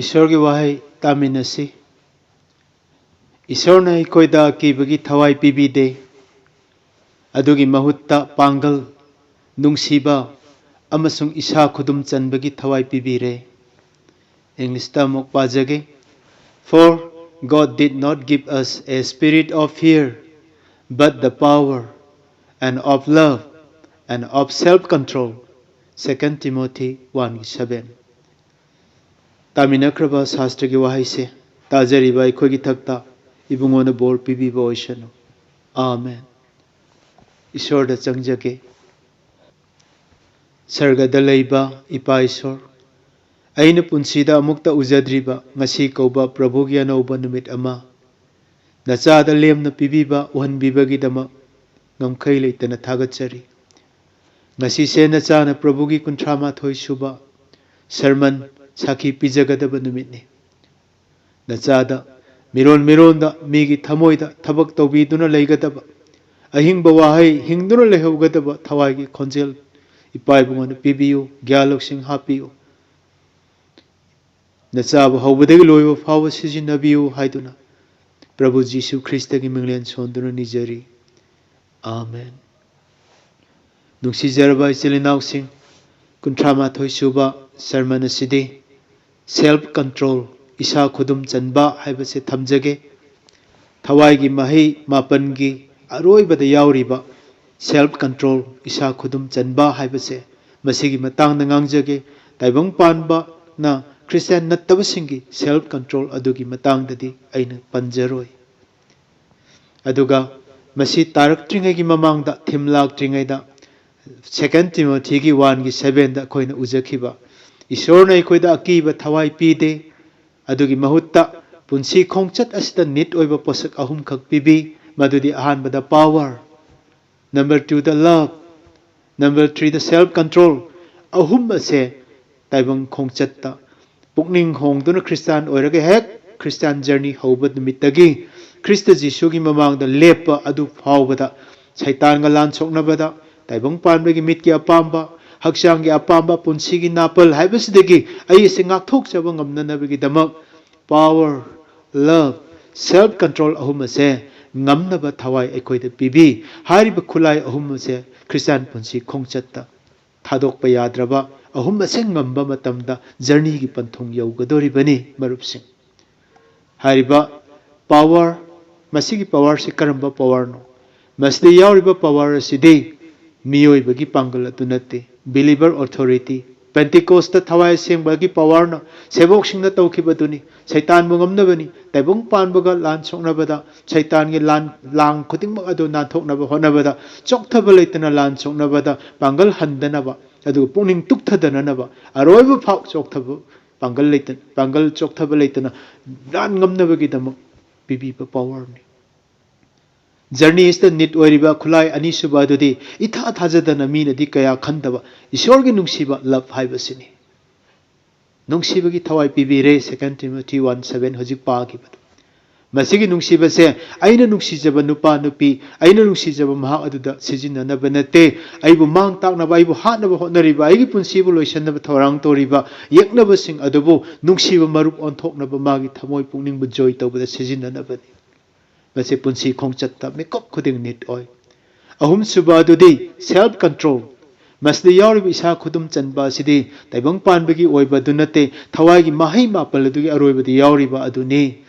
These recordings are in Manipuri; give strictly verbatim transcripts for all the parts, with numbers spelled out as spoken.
ꯏꯁꯣꯔꯒꯤ ꯋꯥꯍꯩ ꯇꯥꯃꯤꯟꯅꯁꯤ꯫ ꯏꯁꯣꯔꯅ ꯑꯩꯈꯣꯏꯗ ꯑꯀꯤꯕꯒꯤ ꯊꯋꯥꯏ ꯄꯤꯕꯤꯗꯦ, ꯑꯗꯨꯒꯤ ꯃꯍꯨꯠꯇ ꯄꯥꯡꯒꯜ, ꯅꯨꯡꯁꯤꯕ ꯑꯃꯁꯨꯡ ꯏꯁꯥ ꯈꯨꯗꯨꯝ ꯆꯟꯕꯒꯤ ꯊꯋꯥꯏ ꯄꯤꯕꯤꯔꯦ꯫ ꯏꯪꯂꯤꯁꯇ ꯑꯃꯨꯛ ꯄꯥꯖꯒꯦ꯫ For God did not give us a spirit of fear, but the power and of love and of self-control, Second Timothy one seven꯫ ꯇꯥꯃꯤꯟꯅꯈ꯭ꯔꯕ ꯁꯥꯁꯇ꯭ꯔꯒꯤ ꯋꯥꯍꯩꯁꯦ ꯇꯥꯖꯔꯤꯕ ꯑꯩꯈꯣꯏꯒꯤ ꯊꯛꯇ ꯏꯕꯨꯡꯉꯣꯅ ꯕꯣꯔ ꯄꯤꯕꯤꯕ ꯑꯣꯏꯁꯅꯨ꯫ ꯑꯥꯃꯦꯟ꯫ ꯏꯁꯣꯔꯗ ꯆꯪꯖꯒꯦ꯫ ꯁꯔꯒꯗ ꯂꯩꯕ ꯏꯄꯥ ꯏꯁꯣꯔ, ꯑꯩꯅ ꯄꯨꯟꯁꯤꯗ ꯑꯃꯨꯛꯇ ꯎꯖꯗ꯭ꯔꯤꯕ ꯉꯁꯤ ꯀꯧꯕ ꯄ꯭ꯔꯚꯨꯒꯤ ꯑꯅꯧꯕ ꯅꯨꯃꯤꯠ ꯑꯃ ꯅꯆꯥꯗ ꯂꯦꯝꯅ ꯄꯤꯕꯤꯕ, ꯎꯍꯟꯕꯤꯕꯒꯤꯗꯃꯛ ꯉꯝꯈꯩ ꯂꯩꯇꯅ ꯊꯥꯒꯠꯆꯔꯤ꯫ ꯉꯁꯤꯁꯦ ꯅꯆꯥꯅ ꯄ꯭ꯔꯚꯨꯒꯤ ꯀꯨꯟꯊ꯭ꯔꯥ ꯃꯥꯊꯣꯏ ꯁꯨꯕ ꯁꯔꯃꯟ ꯁꯥꯈꯤ ꯄꯤꯖꯒꯗꯕ ꯅꯨꯃꯤꯠꯅꯤ꯫ ꯅꯆꯥꯗ ꯃꯤꯔꯣꯟ ꯃꯤꯔꯣꯟꯗ ꯃꯤꯒꯤ ꯊꯃꯣꯏꯗ ꯊꯕꯛ ꯇꯧꯕꯤꯗꯨꯅ ꯂꯩꯒꯗꯕ, ꯑꯍꯤꯡꯕ ꯋꯥꯍꯩ ꯍꯤꯡꯗꯨꯅ ꯂꯩꯍꯧꯒꯗꯕ ꯊꯋꯥꯏꯒꯤ ꯈꯣꯟꯖꯦꯜ ꯏꯄꯥ ꯏꯕꯨꯡꯉꯣꯅ ꯄꯤꯕꯤꯌꯨ, ꯒ꯭ꯌꯥꯟ ꯂꯧꯁꯤꯡ ꯍꯥꯞꯄꯤꯌꯨ꯫ ꯅꯆꯥꯕꯨ ꯍꯧꯕꯗꯒꯤ ꯂꯣꯏꯕ ꯐꯥꯎꯕ ꯁꯤꯖꯤꯟꯅꯕꯤꯌꯨ ꯍꯥꯏꯗꯨꯅ ꯄ꯭ꯔꯚꯨ ꯖꯤꯁꯨ ꯈ꯭ꯔꯤꯁꯇꯒꯤ ꯃꯤꯡꯂꯦꯟ ꯁꯣꯟꯗꯨꯅ ꯅꯤꯖꯔꯤ꯫ ꯑꯥꯃꯦꯟ꯫ ꯅꯨꯡꯁꯤꯖꯔꯕ ꯏꯆꯤꯜ ꯏꯅꯥꯎꯁꯤꯡ, ꯀꯨꯟꯊ꯭ꯔꯥ ꯃꯥꯊꯣꯏ ꯁꯨꯕ ꯁꯔꯃꯟ ꯑꯁꯤꯗꯤ self control, ꯏꯁꯥ ꯈꯨꯗꯨꯝ ꯆꯟꯕ ꯍꯥꯏꯕꯁꯦ ꯊꯝꯖꯒꯦ꯫ ꯊꯋꯥꯏꯒꯤ ꯃꯍꯩ ꯃꯥꯄꯟꯒꯤ ꯑꯔꯣꯏꯕꯗ ꯌꯥꯎꯔꯤꯕ self control, ꯏꯁꯥ ꯈꯨꯗꯨꯝ ꯆꯟꯕ ꯍꯥꯏꯕꯁꯦ, ꯃꯁꯤꯒꯤ ꯃꯇꯥꯡꯗ ꯉꯥꯡꯖꯒꯦ꯫ ꯇꯥꯏꯕꯪ ꯄꯥꯟꯕꯅ ꯈ꯭ꯔꯤꯁꯇꯤꯌꯥꯟ ꯅꯠꯇꯕꯁꯤꯡꯒꯤ self control ꯑꯗꯨꯒꯤ ꯃꯇꯥꯡꯗꯗꯤ ꯑꯩꯅ ꯄꯟꯖꯔꯣꯏ꯫ ꯑꯗꯨꯒ ꯃꯁꯤ ꯇꯥꯔꯛꯇ꯭ꯔꯤꯉꯩꯒꯤ ꯃꯃꯥꯡꯗ, ꯊꯤꯝ ꯂꯥꯛꯇ꯭ꯔꯤꯉꯩꯗ, Second Timothyꯒꯤ one ꯒꯤ seven ꯗ ꯑꯩꯈꯣꯏꯅ ꯎꯖꯈꯤꯕ, ꯏꯁꯣꯔꯅ ꯑꯩꯈꯣꯏꯗ ꯑꯀꯤꯕ ꯊꯋꯥꯏ ꯄꯤꯗꯦ, ꯑꯗꯨꯒꯤ ꯃꯍꯨꯠꯇ ꯄꯨꯟꯁꯤ ꯈꯣꯡꯆꯠ ꯑꯁꯤꯗ need ꯑꯣꯏꯕ ꯄꯣꯠꯁꯛ ꯑꯍꯨꯝꯈꯛ ꯄꯤꯕꯤ꯫ ꯃꯗꯨꯗꯤ ꯑꯍꯥꯟꯕꯗ power, number two ꯗ love, number three ꯗ self control꯫ ꯑꯍꯨꯝ ꯑꯁꯦ ꯇꯥꯏꯕꯪ ꯈꯣꯡꯆꯠꯇ ꯄꯨꯛꯅꯤꯡ ꯍꯣꯡꯗꯨꯅ ꯈ꯭ꯔꯤꯁꯇꯥꯟ ꯑꯣꯏꯔꯒ ꯍꯦꯛ ꯈ꯭ꯔꯤꯁꯇꯥꯟ journey ꯍꯧꯕ ꯅꯨꯃꯤꯠꯇꯒꯤ ꯈ꯭ꯔꯤꯁꯇ ꯖꯤꯁꯨꯒꯤ ꯃꯃꯥꯡꯗ ꯂꯦꯞꯄ ꯑꯗꯨ ꯐꯥꯎꯕꯗ ꯁꯩꯇꯥꯟꯒ ꯂꯥꯟ ꯁꯣꯛꯅꯕꯗ, ꯇꯥꯏꯕꯪ ꯄꯥꯟꯕꯒꯤ ꯃꯤꯠꯀꯤ ꯑꯄꯥꯝꯕ, ꯍꯛꯆꯥꯡꯒꯤ ꯑꯄꯥꯝꯕ, ꯄꯨꯟꯁꯤꯒꯤ ꯅꯥꯄꯜ ꯍꯥꯏꯕꯁꯤꯗꯒꯤ ꯑꯩ ꯑꯁꯤ ꯉꯥꯛꯊꯣꯛꯆꯕ ꯉꯝꯅꯅꯕꯒꯤꯗꯃꯛ power, love, self control ꯑꯍꯨꯝ ꯑꯁꯦ ꯉꯝꯅꯕ ꯊꯋꯥꯏ ꯑꯩꯈꯣꯏꯗ ꯄꯤꯕꯤ꯫ ꯍꯥꯏꯔꯤꯕ ꯈꯨꯠꯂꯥꯏ ꯑꯍꯨꯝ ꯑꯁꯦ ꯈ꯭ꯔꯤꯁꯇꯥꯟ ꯄꯨꯟꯁꯤ ꯈꯣꯡꯆꯠꯇ ꯊꯥꯗꯣꯛꯄ ꯌꯥꯗ꯭ꯔꯕ, ꯑꯍꯨꯝ ꯑꯁꯦ ꯉꯝꯕ ꯃꯇꯝꯗ journeyꯒꯤ ꯄꯟꯊꯨꯡ ꯌꯧꯒꯗꯧꯔꯤꯕꯅꯤ꯫ ꯃꯔꯨꯞꯁꯤꯡ, ꯍꯥꯏꯔꯤꯕ power, ꯃꯁꯤꯒꯤ powerꯁꯤ ꯀꯔꯝꯕ powerꯅꯣ? ꯃꯁꯤꯗ ꯌꯥꯎꯔꯤꯕ power ꯑꯁꯤꯗꯤ ꯃꯤꯑꯣꯏꯕꯒꯤ ꯄꯥꯡꯒꯜ ꯑꯗꯨ ꯅꯠꯇꯦ꯫ Believer authority, Pentecost ꯊꯋꯥꯏ ꯑꯁꯦꯡꯕꯒꯤ powerꯅ ꯁꯦꯕꯣꯛꯁꯤꯡꯅ ꯇꯧꯈꯤꯕꯗꯨꯅꯤ꯫ ꯁꯩꯇꯥꯟꯕꯨ ꯉꯝꯅꯕꯅꯤ꯫ ꯇꯥꯏꯕꯪ ꯄꯥꯟꯕꯒ ꯂꯥꯟ ꯁꯣꯛꯅꯕꯗ, ꯁꯩꯇꯥꯟꯒꯤ ꯂꯥꯟ, ꯂꯥꯡ ꯈꯨꯗꯤꯡꯃꯛ ꯑꯗꯨ ꯅꯥꯟꯊꯣꯛꯅꯕ ꯍꯣꯠꯅꯕꯗ, ꯆꯣꯛꯊꯕ ꯂꯩꯇꯅ ꯂꯥꯟ ꯁꯣꯛꯅꯕꯗ ꯄꯥꯡꯒꯜ ꯍꯟꯗꯅꯕ, ꯑꯗꯨꯒ ꯄꯨꯛꯅꯤꯡ ꯇꯨꯛꯊꯗꯅꯅꯕ, ꯑꯔꯣꯏꯕ ꯐꯥꯎ ꯆꯣꯛꯊꯕ, ꯄꯥꯡꯒꯜ ꯂꯩꯇ-, ꯄꯥꯡꯒꯜ ꯆꯣꯛꯊꯕ ꯂꯩꯇꯅ ꯂꯥꯟ ꯉꯝꯅꯕꯒꯤꯗꯃꯛ ꯄꯤꯕꯤꯕ powerꯅꯤ꯫ Journey is the need ꯑꯣꯏꯔꯤꯕ ꯈꯨꯠꯂꯥꯏ ꯑꯅꯤꯁꯨꯕ ꯑꯗꯨꯗꯤ ꯏꯊꯥ ꯊꯥꯖꯗꯅ ꯃꯤꯅꯗꯤ ꯀꯌꯥ ꯈꯟꯗꯕ ꯏꯁꯣꯔꯒꯤ ꯅꯨꯡꯁꯤꯕ, love ꯍꯥꯏꯕꯁꯤꯅꯤ꯫ ꯅꯨꯡꯁꯤꯕꯒꯤ ꯊꯋꯥꯏ ꯄꯤꯕꯤꯔꯦ, Second Timothy one seven ꯍꯧꯖꯤꯛ ꯄꯥꯈꯤꯕꯗꯨ꯫ ꯃꯁꯤꯒꯤ ꯅꯨꯡꯁꯤꯕꯁꯦ ꯑꯩꯅ ꯅꯨꯡꯁꯤꯖꯕ ꯅꯨꯄꯥ ꯅꯨꯄꯤ, ꯑꯩꯅ ꯅꯨꯡꯁꯤꯖꯕ ꯃꯍꯥꯛ ꯑꯗꯨꯗ ꯁꯤꯖꯤꯟꯅꯅꯕ ꯅꯠꯇꯦ꯫ ꯑꯩꯕꯨ ꯃꯥꯡ ꯇꯥꯛꯅꯕ, ꯑꯩꯕꯨ ꯍꯥꯠꯅꯕ ꯍꯣꯠꯅꯔꯤꯕ, ꯑꯩꯒꯤ ꯄꯨꯟꯁꯤꯕꯨ ꯂꯣꯏꯁꯤꯟꯅꯕ ꯊꯧꯔꯥꯡ ꯇꯧꯔꯤꯕ ꯌꯦꯛꯅꯕꯁꯤꯡ ꯑꯗꯨꯕꯨ ꯅꯨꯡꯁꯤꯕ ꯃꯔꯨꯞ ꯑꯣꯟꯊꯣꯛꯅꯕ, ꯃꯥꯒꯤ ꯊꯃꯣꯏ ꯄꯨꯛꯅꯤꯡꯕꯨ joy ꯇꯧꯕꯗ ꯁꯤꯖꯤꯟꯅꯅꯕꯅꯤ꯫ ꯃꯁꯤ ꯄꯨꯟꯁꯤ ꯈꯣꯡꯆꯠꯇ ꯃꯤꯀꯨꯞ ꯈꯨꯗꯤꯡ need ꯑꯣꯏ꯫ ꯑꯍꯨꯝꯁꯨꯕ ꯑꯗꯨꯗꯤ self control꯫ ꯃꯁꯤꯗ ꯌꯥꯎꯔꯤꯕ ꯏꯁꯥ ꯈꯨꯗꯨꯝ ꯆꯟꯕ ꯑꯁꯤꯗꯤ ꯇꯥꯏꯕꯪ ꯄꯥꯟꯕꯒꯤ ꯑꯣꯏꯕ ꯑꯗꯨ ꯅꯠꯇꯦ, ꯊꯋꯥꯏꯒꯤ ꯃꯍꯩ ꯃꯥꯄꯜ ꯑꯗꯨꯒꯤ ꯑꯔꯣꯏꯕꯗ ꯌꯥꯎꯔꯤꯕ ꯑꯗꯨꯅꯤ꯫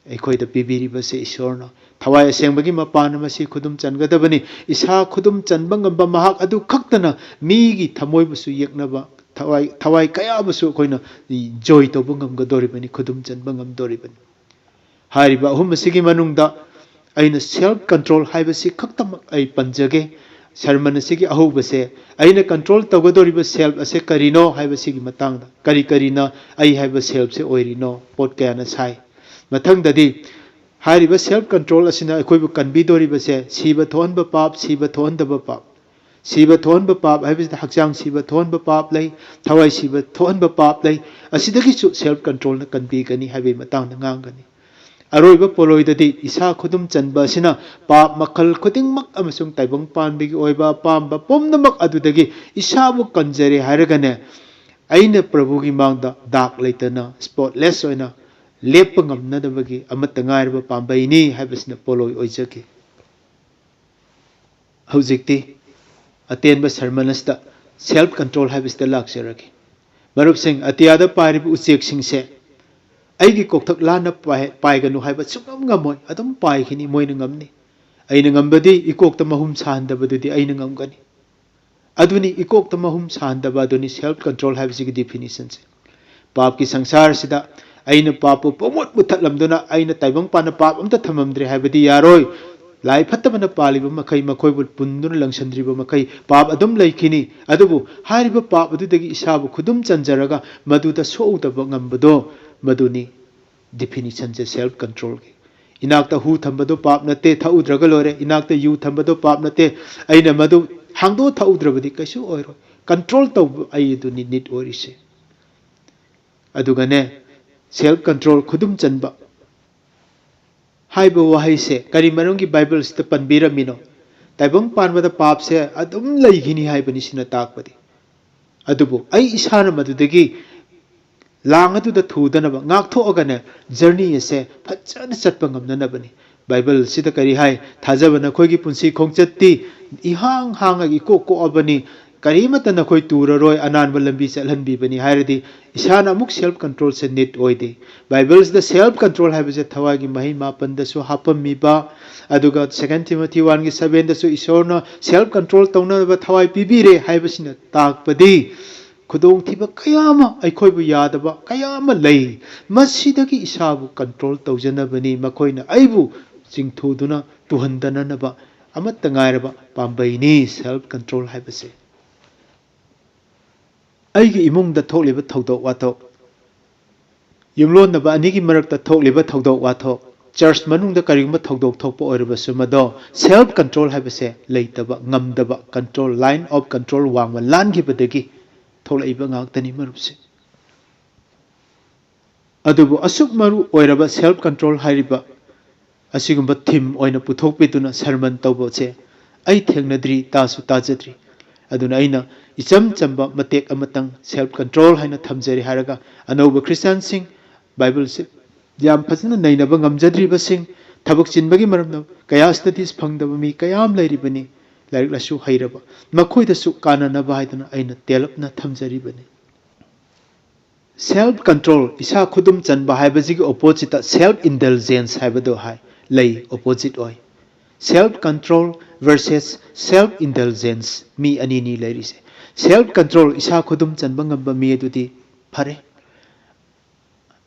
ꯑꯩꯈꯣꯏꯗ ꯄꯤꯕꯤꯔꯤꯕꯁꯦ ꯏꯁꯣꯔꯅ ꯊꯋꯥꯏ ꯑꯁꯦꯡꯕꯒꯤ ꯃꯄꯥꯟꯅ ꯃꯁꯤ ꯈꯨꯗꯨꯝ ꯆꯟꯒꯗꯕꯅꯤ꯫ ꯏꯁꯥ ꯈꯨꯗꯨꯝ ꯆꯟꯕ ꯉꯝꯕ ꯃꯍꯥꯛ ꯑꯗꯨ ꯈꯛꯇꯅ ꯃꯤꯒꯤ ꯊꯃꯣꯏꯕꯨꯁꯨ ꯌꯦꯛꯅꯕ, ꯊꯋꯥꯏ, ꯊꯋꯥꯏ ꯀꯌꯥꯕꯨꯁꯨ ꯑꯩꯈꯣꯏꯅ joy ꯇꯧꯕ ꯉꯝꯒꯗꯧꯔꯤꯕꯅꯤ, ꯈꯨꯗꯨꯝ ꯆꯟꯕ ꯉꯝꯗꯧꯔꯤꯕꯅꯤ꯫ ꯍꯥꯏꯔꯤꯕ ꯑꯍꯨꯝ ꯑꯁꯤꯒꯤ ꯃꯅꯨꯡꯗ ꯑꯩꯅ self control ꯍꯥꯏꯕꯁꯤ ꯈꯛꯇꯃꯛ ꯑꯩ ꯄꯟꯖꯒꯦ꯫ Sermon ꯑꯁꯤꯒꯤ ꯑꯍꯧꯕꯁꯦ ꯑꯩꯅ control ꯇꯧꯒꯗꯧꯔꯤꯕ self ꯑꯁꯦ ꯀꯔꯤꯅꯣ ꯍꯥꯏꯕꯁꯤꯒꯤ ꯃꯇꯥꯡꯗ, ꯀꯔꯤ ꯀꯔꯤꯅ ꯑꯩ ꯍꯥꯏꯕ selfꯁꯦ ꯑꯣꯏꯔꯤꯅꯣ, ꯄꯣꯠ ꯀꯌꯥꯅ ꯁꯥꯏ꯫ ꯃꯊꯪꯗꯗꯤ ꯍꯥꯏꯔꯤꯕ self control ꯑꯁꯤꯅ ꯑꯩꯈꯣꯏꯕꯨ ꯀꯟꯕꯤꯗꯧꯔꯤꯕꯁꯦ ꯁꯤꯕ ꯊꯣꯛꯍꯟꯕ ꯄꯥꯞ, ꯁꯤꯕ ꯊꯣꯛꯍꯟꯗꯕ ꯄꯥꯞ꯫ ꯁꯤꯕ ꯊꯣꯛꯍꯟꯕ ꯄꯥꯞ ꯍꯥꯏꯕꯁꯤꯗ ꯍꯛꯆꯥꯡ ꯁꯤꯕ ꯊꯣꯛꯍꯟꯕ ꯄꯥꯞ ꯂꯩ, ꯊꯋꯥꯏ ꯁꯤꯕ ꯊꯣꯛꯍꯟꯕ ꯄꯥꯞ ꯂꯩ꯫ ꯑꯁꯤꯗꯒꯤꯁꯨ self controlꯅ ꯀꯟꯕꯤꯒꯅꯤ ꯍꯥꯏꯕꯒꯤ ꯃꯇꯥꯡꯗ ꯉꯥꯡꯒꯅꯤ꯫ ꯑꯔꯣꯏꯕ ꯄꯣꯂꯣꯏꯗꯗꯤ ꯏꯁꯥ ꯈꯨꯗꯨꯝ ꯆꯟꯕ ꯑꯁꯤꯅ ꯄꯥꯞ ꯃꯈꯜ ꯈꯨꯗꯤꯡꯃꯛ ꯑꯃꯁꯨꯡ ꯇꯥꯏꯕꯪ ꯄꯥꯟꯕꯒꯤ ꯑꯣꯏꯕ ꯑꯄꯥꯝꯕ ꯄꯨꯝꯅꯃꯛ ꯑꯗꯨꯗꯒꯤ ꯏꯁꯥꯕꯨ ꯀꯟꯖꯔꯦ ꯍꯥꯏꯔꯒꯅꯦ, ꯑꯩꯅ ꯄ꯭ꯔꯚꯨꯒꯤ ꯃꯥꯡꯗ ꯗꯥꯛ ꯂꯩꯇꯅ, spotless ꯑꯣꯏꯅ ꯂꯦꯞꯄ ꯉꯝꯅꯗꯕꯒꯤ ꯑꯃꯠꯇ ꯉꯥꯏꯔꯕ ꯄꯥꯝꯕꯩꯅꯤ ꯍꯥꯏꯕꯁꯤꯅ ꯄꯣꯂꯣꯏ ꯑꯣꯏꯖꯈꯤ꯫ ꯍꯧꯖꯤꯛꯇꯤ ꯑꯇꯦꯟꯕ ꯁꯔꯃꯟ ꯑꯁꯤꯗ self control ꯍꯥꯏꯕꯁꯤꯗ ꯂꯥꯛꯆꯔꯒꯦ꯫ ꯃꯔꯨꯞꯁꯤꯡ, ꯑꯇꯤꯌꯥꯗ ꯄꯥꯏꯔꯤꯕ ꯎꯆꯦꯛꯁꯤꯡꯁꯦ ꯑꯩꯒꯤ ꯀꯣꯛꯊꯛ ꯂꯥꯟꯅ ꯄꯥꯏ-, ꯄꯥꯏꯒꯅꯨ ꯍꯥꯏꯕ ꯁꯨꯡꯉꯝ ꯉꯝꯃꯣꯏ꯫ ꯑꯗꯨꯝ ꯄꯥꯏꯈꯤꯅꯤ, ꯃꯣꯏꯅ ꯉꯝꯅꯤ꯫ ꯑꯩꯅ ꯉꯝꯕꯗꯤ ꯏꯀꯣꯛꯇ ꯃꯍꯨꯝ ꯁꯥꯍꯟꯗꯕꯗꯨꯗꯤ ꯑꯩꯅ ꯉꯝꯒꯅꯤ꯫ ꯑꯗꯨꯅꯤ, ꯏꯀꯣꯛꯇ ꯃꯍꯨꯝ ꯁꯥꯍꯟꯗꯕ ꯑꯗꯨꯅꯤ self control ꯍꯥꯏꯕꯁꯤꯒꯤ definition ꯁꯦ꯫ ꯄꯥꯞꯀꯤ ꯁꯪꯁꯥꯔꯁꯤꯗ ꯑꯩꯅ ꯄꯥꯞꯄꯨ ꯄꯨꯡꯃꯨꯠ ꯃꯨꯠꯊꯠꯂꯝꯗꯨꯅ ꯑꯩꯅ ꯇꯥꯏꯕꯪ ꯄꯥꯟꯅ ꯄꯥꯞ ꯑꯝꯇ ꯊꯝꯃꯝꯗ꯭ꯔꯦ ꯍꯥꯏꯕꯗꯤ ꯌꯥꯔꯣꯏ꯫ ꯂꯥꯏ ꯐꯠꯇꯕꯅ ꯄꯥꯜꯂꯤꯕ ꯃꯈꯩ ꯃꯈꯣꯏꯕꯨ ꯄꯨꯟꯗꯨꯅ ꯂꯪꯁꯟꯗ꯭ꯔꯤꯕ ꯃꯈꯩ ꯄꯥꯞ ꯑꯗꯨꯝ ꯂꯩꯈꯤꯅꯤ꯫ ꯑꯗꯨꯕꯨ ꯍꯥꯏꯔꯤꯕ ꯄꯥꯞ ꯑꯗꯨꯗꯒꯤ ꯏꯁꯥꯕꯨ ꯈꯨꯗꯨꯝ ꯆꯟꯖꯔꯒ ꯃꯗꯨꯗ ꯁꯣꯛꯎꯗꯕ ꯉꯝꯕꯗꯣ, ꯃꯗꯨꯅꯤ definition ꯁꯦ self control ꯒꯤ꯫ ꯏꯅꯥꯛꯇ ꯍꯨ ꯊꯝꯕꯗꯣ ꯄꯥꯞ ꯅꯠꯇꯦ, ꯊꯛꯎꯗ꯭ꯔꯒ ꯂꯣꯏꯔꯦ꯫ ꯏꯅꯥꯛꯇ ꯌꯨ ꯊꯝꯕꯗꯣ ꯄꯥꯞ ꯅꯠꯇꯦ, ꯑꯩꯅ ꯃꯗꯨ ꯍꯥꯡꯗꯣꯛꯑ ꯊꯛꯎꯗ꯭ꯔꯕꯗꯤ ꯀꯩꯁꯨ ꯑꯣꯏꯔꯣꯏ꯫ Control ꯇꯧꯕ ꯑꯩ ꯑꯗꯨꯅꯤ need ꯑꯣꯏꯔꯤꯁꯦ꯫ ꯑꯗꯨꯒꯅꯦ, self control, ꯈꯨꯗꯨꯝ ꯆꯟꯕ ꯍꯥꯏꯕ ꯋꯥꯍꯩꯁꯦ ꯀꯔꯤ ꯃꯔꯝꯒꯤ ꯕꯥꯏꯕꯜꯁꯤꯗ ꯄꯟꯕꯤꯔꯝꯃꯤꯅꯣ? ꯇꯥꯏꯕꯪ ꯄꯥꯟꯕꯗ ꯄꯥꯞꯁꯦ ꯑꯗꯨꯝ ꯂꯩꯈꯤꯅꯤ ꯍꯥꯏꯕꯅꯤ ꯁꯤꯅ ꯇꯥꯛꯄꯗꯤ꯫ ꯑꯗꯨꯕꯨ ꯑꯩ ꯏꯁꯥꯅ ꯃꯗꯨꯗꯒꯤ ꯂꯥꯡ ꯑꯗꯨꯗ ꯊꯨꯗꯅꯕ ꯉꯥꯛꯊꯣꯛꯑꯒꯅꯦ, journey ꯑꯁꯦ ꯐꯖꯅ ꯆꯠꯄ ꯉꯝꯅꯅꯕꯅꯤ꯫ ꯕꯥꯏꯕꯜꯁꯤꯗ ꯀꯔꯤ ꯍꯥꯏ? "ꯊꯥꯖꯕ ꯅꯈꯣꯏꯒꯤ ꯄꯨꯟꯁꯤ ꯈꯣꯡꯆꯠꯇꯤ ꯏꯍꯥꯡ ꯍꯥꯡꯉꯒ ꯏꯀꯣꯛ ꯀꯣꯛꯑꯕꯅꯤ, ꯀꯔꯤꯃꯠꯇ ꯅꯈꯣꯏ ꯇꯨꯔꯔꯣꯏ, ꯑꯅꯥꯟꯕ ꯂꯝꯕꯤ ꯆꯠꯍꯟꯕꯤꯕꯅꯤ" ꯍꯥꯏꯔꯗꯤ, ꯏꯁꯥꯅ ꯑꯃꯨꯛ self control ꯁꯦ need ꯑꯣꯏꯗꯦ꯫ ꯕꯥꯏꯕꯜꯁꯤꯗ self control ꯍꯥꯏꯕꯁꯦ ꯊꯋꯥꯏꯒꯤ ꯃꯍꯩ ꯃꯥꯄꯟꯗꯁꯨ ꯍꯥꯞꯄꯝꯃꯤꯕ, ꯑꯗꯨꯒ Second Timothy one ꯒꯤ seven ꯗꯁꯨ ꯏꯁꯣꯔꯅ self control ꯇꯧꯅꯕ ꯊꯋꯥꯏ ꯄꯤꯕꯤꯔꯦ ꯍꯥꯏꯕꯁꯤꯅ ꯇꯥꯛꯄꯗꯤ, ꯈꯨꯗꯣꯡꯊꯤꯕ ꯀꯌꯥ ꯑꯃ, ꯑꯩꯈꯣꯏꯕꯨ ꯌꯥꯗꯕ ꯀꯌꯥ ꯑꯃ ꯂꯩ꯫ ꯃꯁꯤꯗꯒꯤ ꯏꯁꯥꯕꯨ control ꯇꯧꯖꯅꯕꯅꯤ꯫ ꯃꯈꯣꯏꯅ ꯑꯩꯕꯨ ꯆꯤꯡꯊꯨꯗꯨꯅ ꯇꯨꯍꯟꯗꯅꯅꯕ ꯑꯃꯠꯇ ꯉꯥꯏꯔꯕ ꯄꯥꯝꯕꯩꯅꯤ self control ꯍꯥꯏꯕꯁꯦ꯫ ꯑꯩꯒꯤ ꯏꯃꯨꯡꯗ ꯊꯣꯛꯂꯤꯕ ꯊꯧꯗꯣꯛ ꯋꯥꯊꯣꯛ, ꯌꯨꯝꯂꯣꯟꯅꯕ ꯑꯅꯤꯒꯤ ꯃꯔꯛꯇ ꯊꯣꯛꯂꯤꯕ ꯊꯧꯗꯣꯛ ꯋꯥꯊꯣꯛ, church ꯃꯅꯨꯡꯗ ꯀꯔꯤꯒꯨꯝꯕ ꯊꯧꯗꯣꯛ ꯊꯣꯛꯄ ꯑꯣꯏꯔꯕꯁꯨ, ꯃꯗꯣ self control ꯍꯥꯏꯕꯁꯦ ꯂꯩꯇꯕ, ꯉꯝꯗꯕ, control, line of control ꯋꯥꯡꯃ ꯂꯥꯟꯈꯤꯕꯗꯒꯤ ꯊꯣꯛꯂꯛꯏꯕ ꯉꯥꯛꯇꯅꯤ, ꯃꯔꯨꯞꯁꯤꯡ꯫ ꯑꯗꯨꯕꯨ ꯑꯁꯨꯛ ꯃꯔꯨ ꯑꯣꯏꯔꯕ self control ꯍꯥꯏꯔꯤꯕ ꯑꯁꯤꯒꯨꯝꯕ theme ꯑꯣꯏꯅ ꯄꯨꯊꯣꯛꯄꯤꯗꯨꯅ sermon ꯇꯧꯕꯁꯦ ꯑꯩ ꯊꯦꯡꯅꯗ꯭ꯔꯤ, ꯇꯥꯁꯨ ꯇꯥꯖꯗ꯭ꯔꯤ꯫ ꯑꯗꯨꯅ ꯑꯩꯅ ꯏꯆꯝ ꯆꯝꯕ ꯃꯇꯦꯛ ꯑꯃꯇꯪ self control ꯍꯥꯏꯅ ꯊꯝꯖꯔꯤ ꯍꯥꯏꯔꯒ, ꯑꯅꯧꯕ Christianꯁꯤꯡ, Bibleꯁꯦ ꯌꯥꯝ ꯐꯖꯅ ꯅꯩꯅꯕ ꯉꯝꯖꯗ꯭ꯔꯤꯕꯁꯤꯡ, ꯊꯕꯛ ꯆꯤꯟꯕꯒꯤ ꯃꯔꯝꯅ ꯀꯌꯥ studies ꯐꯪꯗꯕ ꯃꯤ ꯀꯌꯥ ꯑꯃ ꯂꯩꯔꯤꯕꯅꯤ, ꯂꯥꯏꯔꯤꯛ ꯂꯥꯏꯁꯨ ꯍꯩꯔꯕ, ꯃꯈꯣꯏꯗꯁꯨ ꯀꯥꯟꯅꯅꯕ ꯍꯥꯏꯗꯨꯅ ꯑꯩꯅ ꯇꯦꯜꯂꯞꯅ ꯊꯝꯖꯔꯤꯕꯅꯤ꯫ Self control, ꯏꯁꯥ ꯈꯨꯗꯨꯝ ꯆꯟꯕ ꯍꯥꯏꯕꯁꯤꯒꯤ oppositeꯇ self indulgence ꯍꯥꯏꯕꯗꯣ ꯍꯥꯏ, ꯂꯩ, opposite ꯑꯣꯏ꯫ Self control versus self indulgence, ꯃꯤ ꯑꯅꯤꯅꯤ ꯂꯩꯔꯤꯁꯦ꯫ Self control, ꯏꯁꯥ ꯈꯨꯗꯨꯝ ꯆꯟꯕ ꯉꯝꯕ ꯃꯤ ꯑꯗꯨꯗꯤ ꯐꯔꯦ꯫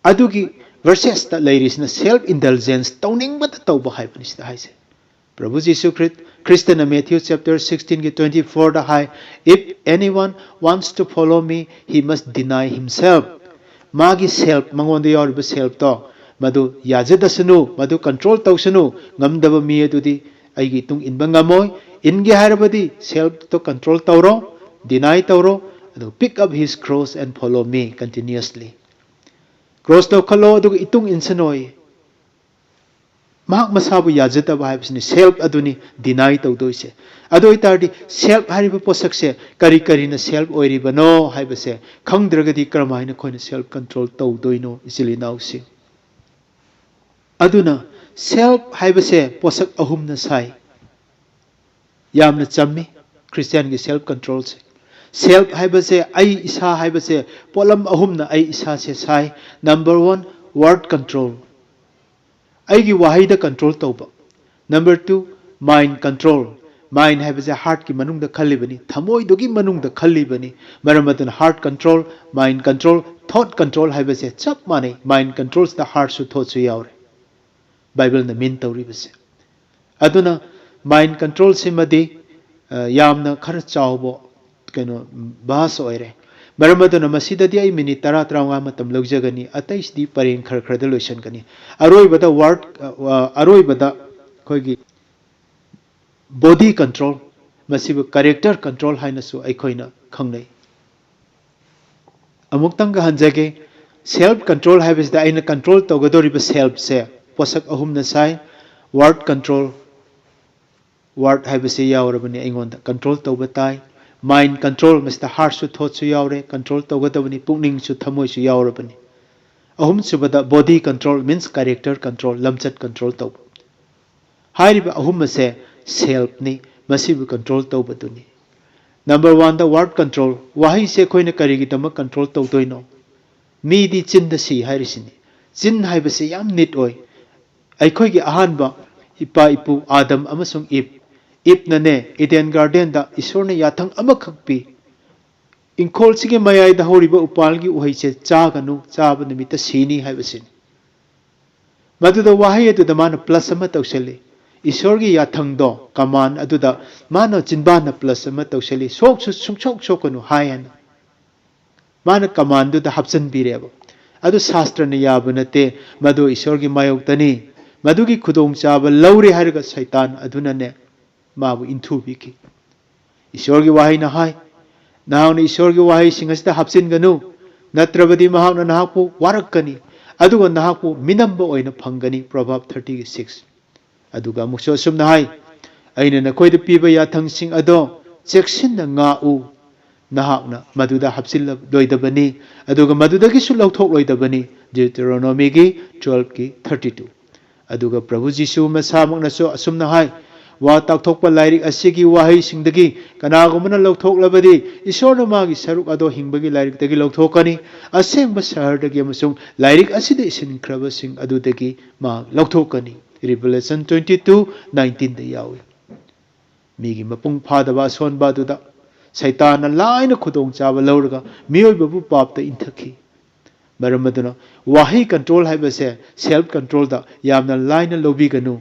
ꯑꯗꯨꯒꯤ versusꯇ ꯂꯩꯔꯤꯁꯤꯅ self indulgence, ꯇꯧꯅꯤꯡꯕꯗ ꯇꯧꯕ ꯍꯥꯏꯕꯅꯤ ꯁꯤꯗ ꯍꯥꯏꯁꯦ꯫ ꯄ꯭ꯔꯚꯨ ꯖꯤꯁꯨ ꯈ꯭ꯔꯤꯁ-, ꯈ꯭ꯔꯤꯁꯇꯅ Matthew chapter sixteenꯒꯤ twenty fourꯗ high, "If anyone wants to follow me, he must deny himself." ꯃꯥꯒꯤ self, ꯃꯉꯣꯟꯗ ꯌꯥꯎꯔꯤꯕ selfꯇꯣ, ꯃꯗꯨ ꯌꯥꯖꯗꯁꯅꯨ, ꯃꯗꯨ control ꯇꯧꯁꯅꯨ꯫ ꯉꯝꯗꯕ ꯃꯤ ꯑꯗꯨꯗꯤ ꯑꯩꯒꯤ ꯏꯇꯨꯡ ꯏꯟꯕ ꯉꯝꯃꯣꯏ꯫ ꯏꯟꯒꯦ ꯍꯥꯏꯔꯕꯗꯤ selfꯇꯣ control ꯇꯧꯔꯣ, deny ꯇꯧꯔꯣ, ꯑꯗꯨꯒ "Pick up his cross and follow me continuously." Cross ꯂꯧꯈꯠꯂꯣ, ꯑꯗꯨꯒ ꯏꯇꯨꯡ ꯏꯟꯁꯅꯣꯌꯦ꯫ ꯃꯍꯥꯛ ꯃꯁꯥꯕꯨ ꯌꯥꯖꯗꯕ ꯍꯥꯏꯕꯁꯤꯅꯤ, self ꯑꯗꯨꯅꯤ deny ꯇꯧꯗꯣꯏꯁꯦ꯫ ꯑꯗꯨ ꯑꯣꯏꯇꯥꯔꯗꯤ self ꯍꯥꯏꯔꯤꯕ ꯄꯣꯠꯁꯛꯁꯦ ꯀꯔꯤ ꯀꯔꯤꯅ self ꯑꯣꯏꯔꯤꯕꯅꯣ ꯍꯥꯏꯕꯁꯦ ꯈꯪꯗ꯭ꯔꯒꯗꯤ ꯀꯔꯝꯍꯥꯏꯅ ꯑꯩꯈꯣꯏꯅ self control ꯇꯧꯗꯣꯏꯅꯣ, ꯏꯆꯤꯜ ꯏꯅꯥꯎꯁꯤꯡ? ꯑꯗꯨꯅ self ꯍꯥꯏꯕꯁꯦ ꯄꯣꯠꯁꯛ ꯑꯍꯨꯝꯅ ꯁꯥꯏ꯫ ꯌꯥꯝꯅ ꯆꯝꯃꯤ Christianꯒꯤ self controlꯁꯦ꯫ Self ꯍꯥꯏꯕꯁꯦ, ꯑꯩ ꯏꯁꯥ ꯍꯥꯏꯕꯁꯦ, ꯄꯣꯠꯂꯝ ꯑꯍꯨꯝꯅ ꯑꯩ ꯏꯁꯥꯁꯦ ꯁꯥꯏ꯫ Number one, word control, ꯑꯩꯒꯤ ꯋꯥꯍꯩꯗ control ꯇꯧꯕ꯫ Number two, mind control, mind ꯍꯥꯏꯕꯁꯦ heartꯀꯤ ꯃꯅꯨꯡꯗ ꯈꯜꯂꯤꯕꯅꯤ, ꯊꯃꯣꯏꯗꯨꯒꯤ ꯃꯅꯨꯡꯗ ꯈꯜꯂꯤꯕꯅꯤ꯫ ꯃꯔꯝ ꯑꯗꯨꯅ heart control, mind control, thought control ꯍꯥꯏꯕꯁꯦ ꯆꯞ ꯃꯥꯟꯅꯩ꯫ Mind controlꯁꯤꯗ heartꯁꯨ thoughtꯁꯨ ꯌꯥꯎꯔꯦ꯫ Bibleꯅ mean ꯇꯧꯔꯤꯕꯁꯦ꯫ ꯑꯗꯨꯅ mind controlꯁꯤꯃꯗꯤ, ꯑ, ꯌꯥꯝꯅ ꯈꯔ ꯆꯥꯎꯕ ꯀꯩꯅꯣ, verse ꯑꯣꯏꯔꯦ꯫ ꯃꯔꯝ ꯑꯗꯨꯅ ꯃꯁꯤꯗꯗꯤ ꯑꯩ minute ꯇꯔꯥ, ꯇꯔꯥꯃꯉꯥ ꯃꯇꯝ ꯂꯧꯖꯒꯅꯤ, ꯑꯇꯩꯁꯤꯗꯤ ꯄꯔꯦꯡ ꯈꯔ ꯈꯔꯗ ꯂꯣꯏꯁꯤꯟꯒꯅꯤ꯫ ꯑꯔꯣꯏꯕꯗ word, ꯑ, ꯑꯔꯣꯏꯕꯗ ꯑꯩꯈꯣꯏꯒꯤ body control, ꯃꯁꯤꯕꯨ character control ꯍꯥꯏꯅꯁꯨ ꯑꯩꯈꯣꯏꯅ ꯈꯪꯅꯩ꯫ ꯑꯃꯨꯛꯇꯪꯒ ꯍꯟꯖꯒꯦ꯫ Self control ꯍꯥꯏꯕꯁꯤꯗ ꯑꯩꯅ control ꯇꯧꯒꯗꯧꯔꯤꯕ selfꯁꯦ ꯄꯣꯠꯁꯛ ꯑꯍꯨꯝꯅ ꯁꯥꯏ꯫ Word control, word ꯍꯥꯏꯕꯁꯤ ꯌꯥꯎꯔꯕꯅꯤ ꯑꯩꯉꯣꯟꯗ, control ꯇꯧꯕ ꯇꯥꯏ꯫ Mind control, ꯃꯁꯤꯗ heartꯁꯨ thoughtꯁꯨ ꯌꯥꯎꯔꯦ, control ꯇꯧꯒꯗꯕꯅꯤ, ꯄꯨꯛꯅꯤꯡꯁꯨ ꯊꯃꯣꯏꯁꯨ ꯌꯥꯎꯔꯕꯅꯤ꯫ ꯑꯍꯨꯝꯁꯨꯕꯗ body control, means character control, ꯂꯝꯆꯠ control ꯇꯧꯕ꯫ ꯍꯥꯏꯔꯤꯕ ꯑꯍꯨꯝ ꯑꯁꯦ selfꯅꯤ, ꯃꯁꯤꯕꯨ control ꯇꯧꯕꯗꯨꯅꯤ꯫ Number oneꯗ word control, ꯋꯥꯍꯩꯁꯦ ꯑꯩꯈꯣꯏꯅ ꯀꯔꯤꯒꯤꯗꯃꯛ control ꯇꯧꯗꯣꯏꯅꯣ? ꯃꯤꯗꯤ ꯆꯤꯟꯗ ꯁꯤ ꯍꯥꯏꯔꯤꯁꯤꯅꯤ꯫ ꯆꯤꯟ ꯍꯥꯏꯕꯁꯤ ꯌꯥꯝ ꯅꯤꯠ ꯑꯣꯏ꯫ ꯑꯩꯈꯣꯏꯒꯤ ꯑꯍꯥꯟꯕ ꯏꯄꯥ ꯏꯄꯨ ꯑꯥꯗꯝ ꯑꯃꯁꯨꯡ ꯏꯞ, ꯏꯞꯅꯅꯦ ꯏꯗꯦꯟ ꯒꯥꯔꯗꯦꯟꯗ ꯏꯁꯣꯔꯅ ꯌꯥꯊꯪ ꯑꯃꯈꯛ ꯄꯤ, "ꯏꯪꯈꯣꯜꯁꯤꯒꯤ ꯃꯌꯥꯏꯗ ꯍꯧꯔꯤꯕ ꯎꯄꯥꯜꯒꯤ ꯎꯍꯩꯁꯦ ꯆꯥꯒꯅꯨ, ꯆꯥꯕ ꯅꯨꯃꯤꯠꯇ ꯁꯤꯅꯤ" ꯍꯥꯏꯕꯁꯤꯅꯤ꯫ ꯃꯗꯨꯗ ꯋꯥꯍꯩ ꯑꯗꯨꯗ ꯃꯥꯅ plus ꯑꯃ ꯇꯧꯁꯤꯜꯂꯤ꯫ ꯏꯁꯣꯔꯒꯤ ꯌꯥꯊꯪꯗꯣ, command ꯑꯗꯨꯗ ꯃꯥꯅ ꯆꯤꯟꯕꯥꯟꯗ plus ꯑꯃ ꯇꯧꯁꯤꯜꯂꯤ, "ꯁꯣꯛꯁꯨ ꯁꯨꯡꯁꯣꯛ ꯁꯣꯛꯀꯅꯨ" ꯍꯥꯏ ꯍꯥꯏꯅ꯫ ꯃꯥꯅ commandꯗꯨꯗ ꯍꯥꯞꯆꯤꯟꯕꯤꯔꯦꯕ꯫ ꯑꯗꯨ ꯁꯥꯁꯇ꯭ꯔꯅ ꯌꯥꯕ ꯅꯠꯇꯦ, ꯃꯗꯨ ꯏꯁꯣꯔꯒꯤ ꯃꯥꯌꯣꯛꯇꯅꯤ꯫ ꯃꯗꯨꯒꯤ ꯈꯨꯗꯣꯡꯆꯥꯕ ꯂꯧꯔꯦ ꯍꯥꯏꯔꯒ ꯁꯩꯇꯥꯟ ꯑꯗꯨꯅꯅꯦ ꯃꯥꯕꯨ ꯏꯟꯊꯨꯕꯤꯈꯤ꯫ ꯏꯁꯣꯔꯒꯤ ꯋꯥꯍꯩꯅ ꯍꯥꯏ, "ꯅꯍꯥꯛꯅ ꯏꯁꯣꯔꯒꯤ ꯋꯥꯍꯩꯁꯤꯡ ꯑꯁꯤꯗ ꯍꯥꯞꯆꯤꯟꯒꯅꯨ, ꯅꯠꯇ꯭ꯔꯕꯗꯤ ꯃꯍꯥꯛꯅ ꯅꯍꯥꯛꯄꯨ ꯋꯥꯔꯛꯀꯅꯤ, ꯑꯗꯨꯒ ꯅꯍꯥꯛꯄꯨ ꯃꯤꯅꯝꯕ ꯑꯣꯏꯅ ꯐꯪꯒꯅꯤ"꯫ Proverb thirty six꯫ ꯑꯗꯨꯒ ꯑꯃꯨꯛꯁꯨ ꯑꯁꯨꯝꯅ ꯍꯥꯏ, "ꯑꯩꯅ ꯅꯈꯣꯏꯗ ꯄꯤꯕ ꯌꯥꯊꯪꯁꯤꯡ ꯑꯗꯣ ꯆꯦꯛꯁꯤꯟꯅ ꯉꯥꯛꯎ, ꯅꯍꯥꯛꯅ ꯃꯗꯨꯗ ꯍꯥꯞꯆꯤꯜꯂꯣꯏꯗꯕꯅꯤ, ꯑꯗꯨꯒ ꯃꯗꯨꯗꯒꯤꯁꯨ ꯂꯧꯊꯣꯛꯂꯣꯏꯗꯕꯅꯤ"꯫ Deuteronomyꯒꯤ twelveꯀꯤ thirty two꯫ ꯑꯗꯨꯒ ꯄ꯭ꯔꯚꯨ ꯖꯤꯁꯨ ꯃꯁꯥꯃꯛꯅꯁꯨ ꯑꯁꯨꯝꯅ ꯍꯥꯏ, "ꯋꯥ ꯇꯥꯛꯊꯣꯛꯄ ꯂꯥꯏꯔꯤꯛ ꯑꯁꯤꯒꯤ ꯋꯥꯍꯩꯁꯤꯡꯗꯒꯤ ꯀꯅꯥꯒꯨꯝꯕꯅ ꯂꯧꯊꯣꯛꯂꯕꯗꯤ, ꯏꯁꯣꯔꯅ ꯃꯥꯒꯤ ꯁꯔꯨꯛ ꯑꯗꯣ ꯍꯤꯡꯕꯒꯤ ꯂꯥꯏꯔꯤꯛꯇꯒꯤ ꯂꯧꯊꯣꯛꯀꯅꯤ, ꯑꯁꯦꯡꯕ ꯁꯍꯔꯗꯒꯤ ꯑꯃꯁꯨꯡ ꯂꯥꯏꯔꯤꯛ ꯑꯁꯤꯗ ꯏꯁꯤꯟꯈ꯭ꯔꯕꯁꯤꯡ ꯑꯗꯨꯗꯒꯤ ꯃꯍꯥꯛ ꯂꯧꯊꯣꯛꯀꯅꯤ"꯫ Revelation twenty two nineteenꯗ ꯌꯥꯎꯏ꯫ ꯃꯤꯒꯤ ꯃꯄꯨꯡ ꯐꯥꯗꯕ ꯑꯁꯣꯟꯕ ꯑꯗꯨꯗ ꯁꯩꯇꯥꯟꯅ ꯂꯥꯏꯅ ꯈꯨꯗꯣꯡꯆꯥꯕ ꯂꯧꯔꯒ ꯃꯤꯑꯣꯏꯕꯕꯨ ꯄꯥꯞꯇ ꯏꯟꯊꯈꯤ꯫ ꯃꯔꯝ ꯑꯗꯨꯅ ꯋꯥꯍꯩ control ꯍꯥꯏꯕꯁꯦ self controlꯗ ꯌꯥꯝꯅ ꯂꯥꯏꯅ ꯂꯧꯕꯤꯒꯅꯨ꯫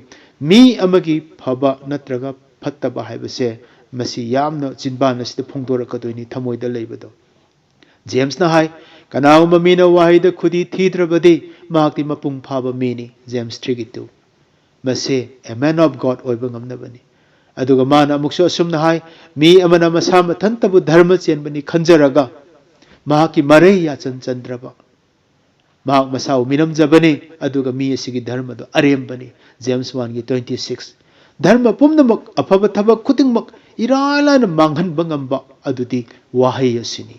ꯃꯤ ꯑꯃꯒꯤ ꯐꯕ ꯅꯠꯇ꯭ꯔꯒ ꯐꯠꯇꯕ ꯍꯥꯏꯕꯁꯦ ꯃꯁꯤ ꯌꯥꯝꯅ ꯆꯤꯟꯕꯥꯟ ꯑꯁꯤꯗ ꯐꯣꯡꯗꯣꯔꯛꯀꯗꯣꯏꯅꯤ, ꯊꯃꯣꯏꯗ ꯂꯩꯕꯗꯣ꯫ ꯖꯦꯝꯁꯅ ꯍꯥꯏ, "ꯀꯅꯥꯒꯨꯝꯕ ꯃꯤꯅ ꯋꯥꯍꯩꯗ ꯈꯨꯗꯤ ꯊꯤꯗ꯭ꯔꯕꯗꯤ ꯃꯍꯥꯛꯇꯤ ꯃꯄꯨꯡ ꯐꯥꯕ ꯃꯤꯅꯤ"꯫ James three two꯫ ꯃꯁꯤ a man of God ꯑꯣꯏꯕ ꯉꯝꯅꯕꯅꯤ꯫ ꯑꯗꯨꯒ ꯃꯥꯅ ꯑꯃꯨꯛꯁꯨ ꯑꯁꯨꯝꯅ ꯍꯥꯏ, "ꯃꯤ ꯑꯃꯅ ꯃꯁꯥ ꯃꯊꯟꯇꯕꯨ ꯙꯔꯃ ꯆꯦꯟꯕꯅꯤ ꯈꯟꯖꯔꯒ ꯃꯍꯥꯛꯀꯤ ꯃꯔꯩ ꯌꯥꯆꯟ ꯆꯟꯗ꯭ꯔꯕ, ꯃꯍꯥꯛ ꯃꯁꯥꯕꯨ ꯃꯤꯅꯝꯖꯕꯅꯤ, ꯑꯗꯨꯒ ꯃꯤ ꯑꯁꯤꯒꯤ ꯙꯔꯃꯗꯣ ꯑꯔꯦꯝꯕꯅꯤ꯫ James one ꯒꯤ twenty six꯫ ꯙꯔꯃ ꯄꯨꯝꯅꯃꯛ, ꯑꯐꯕ ꯊꯕꯛ ꯈꯨꯗꯤꯡꯃꯛ ꯏꯔꯥꯏ ꯂꯥꯏꯅ ꯃꯥꯡꯍꯟꯕ ꯉꯝꯕ ꯑꯗꯨꯗꯤ ꯋꯥꯍꯩ ꯑꯁꯤꯅꯤ꯫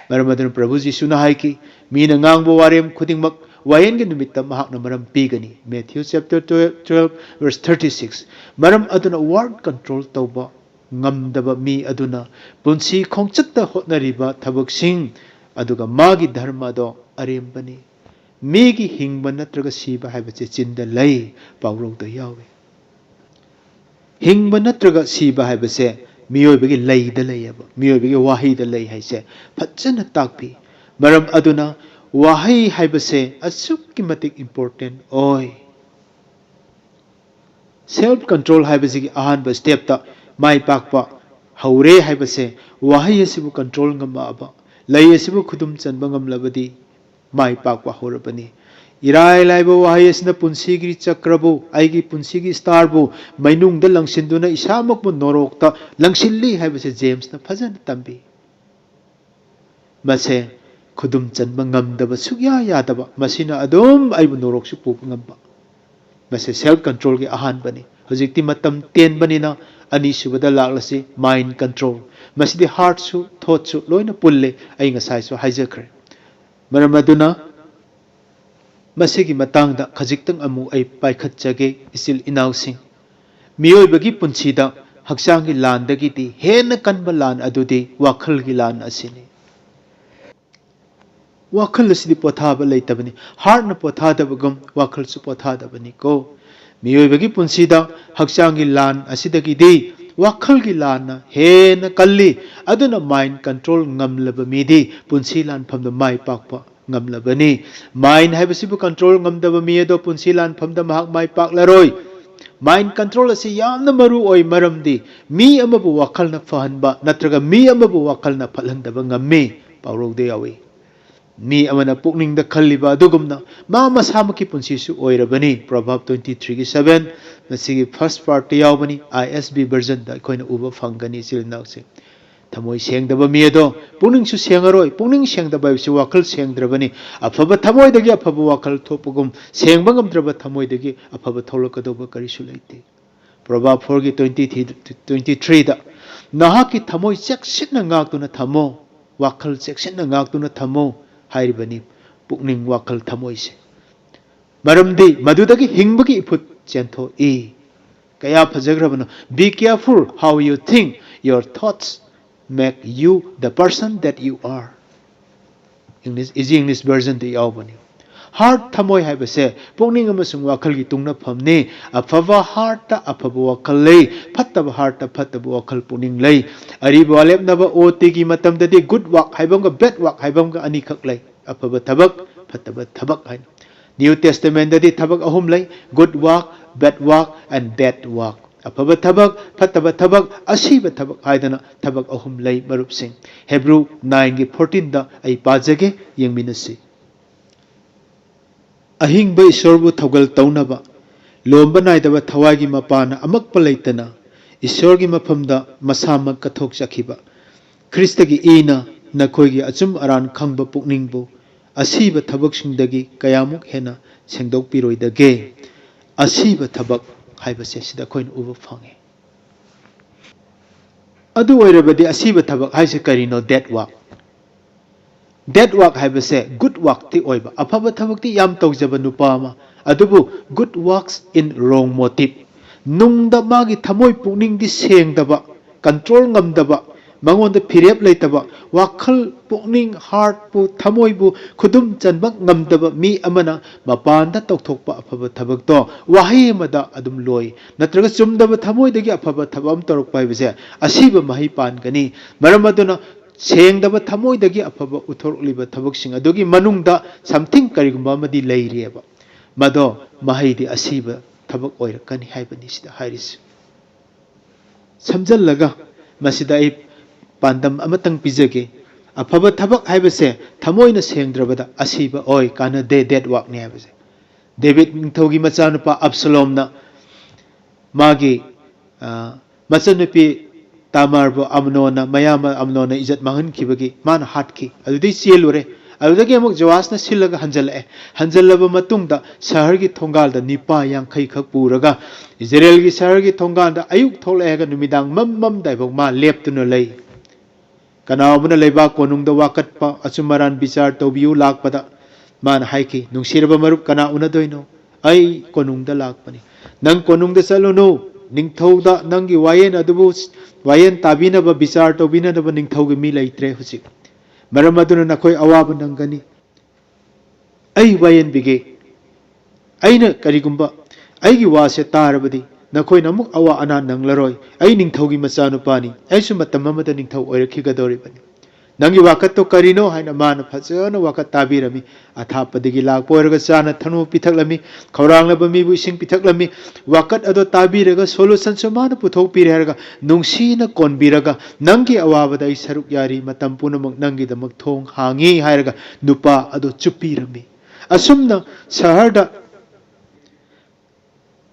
ꯃꯔꯝ ꯑꯗꯨꯅ ꯄ꯭ꯔꯚꯨ ꯖꯤꯁꯨꯅ ꯍꯥꯏꯈꯤ, "ꯃꯤꯅ ꯉꯥꯡꯕ ꯋꯥꯔꯦꯝ ꯈꯨꯗꯤꯡꯃꯛ ꯋꯥꯌꯦꯟꯒꯤ ꯅꯨꯃꯤꯠꯇ ꯃꯍꯥꯛꯅ ꯃꯔꯝ ꯄꯤꯒꯅꯤ"꯫ Matthew chapter twelve, twelve verse thirty six꯫ ꯃꯔꯝ ꯑꯗꯨꯅ word control ꯇꯧꯕ ꯉꯝꯗꯕ ꯃꯤ ꯑꯗꯨꯅ ꯄꯨꯟꯁꯤ ꯈꯣꯡꯆꯠꯇ ꯍꯣꯠꯅꯔꯤꯕ ꯊꯕꯛꯁꯤꯡ ꯑꯗꯨꯒ ꯃꯥꯒꯤ ꯙꯔꯃ ꯑꯗꯣ ꯑꯔꯦꯝꯕꯅꯤ꯫ ꯃꯤꯒꯤ ꯍꯤꯡꯕ ꯅꯠꯇ꯭ꯔꯒ ꯁꯤꯕ ꯍꯥꯏꯕꯁꯦ ꯆꯤꯟꯗ ꯂꯩ, ꯄꯥꯎꯔꯧꯗ ꯌꯥꯎꯏ꯫ ꯍꯤꯡꯕ ꯅꯠꯇ꯭ꯔꯒ ꯁꯤꯕ ꯍꯥꯏꯕꯁꯦ ꯃꯤꯑꯣꯏꯕꯒꯤ ꯂꯩꯗ ꯂꯩꯌꯦꯕ, ꯃꯤꯑꯣꯏꯕꯒꯤ ꯋꯥꯍꯩꯗ ꯂꯩ ꯍꯥꯏꯁꯦ ꯐꯖꯅ ꯇꯥꯛꯄꯤ꯫ ꯃꯔꯝ ꯑꯗꯨꯅ ꯋꯥꯍꯩ ꯍꯥꯏꯕꯁꯦ ꯑꯁꯨꯛꯀꯤ ꯃꯇꯤꯛ important ꯑꯣꯏ꯫ Self control ꯍꯥꯏꯕꯁꯤꯒꯤ ꯑꯍꯥꯟꯕ stepꯇ ꯃꯥꯏ ꯄꯥꯛꯄ ꯍꯧꯔꯦ ꯍꯥꯏꯕꯁꯦ, ꯋꯥꯍꯩ ꯑꯁꯤꯕꯨ control ꯉꯝꯃꯛꯑꯕ, ꯂꯩ ꯑꯁꯤꯕꯨ ꯈꯨꯗꯨꯝ ꯆꯟꯕ ꯉꯝꯂꯕꯗꯤ ꯃꯥꯏ ꯄꯥꯛꯄ ꯍꯧꯔꯕꯅꯤ꯫ ꯏꯔꯥꯏ ꯂꯥꯏꯕ ꯋꯥꯍꯩ ꯑꯁꯤꯅ ꯄꯨꯟꯁꯤꯒꯤ ꯆꯀ꯭ꯔꯕꯨ, ꯑꯩꯒꯤ ꯄꯨꯟꯁꯤꯒꯤ starꯕꯨ ꯃꯩꯅꯨꯡꯗ ꯂꯪꯁꯤꯟꯗꯨꯅ ꯏꯁꯥꯃꯛꯄꯨ ꯅꯣꯔꯣꯛꯇ ꯂꯪꯁꯤꯜꯂꯤ ꯍꯥꯏꯕꯁꯦ ꯖꯦꯝꯁꯅ ꯐꯖꯅ ꯇꯝꯕꯤ꯫ ꯃꯁꯦ ꯈꯨꯗꯨꯝ ꯆꯟꯕ ꯉꯝꯗꯕ, ꯁꯨꯛꯌꯥ ꯌꯥꯗꯕ, ꯃꯁꯤꯅ ꯑꯗꯨꯝ ꯑꯩꯕꯨ ꯅꯣꯔꯣꯛꯁꯨ ꯄꯨꯕ ꯉꯝꯕ꯫ ꯃꯁꯦ self controlꯒꯤ ꯑꯍꯥꯟꯕꯅꯤ꯫ ꯍꯧꯖꯤꯛꯇꯤ ꯃꯇꯝ ꯇꯦꯟꯕꯅꯤꯅ ꯑꯅꯤꯁꯨꯕꯗ ꯂꯥꯛꯂꯁꯤ, mind control꯫ ꯃꯁꯤꯗꯤ heartꯁꯨ, thoughtꯁꯨ ꯂꯣꯏꯅ ꯄꯨꯜꯂꯦ, ꯑꯩ ꯉꯁꯥꯏꯁꯨ ꯍꯥꯏꯖꯈ꯭ꯔꯦ꯫ ꯃꯔꯝ ꯑꯗꯨꯅ ꯃꯁꯤꯒꯤ ꯃꯇꯥꯡꯗ ꯈꯖꯤꯛꯇꯪ ꯑꯃꯨꯛ ꯑꯩ ꯄꯥꯏꯈꯠꯆꯒꯦ, ꯏꯆꯤꯜ ꯏꯅꯥꯎꯁꯤꯡ꯫ ꯃꯤꯑꯣꯏꯕꯒꯤ ꯄꯨꯟꯁꯤꯗ ꯍꯛꯆꯥꯡꯒꯤ ꯂꯥꯟꯗꯒꯤꯗꯤ ꯍꯦꯟꯅ ꯀꯟꯕ ꯂꯥꯟ ꯑꯗꯨꯗꯤ ꯋꯥꯈꯜꯒꯤ ꯂꯥꯟ ꯑꯁꯤꯅꯤ꯫ ꯋꯥꯈꯜ ꯑꯁꯤꯗꯤ ꯄꯣꯊꯥꯕ ꯂꯩꯇꯕꯅꯤ꯫ Heartꯅ ꯄꯣꯊꯥꯗꯕꯒꯨꯝ ꯋꯥꯈꯜꯁꯨ ꯄꯣꯊꯥꯗꯕꯅꯤꯀꯣ꯫ ꯃꯤꯑꯣꯏꯕꯒꯤ ꯄꯨꯟꯁꯤꯗ ꯍꯛꯆꯥꯡꯒꯤ ꯂꯥꯟ ꯑꯁꯤꯗꯒꯤꯗꯤ ꯋꯥꯈꯜꯒꯤ ꯂꯥꯟꯅ ꯍꯦꯟꯅ ꯀꯜꯂꯤ꯫ ꯑꯗꯨꯅ mind control ꯉꯝꯂꯕ ꯃꯤꯗꯤ ꯄꯨꯟꯁꯤ ꯂꯥꯟꯐꯝꯗ ꯃꯥꯏ ꯄꯥꯛꯄ ꯉꯝꯂꯕꯅꯤ꯫ Mind ꯍꯥꯏꯕꯁꯤꯕꯨ control ꯉꯝꯗꯕ ꯃꯤ ꯑꯗꯣ ꯄꯨꯟꯁꯤ ꯂꯥꯟꯐꯝꯗ ꯃꯍꯥꯛ ꯃꯥꯏ ꯄꯥꯛꯂꯔꯣꯏ꯫ Mind control ꯑꯁꯤ ꯌꯥꯝꯅ ꯃꯔꯨ ꯑꯣꯏ, ꯃꯔꯝꯗꯤ ꯃꯤ ꯑꯃꯕꯨ ꯋꯥꯈꯜꯅ ꯐꯍꯟꯕ ꯅꯠꯇ꯭ꯔꯒ ꯃꯤ ꯑꯃꯕꯨ ꯋꯥꯈꯜꯅ ꯐꯠꯍꯟꯗꯕ ꯉꯝꯃꯤ꯫ ꯄꯥꯎꯔꯧꯗ ꯌꯥꯎꯏ꯫ ꯃꯤ ꯑꯃꯅ ꯄꯨꯛꯅꯤꯡꯗ ꯈꯜꯂꯤꯕ ꯑꯗꯨꯒꯨꯝꯅ ꯃꯥ ꯃꯁꯥꯃꯛꯀꯤ ꯄꯨꯟꯁꯤꯁꯨ ꯑꯣꯏꯔꯕꯅꯤ꯫ Proverb twenty threeꯒꯤ seven, ꯃꯁꯤꯒꯤ first partꯇ ꯌꯥꯎꯕꯅꯤ꯫ I S V versionꯗ ꯑꯩꯈꯣꯏꯅ ꯎꯕ ꯐꯪꯒꯅꯤ, ꯏꯆꯤꯜ ꯏꯅꯥꯎꯁꯤꯡ꯫ ꯊꯃꯣꯏ ꯁꯦꯡꯗꯕ ꯃꯤ ꯑꯗꯣ ꯄꯨꯛꯅꯤꯡꯁꯨ ꯁꯦꯡꯉꯔꯣꯏ꯫ ꯄꯨꯛꯅꯤꯡ ꯁꯦꯡꯗꯕ ꯍꯥꯏꯕꯁꯤ ꯋꯥꯈꯜ ꯁꯦꯡꯗ꯭ꯔꯕꯅꯤ꯫ ꯑꯐꯕ ꯊꯃꯣꯏꯗꯒꯤ ꯑꯐꯕ ꯋꯥꯈꯜ ꯊꯣꯛꯄꯒꯨꯝ, ꯁꯦꯡꯕ ꯉꯝꯗ꯭ꯔꯕ ꯊꯃꯣꯏꯗꯒꯤ ꯑꯐꯕ ꯊꯣꯛꯂꯛꯀꯗꯧꯕ ꯀꯔꯤꯁꯨ ꯂꯩꯇꯦ꯫ Proverb four ꯒꯤ twenty three, twenty three ꯗ, "ꯅꯍꯥꯛꯀꯤ ꯊꯃꯣꯏ ꯆꯦꯛꯁꯤꯟꯅ ꯉꯥꯛꯇꯨꯅ ꯊꯝꯃꯣ, ꯋꯥꯈꯜ ꯆꯦꯛꯁꯤꯟꯅ ꯉꯥꯛꯇꯨꯅ ꯊꯝꯃꯣ" ꯍꯥꯏꯔꯤꯕꯅꯤ, ꯄꯨꯛꯅꯤꯡ, ꯋꯥꯈꯜ, ꯊꯃꯣꯏꯁꯦ꯫ ꯃꯔꯝꯗꯤ ꯃꯗꯨꯗꯒꯤ ꯍꯤꯡꯕꯒꯤ ꯏꯐꯨꯠ ꯆꯦꯟꯊꯣꯛꯏ꯫ ꯀꯌꯥ ꯐꯖꯈ꯭ꯔꯕꯅꯣ! "Be careful how you think, your thoughts make you the person that you are." English, Easy English Version ꯗ ꯌꯥꯎꯕꯅꯤ꯫ Heart, ꯊꯃꯣꯏ ꯍꯥꯏꯕꯁꯦ ꯄꯨꯛꯅꯤꯡ ꯑꯃꯁꯨꯡ ꯋꯥꯈꯜꯒꯤ ꯇꯨꯡꯅꯐꯝꯅꯤ꯫ ꯑꯐꯕ heart ꯇ ꯑꯐꯕ ꯋꯥꯈꯜ ꯂꯩ, ꯐꯠꯇꯕ heart ꯇ ꯐꯠꯇꯕ ꯋꯥꯈꯜ, ꯄꯨꯛꯅꯤꯡ ꯂꯩ꯫ ꯑꯔꯤꯕ ꯋꯥꯔꯦꯞꯅꯕ O T ꯒꯤ ꯃꯇꯝꯗꯗꯤ good work ꯍꯥꯏꯕ ꯑꯃꯒ bad work ꯍꯥꯏꯕ ꯑꯃꯒ ꯑꯅꯤꯈꯛ ꯂꯩ꯫ ꯑꯐꯕ ꯊꯕꯛ, ꯐꯠꯇꯕ ꯊꯕꯛ ꯍꯥꯏꯅ꯫ New Testament ꯗꯗꯤ ꯊꯕꯛ ꯑꯍꯨꯝ ꯂꯩ: good work, bad work and dead work꯫ ꯑꯐꯕ ꯊꯕꯛ, ꯐꯠꯇꯕ ꯊꯕꯛ, ꯑꯁꯤꯕ ꯊꯕꯛ ꯍꯥꯏꯗꯅ ꯊꯕꯛ ꯑꯍꯨꯝ ꯂꯩ, ꯃꯔꯨꯞꯁꯤꯡ꯫ Hebrew nine ꯒꯤ fourteen ꯗ ꯑꯩ ꯄꯥꯖꯒꯦ, ꯌꯦꯡꯃꯤꯟꯅꯁꯤ꯫ "ꯑꯍꯤꯡꯕ ꯏꯁꯣꯔꯕꯨ ꯊꯧꯒꯜ ꯇꯧꯅꯕ ꯂꯣꯝꯕ ꯅꯥꯏꯗꯕ ꯊꯋꯥꯏꯒꯤ ꯃꯄꯥꯅ ꯑꯃꯛꯄ ꯂꯩꯇꯅ ꯏꯁꯣꯔꯒꯤ ꯃꯐꯝꯗ ꯃꯁꯥꯃꯛ ꯀꯠꯊꯣꯛꯆꯈꯤꯕ ꯈ꯭ꯔꯤꯁꯇꯒꯤ ꯏꯅ ꯅꯈꯣꯏꯒꯤ ꯑꯆꯨꯝ ꯑꯔꯥꯟ ꯈꯪꯕ ꯄꯨꯛꯅꯤꯡꯕꯨ ꯑꯁꯤꯕ ꯊꯕꯛꯁꯤꯡꯗꯒꯤ ꯀꯌꯥꯃꯨꯛ ꯍꯦꯟꯅ ꯁꯦꯡꯗꯣꯛꯄꯤꯔꯣꯏꯗꯒꯦ?" ꯑꯁꯤꯕ ꯊꯕꯛ ꯍꯥꯏꯕꯁꯦ ꯁꯤꯗ ꯑꯩꯈꯣꯏꯅ ꯎꯕ ꯐꯪꯉꯤ꯫ ꯑꯗꯨ ꯑꯣꯏꯔꯕꯗꯤ ꯑꯁꯤꯕ ꯊꯕꯛ ꯍꯥꯏꯁꯦ ꯀꯔꯤꯅꯣ? Dead work꯫ Dead work ꯍꯥꯏꯕꯁꯦ good work ꯇꯤ ꯑꯣꯏꯕ, ꯑꯐꯕ ꯊꯕꯛꯇꯤ ꯌꯥꯝ ꯇꯧꯖꯕ ꯅꯨꯄꯥ ꯑꯃ, ꯑꯗꯨꯕꯨ good works in wrong motive, ꯅꯨꯡꯗ ꯃꯥꯒꯤ ꯊꯃꯣꯏ ꯄꯨꯛꯅꯤꯡꯗꯤ ꯁꯦꯡꯗꯕ, control ꯉꯝꯗꯕ, ꯃꯉꯣꯟꯗ ꯐꯤꯔꯦꯞ ꯂꯩꯇꯕ, ꯋꯥꯈꯜ, ꯄꯨꯛꯅꯤꯡ, heart ꯄꯨ, ꯊꯃꯣꯏꯕꯨ ꯈꯨꯗꯨꯝ ꯆꯟꯕ ꯉꯝꯗꯕ ꯃꯤ ꯑꯃꯅ ꯃꯄꯥꯟꯗ ꯇꯧꯊꯣꯛꯄ ꯑꯐꯕ ꯊꯕꯛꯇꯣ ꯋꯥꯍꯩ ꯑꯃꯗ ꯑꯗꯨꯝ ꯂꯣꯏ꯫ ꯅꯠꯇ꯭ꯔꯒ ꯆꯨꯝꯗꯕ ꯊꯃꯣꯏꯗꯒꯤ ꯑꯐꯕ ꯊꯕꯛ ꯑꯃ ꯇꯧꯔꯛꯄ ꯍꯥꯏꯕꯁꯦ ꯑꯁꯤꯕ ꯃꯍꯩ ꯄꯥꯟꯒꯅꯤ꯫ ꯃꯔꯝ ꯑꯗꯨꯅ ꯁꯦꯡꯗꯕ ꯊꯃꯣꯏꯗꯒꯤ ꯑꯐꯕ ꯎꯠꯊꯣꯔꯛꯂꯤꯕ ꯊꯕꯛꯁꯤꯡ ꯑꯗꯨꯒꯤ ꯃꯅꯨꯡꯗ something, ꯀꯔꯤꯒꯨꯝꯕ ꯑꯃꯗꯤ ꯂꯩꯔꯤꯑꯕ, ꯃꯗꯣ ꯃꯍꯩꯗꯤ ꯑꯁꯤꯕ ꯊꯕꯛ ꯑꯣꯏꯔꯛꯀꯅꯤ ꯍꯥꯏꯕꯅꯤ ꯁꯤꯗ ꯍꯥꯏꯔꯤꯁꯦ꯫ ꯁꯝꯖꯜꯂꯒ ꯃꯁꯤꯗ ꯑꯩ ꯄꯥꯟꯗꯝ ꯑꯃꯇꯪ ꯄꯤꯖꯒꯦ꯫ ꯑꯐꯕ ꯊꯕꯛ ꯍꯥꯏꯕꯁꯦ ꯊꯃꯣꯏꯅ ꯁꯦꯡꯗ꯭ꯔꯕꯗ ꯑꯁꯤꯕ ꯑꯣꯏ, ꯀꯥꯟꯅꯗꯦ, dead work ꯅꯤ ꯍꯥꯏꯕꯁꯦ꯫ ꯗꯦꯕꯤꯠ ꯅꯤꯡꯊꯧꯒꯤ ꯃꯆꯥꯅꯨꯄꯥ ꯑꯞꯁꯂꯣꯝꯅ ꯃꯥꯒꯤ, ꯑ, ꯃꯆꯟꯅꯨꯄꯤ ꯇꯥꯃꯥꯔꯕꯨ ꯑꯝꯅꯣꯟꯅ, ꯃꯌꯥꯝꯕ ꯑꯝꯅꯣꯟꯅ ꯏꯖꯠ ꯃꯥꯡꯍꯟꯈꯤꯕꯒꯤ ꯃꯥꯅ ꯍꯥꯠꯈꯤ꯫ ꯑꯗꯨꯗꯩ ꯆꯦꯜꯂꯨꯔꯦ꯫ ꯑꯗꯨꯗꯒꯤ ꯑꯃꯨꯛ ꯖꯣꯑꯥꯁꯅ ꯁꯤꯜꯂꯒ ꯍꯟꯖꯜꯂꯛꯑꯦ꯫ ꯍꯟꯖꯜꯂꯕ ꯃꯇꯨꯡꯗ ꯁꯍꯔꯒꯤ ꯊꯣꯡꯒꯥꯜꯗ ꯅꯤꯄꯥ ꯌꯥꯡꯈꯩ ꯈꯛ ꯄꯨꯔꯒ ꯏꯖꯔꯦꯜꯒꯤ ꯁꯍꯔꯒꯤ ꯊꯣꯡꯒꯥꯜꯗ ꯑꯌꯨꯛ ꯊꯣꯛꯂꯛꯑꯒ ꯅꯨꯃꯤꯗꯥꯡ ꯃꯝ ꯃꯝꯗꯥꯏꯐꯥꯎ ꯃꯥ ꯂꯦꯞꯇꯨꯅ ꯂꯩ꯫ ꯀꯅꯥꯒꯨꯝꯕꯅ ꯂꯩꯕꯥꯛ ꯀꯣꯅꯨꯡꯗ ꯋꯥꯀꯠꯄ, ꯑꯆꯨꯝ ꯑꯔꯥꯟ ꯕꯤꯆꯥꯔ ꯇꯧꯕꯤꯌꯨ ꯂꯥꯛꯄꯗ ꯃꯥꯅ ꯍꯥꯏꯈꯤ, "ꯅꯨꯡꯁꯤꯔꯕ ꯃꯔꯨꯞ, ꯀꯅꯥ ꯎꯅꯗꯣꯏꯅꯣ? ꯑꯩ ꯀꯣꯅꯨꯡꯗ ꯂꯥꯛꯄꯅꯤ꯫ ꯅꯪ ꯀꯣꯅꯨꯡꯗ ꯆꯠꯂꯨꯅꯨ꯫ ꯅꯤꯡꯊꯧꯗ ꯅꯪꯒꯤ ꯋꯥꯌꯦꯟ ꯑꯗꯨꯕꯨ ꯋꯥꯌꯦꯟ ꯇꯥꯕꯤꯅꯕ, ꯕꯤꯆꯥꯔ ꯇꯧꯕꯤꯅꯅꯕ ꯅꯤꯡꯊꯧꯒꯤ ꯃꯤ ꯂꯩꯇ꯭ꯔꯦ ꯍꯧꯖꯤꯛ꯫ ꯃꯔꯝ ꯑꯗꯨꯅ ꯅꯈꯣꯏ ꯑꯋꯥꯕ ꯅꯪꯒꯅꯤ꯫ ꯑꯩ ꯋꯥꯌꯦꯟꯕꯤꯒꯦ꯫ ꯑꯩꯅ ꯀꯔꯤꯒꯨꯝꯕ ꯑꯩꯒꯤ ꯋꯥꯁꯦ ꯇꯥꯔꯕꯗꯤ ꯅꯈꯣꯏꯅ ꯑꯃꯨꯛ ꯑꯋꯥ ꯑꯅꯥ ꯅꯪꯂꯔꯣꯏ꯫ ꯑꯩ ꯅꯤꯡꯊꯧꯒꯤ ꯃꯆꯥꯅꯨꯄꯥꯅꯤ꯫ ꯑꯩꯁꯨ ꯃꯇꯝ ꯑꯃꯗ ꯅꯤꯡꯊꯧ ꯑꯣꯏꯔꯛꯈꯤꯒꯗꯧꯔꯤꯕꯅꯤ꯫ ꯅꯪꯒꯤ ꯋꯥꯀꯠꯇꯣ ꯀꯔꯤꯅꯣ?" ꯍꯥꯏꯅ ꯃꯥꯅ ꯐꯖꯅ ꯋꯥꯀꯠ ꯇꯥꯕꯤꯔꯝꯃꯤ꯫ ꯑꯊꯥꯞꯄꯗꯒꯤ ꯂꯥꯛꯄ ꯑꯣꯏꯔꯒ ꯆꯥꯅ ꯊꯛꯅꯕ ꯄꯤꯊꯛꯂꯝꯃꯤ, ꯈꯧꯔꯥꯡꯂꯕ ꯃꯤꯕꯨ ꯏꯁꯤꯡ ꯄꯤꯊꯛꯂꯝꯃꯤ꯫ ꯋꯥꯀꯠ ꯑꯗꯣ ꯇꯥꯕꯤꯔꯒ ꯁꯣꯂꯨꯁꯟꯁꯨ ꯃꯥꯅ ꯄꯨꯊꯣꯛꯄꯤꯔꯦ ꯍꯥꯏꯔꯒ ꯅꯨꯡꯁꯤꯅ ꯀꯣꯟꯕꯤꯔꯒ, "ꯅꯪꯒꯤ ꯑꯋꯥꯕꯗ ꯑꯩ ꯁꯔꯨꯛ ꯌꯥꯔꯤ, ꯃꯇꯝ ꯄꯨꯝꯅꯃꯛ ꯅꯪꯒꯤꯗꯃꯛ ꯊꯣꯡ ꯍꯥꯡꯉꯤ" ꯍꯥꯏꯔꯒ ꯅꯨꯄꯥ ꯑꯗꯨ ꯆꯨꯞꯄꯤꯔꯝꯃꯤ꯫ ꯑꯁꯨꯝꯅ ꯁꯍꯔꯗ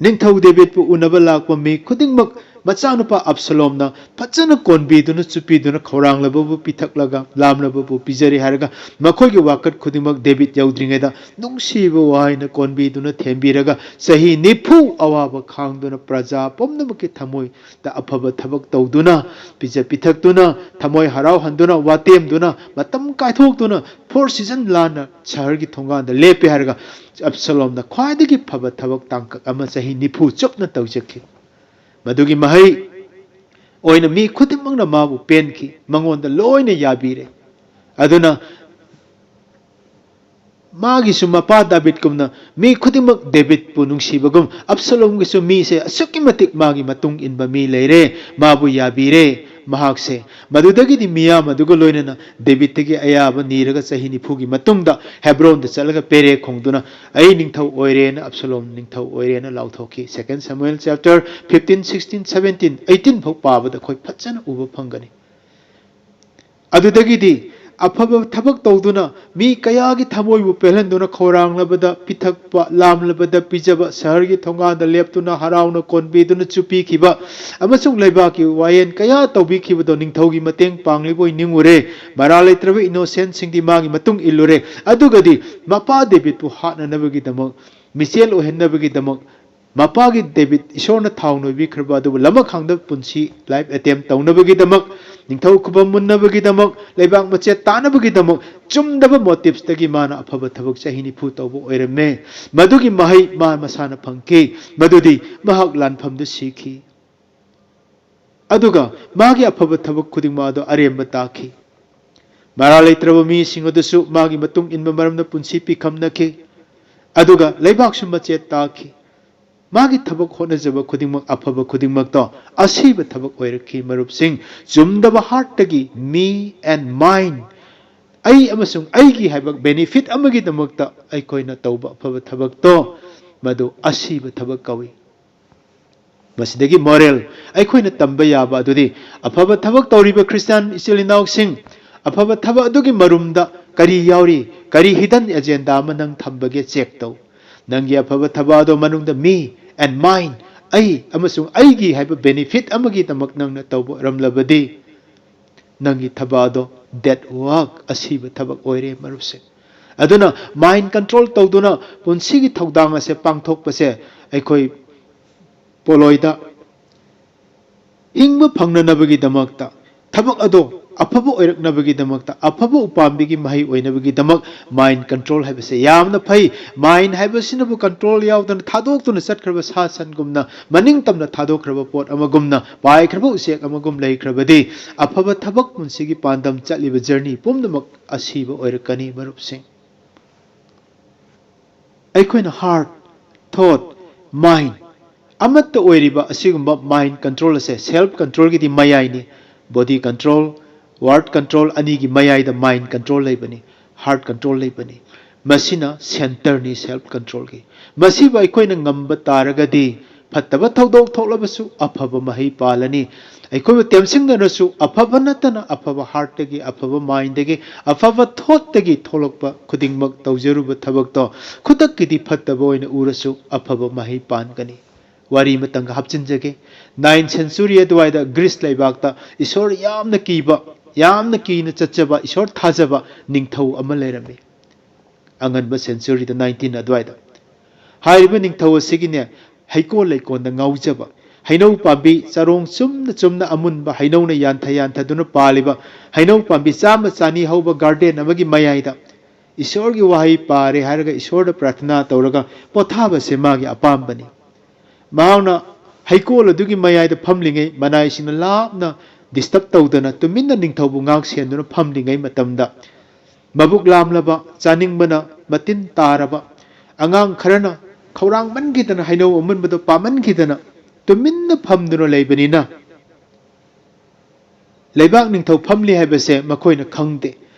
ꯅꯤꯡꯊꯧ ꯗꯦꯕꯤꯠꯄꯨ ꯎꯅꯕ ꯂꯥꯛꯄ ꯃꯤ ꯈꯨꯗꯤꯡꯃꯛ ꯃꯆꯥꯅꯨꯄꯥ ꯑꯞꯁꯂꯣꯝꯅ ꯐꯖꯅ ꯀꯣꯟꯕꯤꯗꯨꯅ, ꯆꯨꯞꯄꯤꯗꯨꯅ, ꯈꯧꯔꯥꯡꯂꯕꯕꯨ ꯄꯤꯊꯛꯂꯒ, ꯂꯥꯝꯂꯕꯕꯨ ꯄꯤꯖꯔꯤ ꯍꯥꯏꯔꯒ ꯃꯈꯣꯏꯒꯤ ꯋꯥꯀꯠ ꯈꯨꯗꯤꯡꯃꯛ ꯗꯦꯕꯤꯠ ꯌꯧꯗ꯭ꯔꯤꯉꯩꯗ ꯅꯨꯡꯁꯤꯕ ꯋꯥꯍꯩꯅ ꯀꯣꯟꯕꯤꯗꯨꯅ ꯊꯦꯝꯕꯤꯔꯒ ꯆꯍꯤ ꯅꯤꯐꯨ ꯑꯋꯥꯕ ꯈꯥꯡꯗꯨꯅ ꯄ꯭ꯔꯖꯥ ꯄꯨꯝꯅꯃꯛꯀꯤ ꯊꯃꯣꯏꯗ ꯑꯐꯕ ꯊꯕꯛ ꯇꯧꯗꯨꯅ, ꯄꯤꯖ ꯄꯤꯊꯛꯇꯨꯅ, ꯊꯃꯣꯏ ꯍꯔꯥꯎꯍꯟꯗꯨꯅ, ꯋꯥꯇꯦꯝꯗꯨꯅ, ꯃꯇꯝ ꯀꯥꯏꯊꯣꯛꯇꯨꯅ ꯐꯣꯔ ꯁꯤꯖꯟ ꯂꯥꯟꯅ ꯁꯍꯔꯒꯤ ꯊꯣꯡꯒꯥꯟꯗ ꯂꯦꯞꯄꯦ ꯍꯥꯏꯔꯒ ꯑꯞꯁꯂꯣꯝꯅ ꯈ꯭ꯋꯥꯏꯗꯒꯤ ꯐꯕ ꯊꯕꯛ ꯇꯥꯡꯀꯛ ꯑꯃ ꯆꯍꯤ ꯅꯤꯐꯨ ꯆꯨꯞꯅ ꯇꯧꯖꯈꯤ꯫ ꯃꯗꯨꯒꯤ ꯃꯍꯩ ꯑꯣꯏꯅ ꯃꯤ ꯈꯨꯗꯤꯡꯃꯛꯅ ꯃꯥꯕꯨ ꯄꯦꯟꯈꯤ, ꯃꯉꯣꯟꯗ ꯂꯣꯏꯅ ꯌꯥꯕꯤꯔꯦ꯫ ꯑꯗꯨꯅ ꯃꯥꯒꯤꯁꯨ ꯃꯄꯥ ꯗꯥꯕꯤꯠꯀꯨꯝꯅ ꯃꯤ ꯈꯨꯗꯤꯡꯃꯛ ꯗꯦꯕꯤꯠꯄꯨ ꯅꯨꯡꯁꯤꯕꯒꯨꯝ, ꯑꯞꯁꯂꯣꯝꯒꯤꯁꯨ ꯃꯤꯁꯦ ꯑꯁꯨꯛꯀꯤ ꯃꯇꯤꯛ ꯃꯥꯒꯤ ꯃꯇꯨꯡ ꯏꯟꯕ ꯃꯤ ꯂꯩꯔꯦ, ꯃꯥꯕꯨ ꯌꯥꯕꯤꯔꯦ ꯃꯍꯥꯛꯁꯦ꯫ ꯃꯗꯨꯗꯒꯤꯗꯤ ꯃꯤꯌꯥꯝ ꯑꯗꯨꯒ ꯂꯣꯏꯅꯅ ꯗꯦꯕꯤꯠꯇꯒꯤ ꯑꯌꯥꯕ ꯅꯤꯔꯒ ꯆꯍꯤ ꯅꯤꯐꯨꯒꯤ ꯃꯇꯨꯡꯗ ꯍꯦꯕ꯭ꯔꯣꯟꯗ ꯆꯠꯂꯒ ꯄꯦꯔꯦ ꯈꯣꯡꯗꯨꯅ, "ꯑꯩ ꯅꯤꯡꯊꯧ ꯑꯣꯏꯔꯦꯅ, ꯑꯞꯁꯂꯣꯝ ꯅꯤꯡꯊꯧ ꯑꯣꯏꯔꯦꯅ" ꯂꯥꯎꯊꯣꯛꯈꯤ꯫ Second Samuel chapter fifteen, sixteen, seventeen, eighteen ꯐꯥꯎ ꯄꯥꯕꯗ ꯑꯩꯈꯣꯏ ꯐꯖꯅ ꯎꯕ ꯐꯪꯒꯅꯤ꯫ ꯑꯗꯨꯗꯒꯤꯗꯤ ꯑꯐꯕ ꯊꯕꯛ ꯇꯧꯗꯨꯅ ꯃꯤ ꯀꯌꯥꯒꯤ ꯊꯃꯣꯏꯕꯨ ꯄꯦꯜꯍꯟꯗꯨꯅ ꯈꯧꯔꯥꯡꯂꯕꯗ ꯄꯤꯊꯛꯄ, ꯂꯥꯝꯂꯕꯗ ꯄꯤꯖꯕ, ꯁꯍꯔꯒꯤ ꯊꯣꯡꯒꯥꯟꯗ ꯂꯦꯞꯇꯨꯅ ꯍꯔꯥꯎꯅ ꯀꯣꯟꯕꯤꯗꯨꯅ ꯆꯨꯞꯄꯤꯈꯤꯕ ꯑꯃꯁꯨꯡ ꯂꯩꯕꯥꯛꯀꯤ ꯋꯥꯌꯦꯟ ꯀꯌꯥ ꯇꯧꯕꯤꯈꯤꯕꯗꯣ ꯅꯤꯡꯊꯧꯒꯤ ꯃꯇꯦꯡ ꯄꯥꯡꯂꯤꯕꯣꯏ ꯅꯤꯡꯉꯨꯔꯦ꯫ ꯃꯔꯥ ꯂꯩꯇ꯭ꯔꯕ ꯏꯅꯣꯁꯦꯟꯁꯤꯡꯗꯤ ꯃꯥꯒꯤ ꯃꯇꯨꯡ ꯏꯜꯂꯨꯔꯦ꯫ ꯑꯗꯨꯒꯗꯤ ꯃꯄꯥ ꯗꯦꯕꯤꯠꯄꯨ ꯍꯥꯠꯅꯅꯕꯒꯤꯗꯃꯛ, ꯃꯤꯆꯦꯜ ꯑꯣꯏꯍꯟꯅꯕꯒꯤꯗꯃꯛ, ꯃꯄꯥꯒꯤ ꯗꯦꯕꯤꯠ ꯏꯁꯣꯔꯅ ꯊꯥꯎ ꯅꯣꯏꯕꯤꯈ꯭ꯔꯕ ꯑꯗꯨꯕꯨ ꯂꯃꯛ ꯈꯥꯡꯗ ꯄꯨꯟꯁꯤ life attempt ꯇꯧꯅꯕꯒꯤꯗꯃꯛ, ꯅꯤꯡꯊꯧ ꯈꯨꯕꯝ ꯃꯨꯟꯅꯕꯒꯤꯗꯃꯛ, ꯂꯩꯕꯥꯛ ꯃꯆꯦꯠ ꯇꯥꯅꯕꯒꯤꯗꯃꯛ ꯆꯨꯝꯗꯕ motives ꯇꯒꯤ ꯃꯥꯅ ꯑꯐꯕ ꯊꯕꯛ ꯆꯍꯤ ꯅꯤꯐꯨ ꯇꯧꯕ ꯑꯣꯏꯔꯝꯃꯦ꯫ ꯃꯗꯨꯒꯤ ꯃꯍꯩ ꯃꯥ ꯃꯁꯥꯅ ꯐꯪꯈꯤ꯫ ꯃꯗꯨꯗꯤ ꯃꯍꯥꯛ ꯂꯥꯟꯐꯝꯗ ꯁꯤꯈꯤ꯫ ꯑꯗꯨꯒ ꯃꯥꯒꯤ ꯑꯐꯕ ꯊꯕꯛ ꯈꯨꯗꯤꯡꯃꯛ ꯑꯗꯨ ꯑꯔꯦꯝꯕ ꯇꯥꯈꯤ꯫ ꯃꯔꯥ ꯂꯩꯇ꯭ꯔꯕ ꯃꯤꯁꯤꯡ ꯑꯗꯨꯁꯨ ꯃꯥꯒꯤ ꯃꯇꯨꯡ ꯏꯟꯕ ꯃꯔꯝꯅ ꯄꯨꯟꯁꯤ ꯄꯤꯈꯝꯅꯈꯤ꯫ ꯑꯗꯨꯒ ꯂꯩꯕꯥꯛꯁꯨ ꯃꯆꯦꯠ ꯇꯥꯈꯤ꯫ ꯃꯥꯒꯤ ꯊꯕꯛ ꯍꯣꯠꯅꯖꯕ ꯈꯨꯗꯤꯡꯃꯛ, ꯑꯐꯕ ꯈꯨꯗꯤꯡꯃꯛꯇꯣ ꯑꯁꯤꯕ ꯊꯕꯛ ꯑꯣꯏꯔꯛꯈꯤ꯫ ꯃꯔꯨꯞꯁꯤꯡ, ꯆꯨꯝꯗꯕ heart ꯇꯒꯤ me and mine, ꯑꯩ ꯑꯃꯁꯨꯡ ꯑꯩꯒꯤ ꯍꯥꯏꯕ benefit ꯑꯃꯒꯤꯗꯃꯛꯇ ꯑꯩꯈꯣꯏꯅ ꯇꯧꯕ ꯑꯐꯕ ꯊꯕꯛꯇꯣ, ꯃꯗꯨ ꯑꯁꯤꯕ ꯊꯕꯛ ꯀꯧꯏ꯫ ꯃꯁꯤꯗꯒꯤ moral ꯑꯩꯈꯣꯏꯅ ꯇꯝꯕ ꯌꯥꯕ ꯑꯗꯨꯗꯤ, ꯑꯐꯕ ꯊꯕꯛ ꯇꯧꯔꯤꯕ ꯈ꯭ꯔꯤꯁꯇꯤꯌꯥꯟ ꯏꯆꯤꯜ ꯏꯅꯥꯎꯁꯤꯡ, ꯑꯐꯕ ꯊꯕꯛ ꯑꯗꯨꯒꯤ ꯃꯔꯨꯝꯗ ꯀꯔꯤ ꯌꯥꯎꯔꯤ, ꯀꯔꯤ hidden agenda ꯑꯃ ꯅꯪ ꯊꯝꯕꯒꯦ check ꯇꯧ꯫ ꯅꯪꯒꯤ ꯑꯐꯕ ꯊꯕꯛ ꯑꯗꯨ ꯃꯅꯨꯡꯗ me and mine, ꯑꯩ ꯑꯃꯁꯨꯡ ꯑꯩꯒꯤ ꯍꯥꯏꯕ benefit ꯑꯃꯒꯤꯗꯃꯛ ꯅꯪꯅ ꯇꯧꯕ ꯑꯣꯏꯔꯝꯂꯕꯗꯤ, ꯅꯪꯒꯤ ꯊꯕꯛ ꯑꯗꯣ dead work, ꯑꯁꯤꯕ ꯊꯕꯛ ꯑꯣꯏꯔꯦ, ꯃꯔꯨꯞꯁꯤꯡ꯫ ꯑꯗꯨꯅ mind control ꯇꯧꯗꯨꯅ ꯄꯨꯟꯁꯤꯒꯤ ꯊꯧꯗꯥꯡ ꯑꯁꯦ ꯄꯥꯡꯊꯣꯛꯄꯁꯦ ꯑꯩꯈꯣꯏ ꯄꯣꯂꯣꯏꯗ ꯍꯤꯡꯕ ꯐꯪꯅꯅꯕꯒꯤꯗꯃꯛꯇ, ꯊꯕꯛ ꯑꯗꯣ ꯑꯐꯕ ꯑꯣꯏꯔꯛꯅꯕꯒꯤꯗꯃꯛꯇ, ꯑꯐꯕ ꯎꯄꯥꯝꯕꯤꯒꯤ ꯃꯍꯩ ꯑꯣꯏꯅꯕꯒꯤꯗꯃꯛ mind control ꯍꯥꯏꯕꯁꯦ ꯌꯥꯝꯅ ꯐꯩ꯫ Mind ꯍꯥꯏꯕꯁꯤꯅꯕꯨ control ꯌꯥꯎꯗꯅ ꯊꯥꯗꯣꯛꯇꯨꯅ ꯆꯠꯈ꯭ꯔꯕ ꯁꯥ ꯁꯟꯒꯨꯝꯅ, ꯃꯅꯤꯡ ꯇꯝꯅ ꯊꯥꯗꯣꯛꯈ꯭ꯔꯕ ꯄꯣꯠ ꯑꯃꯒꯨꯝꯅ, ꯄꯥꯏꯈ꯭ꯔꯕ ꯎꯆꯦꯛ ꯑꯃꯒꯨꯝ ꯂꯩꯈ꯭ꯔꯕꯗꯤ, ꯑꯐꯕ ꯊꯕꯛ, ꯄꯨꯟꯁꯤꯒꯤ ꯄꯥꯟꯗꯝ ꯆꯠꯂꯤꯕ journey ꯄꯨꯝꯅꯃꯛ ꯑꯁꯤꯕ ꯑꯣꯏꯔꯛꯀꯅꯤ, ꯃꯔꯨꯞꯁꯤꯡ꯫ ꯑꯩꯈꯣꯏꯅ heart, thought, mind ꯑꯃꯠꯇ ꯑꯣꯏꯔꯤꯕ ꯑꯁꯤꯒꯨꯝꯕ mind control ꯑꯁꯦ self control ꯒꯤꯗꯤ ꯃꯌꯥꯏꯅꯤ꯫ Body control, word control ꯑꯅꯤꯒꯤ ꯃꯌꯥꯏꯗ mind control ꯂꯩꯕꯅꯤ, heart control ꯂꯩꯕꯅꯤ꯫ ꯃꯁꯤꯅ centre ꯅꯤ self control ꯒꯤ꯫ ꯃꯁꯤꯕꯨ ꯑꯩꯈꯣꯏꯅ ꯉꯝꯕ ꯇꯥꯔꯒꯗꯤ ꯐꯠꯇꯕ ꯊꯧꯗꯣꯛ ꯊꯣꯛꯂꯕꯁꯨ ꯑꯐꯕ ꯃꯍꯩ ꯄꯥꯜꯂꯅꯤ꯫ ꯑꯩꯈꯣꯏꯕꯨ ꯇꯦꯝꯁꯤꯡꯅꯔꯁꯨ ꯑꯐꯕ ꯅꯠꯇꯅ ꯑꯐꯕ heartꯇꯒꯤ, ꯑꯐꯕ mindꯗꯒꯤ, ꯑꯐꯕ thoughtꯇꯒꯤ ꯊꯣꯛꯂꯛꯄ ꯈꯨꯗꯤꯡꯃꯛ, ꯇꯧꯖꯔꯨꯕ ꯊꯕꯛꯇꯣ ꯈꯨꯗꯛꯀꯤꯗꯤ ꯐꯠꯇꯕ ꯑꯣꯏꯅ ꯎꯔꯁꯨ ꯑꯐꯕ ꯃꯍꯩ ꯄꯥꯟꯒꯅꯤ꯫ ꯋꯥꯔꯤ ꯑꯃꯇꯪꯒ ꯍꯥꯞꯆꯤꯟꯖꯒꯦ꯫ Ninth century ꯑꯗꯨꯋꯥꯏꯗ ꯒ꯭ꯔꯤꯁ ꯂꯩꯕꯥꯛꯇ ꯏꯁꯣꯔ ꯌꯥꯝꯅ ꯀꯤꯕ, ꯌꯥꯝꯅ ꯀꯤꯅ ꯆꯠꯆꯕ, ꯏꯁꯣꯔ ꯊꯥꯖꯕ ꯅꯤꯡꯊꯧ ꯑꯃ ꯂꯩꯔꯝꯃꯤ꯫ ꯑꯉꯟꯕ centuryꯗ, nineteen ꯑꯗꯨꯋꯥꯏꯗ꯫ ꯍꯥꯏꯔꯤꯕ ꯅꯤꯡꯊꯧ ꯑꯁꯤꯒꯤꯅꯦ, ꯍꯩꯀꯣꯜ ꯂꯩꯀꯣꯜꯗ ꯉꯥꯎꯖꯕ, ꯍꯩꯅꯧ ꯄꯥꯝꯕꯤ ꯆꯔꯣꯡ ꯆꯨꯝꯅ ꯆꯨꯝꯅ ꯑꯃꯨꯟꯕ ꯍꯩꯅꯧꯅ ꯌꯥꯟꯊ ꯌꯥꯟꯊꯗꯨꯅ ꯄꯥꯜꯂꯤꯕ ꯍꯩꯅꯧ ꯄꯥꯝꯕꯤ ꯆꯥꯝꯃ ꯆꯅꯤ ꯍꯧꯕ garden ꯑꯃꯒꯤ ꯃꯌꯥꯏꯗ ꯏꯁꯣꯔꯒꯤ ꯋꯥꯍꯩ ꯄꯥꯔꯦ ꯍꯥꯏꯔꯒ ꯏꯁꯣꯔꯗ ꯄ꯭ꯔꯥꯊꯅꯥ ꯇꯧꯔꯒ ꯄꯣꯊꯥꯕꯁꯦ ꯃꯥꯒꯤ ꯑꯄꯥꯝꯕꯅꯤ꯫ ꯃꯍꯥꯛꯅ ꯍꯩꯀꯣꯜ ꯑꯗꯨꯒꯤ ꯃꯌꯥꯏꯗ ꯐꯝꯂꯤꯉꯩ ꯃꯅꯥꯏꯁꯤꯡꯅ ꯂꯥꯞꯅ disturb ꯇꯧꯗꯅ ꯇꯨꯃꯤꯟꯅ ꯅꯤꯡꯊꯧꯕꯨ ꯉꯥꯛ ꯁꯦꯟꯗꯨꯅ ꯐꯝꯂꯤꯉꯩ ꯃꯇꯝꯗ, ꯃꯕꯨꯛ ꯂꯥꯝꯂꯕ, ꯆꯥꯅꯤꯡꯕꯅ ꯃꯇꯤꯟ ꯇꯥꯔꯕ ꯑꯉꯥꯡ ꯈꯔꯅ ꯈꯧꯔꯥꯡꯃꯟꯈꯤꯗꯅ ꯍꯩꯅꯧ ꯑꯃꯨꯟꯕꯗꯣ ꯄꯥꯝꯃꯟꯈꯤꯗꯅ ꯇꯨꯃꯤꯟꯅ ꯐꯝꯗꯨꯅ ꯂꯩꯕꯅꯤꯅ, ꯂꯩꯕꯥꯛ ꯅꯤꯡꯊꯧ ꯐꯝꯂꯤ ꯍꯥꯏꯕꯁꯦ ꯃꯈꯣꯏꯅ ꯈꯪꯗꯦ꯫